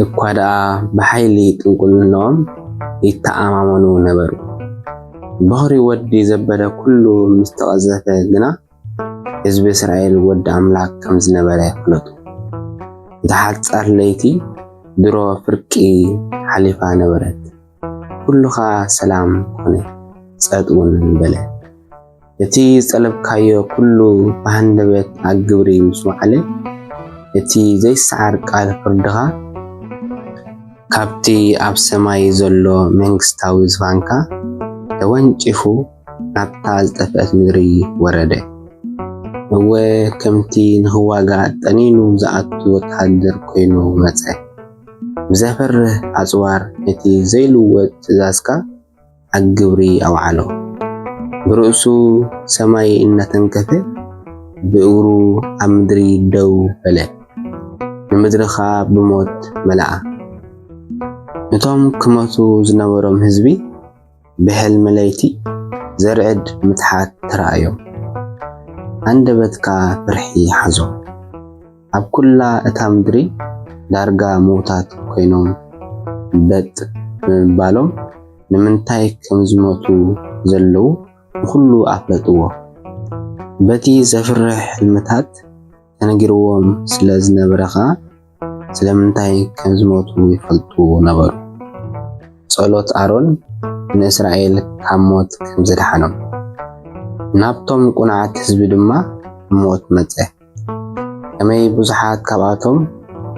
እኳ ደኣ ብሓይሊ ጥንቁልናኦም ይተኣማመኑ ነበሩ። በኹሪ ወዲ ዘበለ ኩሉ ምስ ተቐዘፈ ግና፣ ህዝቢ እስራኤል ወዲ ኣምላኽ ከም ዝነበረ ፍለጡ። እታ ሓጻር ለይቲ ድሮ ፍርቂ ሓሊፋ ነበረት። ኩሉ ኸኣ ሰላም ኾነ፣ ጸጥ እውን በለ። እቲ ዝጠለብካዮ ኩሉ ብሃንደበት ኣብ ግብሪ ምስ ወዓለ፣ እቲ ዘይሰዓር ቃል ፍርድኻ ካብቲ ኣብ ሰማይ ዘሎ መንግስታዊ ዝፋንካ ተወንጪፉ ናብታ ዝጠፍአት ምድሪ ወረደ። እወ፣ ከምቲ ንኽዋጋእ ጠኒኑ ዝኣቱ ወተሃደር ኮይኑ መጸ። ብዘፍርህ ኣጽዋር ነቲ ዘይልወጥ ትእዛዝካ ኣብ ግብሪ ኣውዓሎ። ብርእሱ ሰማይ እናተንከፈ ብእግሩ ኣብ ምድሪ ደው በለ። ንምድሪ ኸኣ ብሞት መለኣ። እቶም ክመቱ ዝነበሮም ህዝቢ ብሕልሚ ለይቲ ዘርዕድ ምትሓት ተራእዮም። ኣንደበትካ ፍርሒ ሓዞ። ኣብ ኩላ እታ ምድሪ ዳርጋ ምዉታት ኮይኖም በጥ ብምባሎም ንምንታይ ከም ዝሞቱ ዘለዉ ንኹሉ ኣፍለጥዎ። በቲ ዘፍርሕ ሕልምታት ተነጊርዎም ስለ ዝነበረ ኸኣ ስለምንታይ ከም ዝሞቱ ይፈልጡ ነበሩ። ጸሎት ኣሮን ንእስራኤል ካብ ሞት ከም ዘድሓኖም፣ ናብቶም ቁኑዓት ህዝቢ ድማ ሞት መጸ። ከመይ ብዙሓት ካብኣቶም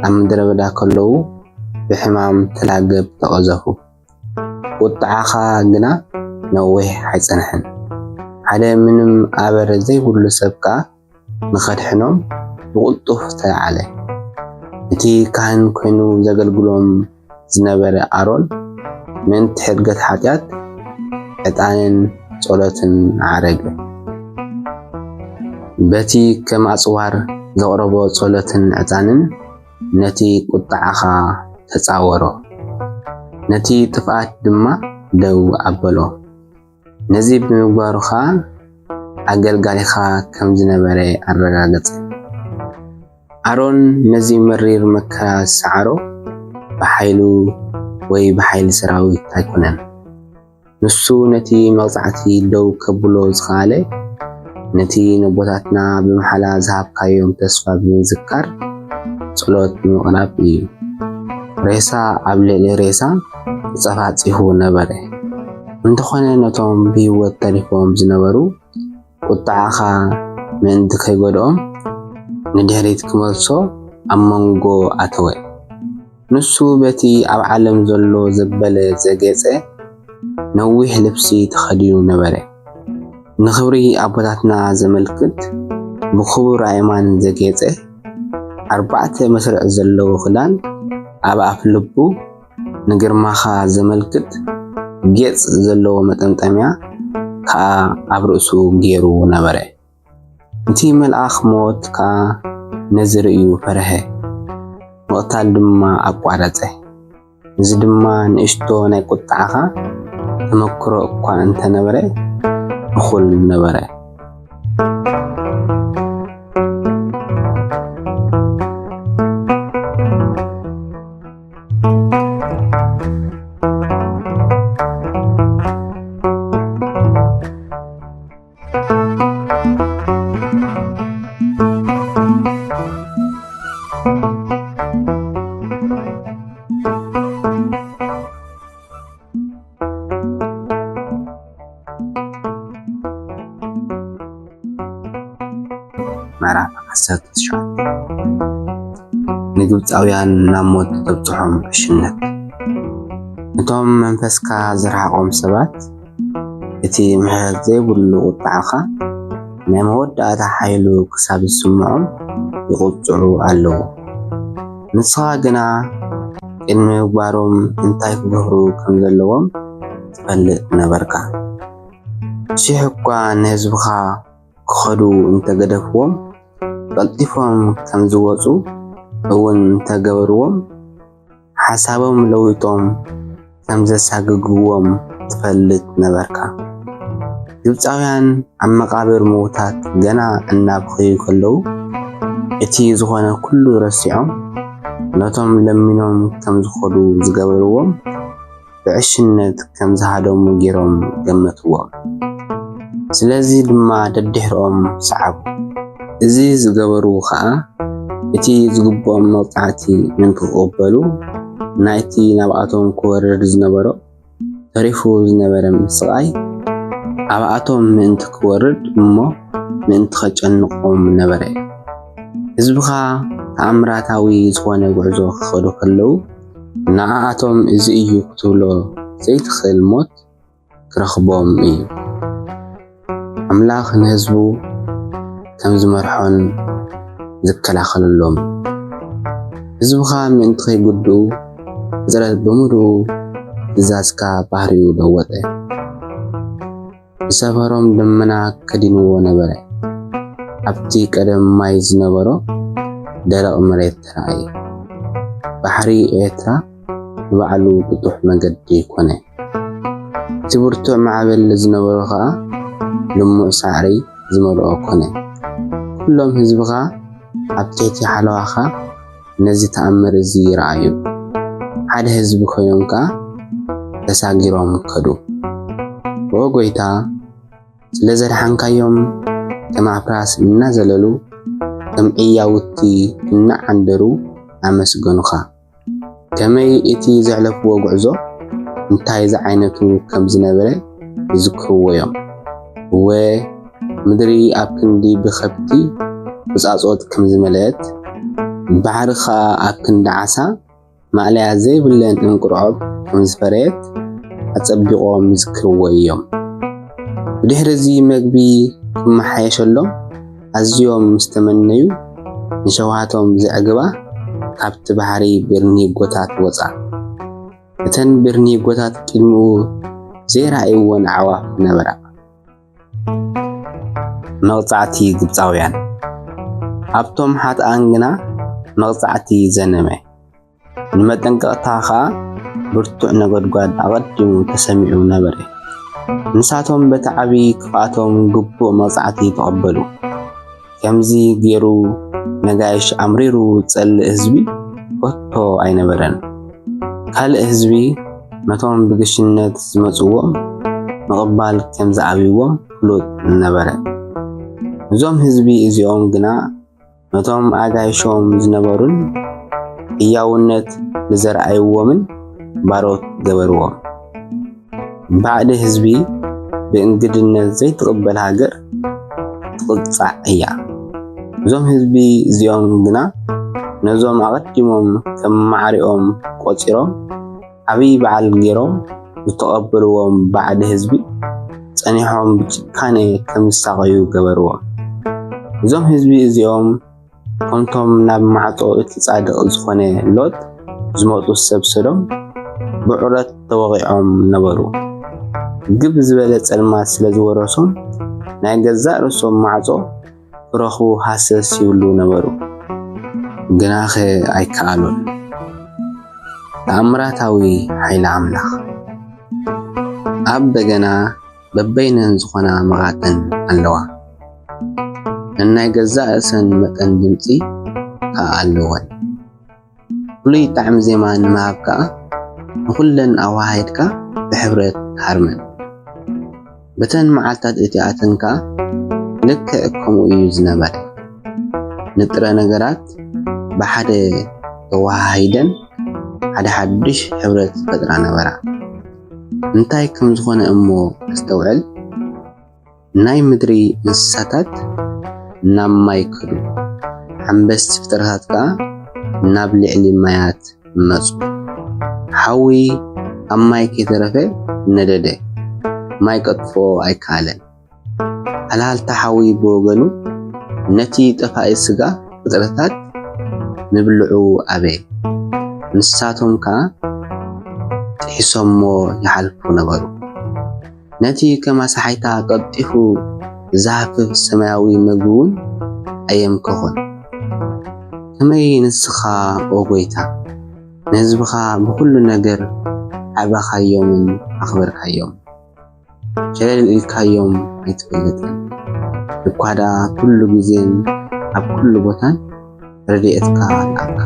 ኣብ ምድረ በዳ ከለዉ ብሕማም ተላገብ ተቐዘፉ። ቁጥዓኻ ግና ነዊሕ ኣይጸንሐን። ሓደ ምንም ኣበር ዘይብሉ ሰብ ከኣ ንኸድሕኖም ብቕልጡፍ ተለዓለ። እቲ ካህን ኮይኑ ዘገልግሎም ዝነበረ ኣሮን ምእንቲ ሕድገት ሓጢኣት ዕጣንን ጸሎትን ዓረገ። በቲ ከም ኣጽዋር ዘቕረቦ ጸሎትን ዕጣንን ነቲ ቁጥዓኻ ተጻወሮ፣ ነቲ ጥፍኣት ድማ ደው ኣበሎ። ነዚ ብምግባሩ ኸኣ ኣገልጋሊኻ ከም ዝነበረ ኣረጋገጸ። ኣሮን ነዚ መሪር መከራ ዝሰዓሮ ብሓይሉ ወይ ብሓይሊ ሰራዊት ኣይኮነን። ንሱ ነቲ መቕጻዕቲ ደው ከብሎ ዝኸኣለ፣ ነቲ ነቦታትና ብመሓላ ዝሃብካዮም ተስፋ ብምዝካር ጸሎት ብምቕራብ እዩ። ሬሳ ኣብ ልዕሊ ሬሳ ተጸፋጺፉ ነበረ። እንተኾነ ነቶም ብህይወት ተሪፎም ዝነበሩ ቁጥዓኻ ምእንቲ ከይጎድኦም ንድሕሪት ክመልሶ ኣብ መንጎ ኣተወ። ንሱ በቲ ኣብ ዓለም ዘሎ ዘበለ ዘጌጸ ነዊሕ ልብሲ ተኸዲኑ ነበረ። ንኽብሪ ኣቦታትና ዘመልክት ብኽቡር ኣእማን ዘጌጸ ኣርባዕተ መስርዕ ዘለዎ ክዳን ኣብ ኣፍ ልቡ ንግርማኻ ዘመልክት ጌጽ ዘለዎ መጠምጠምያ ከኣ ኣብ ርእሱ ገይሩ ነበረ። እቲ መልኣኽ ሞት ከኣ ነዚ ርእዩ ፈርሀ፣ ምቕታል ድማ ኣቋረጸ። እዚ ድማ ንእሽቶ ናይ ቁጥዓኻ ተመክሮ እኳ እንተነበረ፣ እኹል ነበረ። ምዕራፍ ዓሰርተ ትሽዓተ። ንግብጻውያን ናብ ሞት ተብጽሖም ዕሽነት። እቶም መንፈስካ ዝረሓቖም ሰባት፣ እቲ ምሕረት ዘይብሉ ቁጥዓኻ ናይ መወዳእታ ሓይሉ ክሳብ ዝስምዖም ይቕጽዑ ኣለዉ። ንስኻ ግና ቅድሚ ምግባሮም እንታይ ክገብሩ ከም ዘለዎም ትፈልጥ ነበርካ። ሽሕ እኳ ንህዝብኻ ክኸዱ እንተገደፍዎም፣ ቀልጢፎም ከም ዝወጹ እውን እንተገበርዎም፣ ሓሳቦም ለዊጦም ከም ዘሳግግዎም ትፈልጥ ነበርካ። ግብጻውያን ኣብ መቓብር ምዉታት ገና እናበኸዩ ከለዉ፣ እቲ ዝኾነ ኩሉ ረሲዖም፣ ነቶም ለሚኖም ከም ዝኸዱ ዝገበርዎም ብዕሽነት ከም ዝሃደሙ ገይሮም ገመትዎም። ስለዚ ድማ ደድሕሮም ሰዓቡ። እዚ ዝገበሩ ኸኣ፣ እቲ ዝግብኦም መቕጻዕቲ ምእንቲ ክቕበሉ፣ ናይቲ ናብኣቶም ክወርድ ዝነበሮ ተሪፉ ዝነበረ ምስቓይ ኣብኣቶም ምእንቲ ክወርድ እሞ ምእንቲ ኸጨንቖም ነበረ። ህዝብኻ ተኣምራታዊ ዝኾነ ጉዕዞ ክኸዱ ከለዉ፣ ንኣኣቶም እዚ እዩ ክትብሎ ዘይትኽእል ሞት ክረኽቦም እዩ። ኣምላኽ ንህዝቡ ከም ዝመርሖን ዝከላኸለሎም፣ ህዝብኻ ምእንቲ ከይጉድኡ፣ ፍጥረት ብምሉኡ ትእዛዝካ ባህሪኡ ለወጠ። ብሰፈሮም ደመና ከዲንዎ ነበረ። ኣብቲ ቀደም ማይ ዝነበሮ ደረቕ መሬት ተራእየ። ባሕሪ ኤርትራ ንባዕሉ ጥጡሕ መገዲ ኮነ። እቲ ብርቱዕ ማዕበል ዝነበሮ ኸኣ ልሙዕ ሳዕሪ ዝመልኦ ኮነ። ኩሎም ህዝብኻ ኣብ ትሕቲ ሓለዋኻ ነዚ ተኣምር እዚ ረኣዩ። ሓደ ህዝቢ ኮይኖም ከኣ ተሳጊሮም ከዱ። ኦ ጐይታ፣ ስለ ዘድሓንካዮም ከም ኣፍራስ እናዘለሉ፣ ከም ዕያውቲ እናዓንደሩ ኣመስገኑኻ። ከመይ እቲ ዘሕለፍዎ ጉዕዞ እንታይ ዝዓይነቱ ከም ዝነበረ ይዝክርዎ እዮም። እወ፣ ምድሪ ኣብ ክንዲ ብኸብቲ ብጻጾት ከም ዝመልአት፣ ባሕሪ ኸኣ ኣብ ክንዲ ዓሳ ማእለያ ዘይብለን እንቁርዖብ ከም ዝፈረየት ኣጸቢቖም ይዝክርዎ እዮም። ብድሕሪ እዚ መግቢ ክመሓየሸሎም ኣዝዮም ምስ ተመነዩ፣ ንሸውሃቶም ዘዕግባ ካብቲ ባሕሪ ብርኒጎታት ወጻ። እተን ብርኒጎታት ቅድሚኡ ዘይረኣይወን ኣዕዋፍ ነበራ። መቕጻዕቲ ግብጻውያን። ኣብቶም ሓጥኣን ግና መቕጻዕቲ ዘነመ። ንመጠንቀቕታ ኸኣ ብርቱዕ ነጎድጓድ ኣቐዲሙ ተሰሚዑ ነበረ። ንሳቶም በቲ ዓቢ ክፍኣቶም ግቡእ መቕጻዕቲ ተቐበሉ። ከምዚ ገይሩ ነጋይሽ ኣምሪሩ ዝጸልእ ህዝቢ ከቶ ኣይነበረን። ካልእ ህዝቢ ነቶም ብግሽነት ዝመጽዎም ምቕባል ከም ዝኣብይዎም ፍሉጥ ነበረ። እዞም ህዝቢ እዚኦም ግና ነቶም ኣጋይሾም ዝነበሩን ህያውነት ንዘርኣይዎምን ባሮት ገበርዎም። ባዕዲ ህዝቢ ብእንግድነት ዘይትቕበል ሃገር ትቕጻዕ እያ። እዞም ህዝቢ እዚኦም ግና ነዞም ኣቐዲሞም ከም ማዕሪኦም ቆጺሮም ዓብዪ በዓል ገይሮም ዝተቐበልዎም ባዕዲ ህዝቢ ጸኒሖም ብጭካኔ ከም ዝሳቐዩ ገበርዎም። እዞም ህዝቢ እዚኦም ከምቶም ናብ ማዕጾ እቲ ጻድቕ ዝኾነ ሎጥ ዝመጹ ሰብ ሰዶም ብዑረት ተወቒዖም ነበሩ። ግብ ዝበለ ጸልማት ስለ ዝወረሶም ናይ ገዛእ ርእሶም ማዕጾ ክረኽቡ ሃሰስ ይብሉ ነበሩ። ግናኸ ኣይከኣሉን። ተኣምራታዊ ሓይሊ ኣምላኽ። ኣብ በገና በበይነን ዝኾና መቓጥን ኣለዋ። ነናይ ገዛእ ርእሰን መጠን ድምጺ ከኣ ኣለወን። ፍሉይ ጣዕሚ ዜማ ንምሃብ ከኣ ንኹለን ኣወሃሂድካ ብሕብረት ሃርመን። በተን መዓልታት እቲኣተን ከኣ ልክዕ ከምኡ እዩ ዝነበረ። ንጥረ ነገራት ብሓደ ተወሃሂደን ሓደ ሓድሽ ሕብረት ይፈጥራ ነበራ። እንታይ ከም ዝኾነ እሞ ኣስተውዕል። ናይ ምድሪ እንስሳታት ናብ ማይ ከዱ፣ ሓምበስቲ ፍጥረታት ከኣ ናብ ልዕሊ ማያት መጹ። ሓዊ ኣብ ማይ ከይተረፈ ነደደ፣ ማይ ከጥፍኦ ኣይከኣለን። ሃልሃልታ ሓዊ ብወገኑ ነቲ ጠፋኢ ስጋ ፍጥረታት ምብልዑ ኣበየ። ንሳቶም ከኣ ጥሒሶሞ ይሓልፉ ነበሩ። ነቲ ከም ኣሳሓይታ ቀልጢፉ ዝሃፍፍ ሰማያዊ መግቢ እውን ኣየምከኾን። ከመይ ንስኻ፣ ኦ ጐይታ፣ ንህዝብኻ ብኹሉ ነገር ኣዕበኻዮምን ኣኽበርካዮም። ሸለል ኢልካዮም ኣይትፈልጥን። እኳ ደኣ ኩሉ ግዜን ኣብ ኩሉ ቦታን ረድኤትካ ኣለኣካ።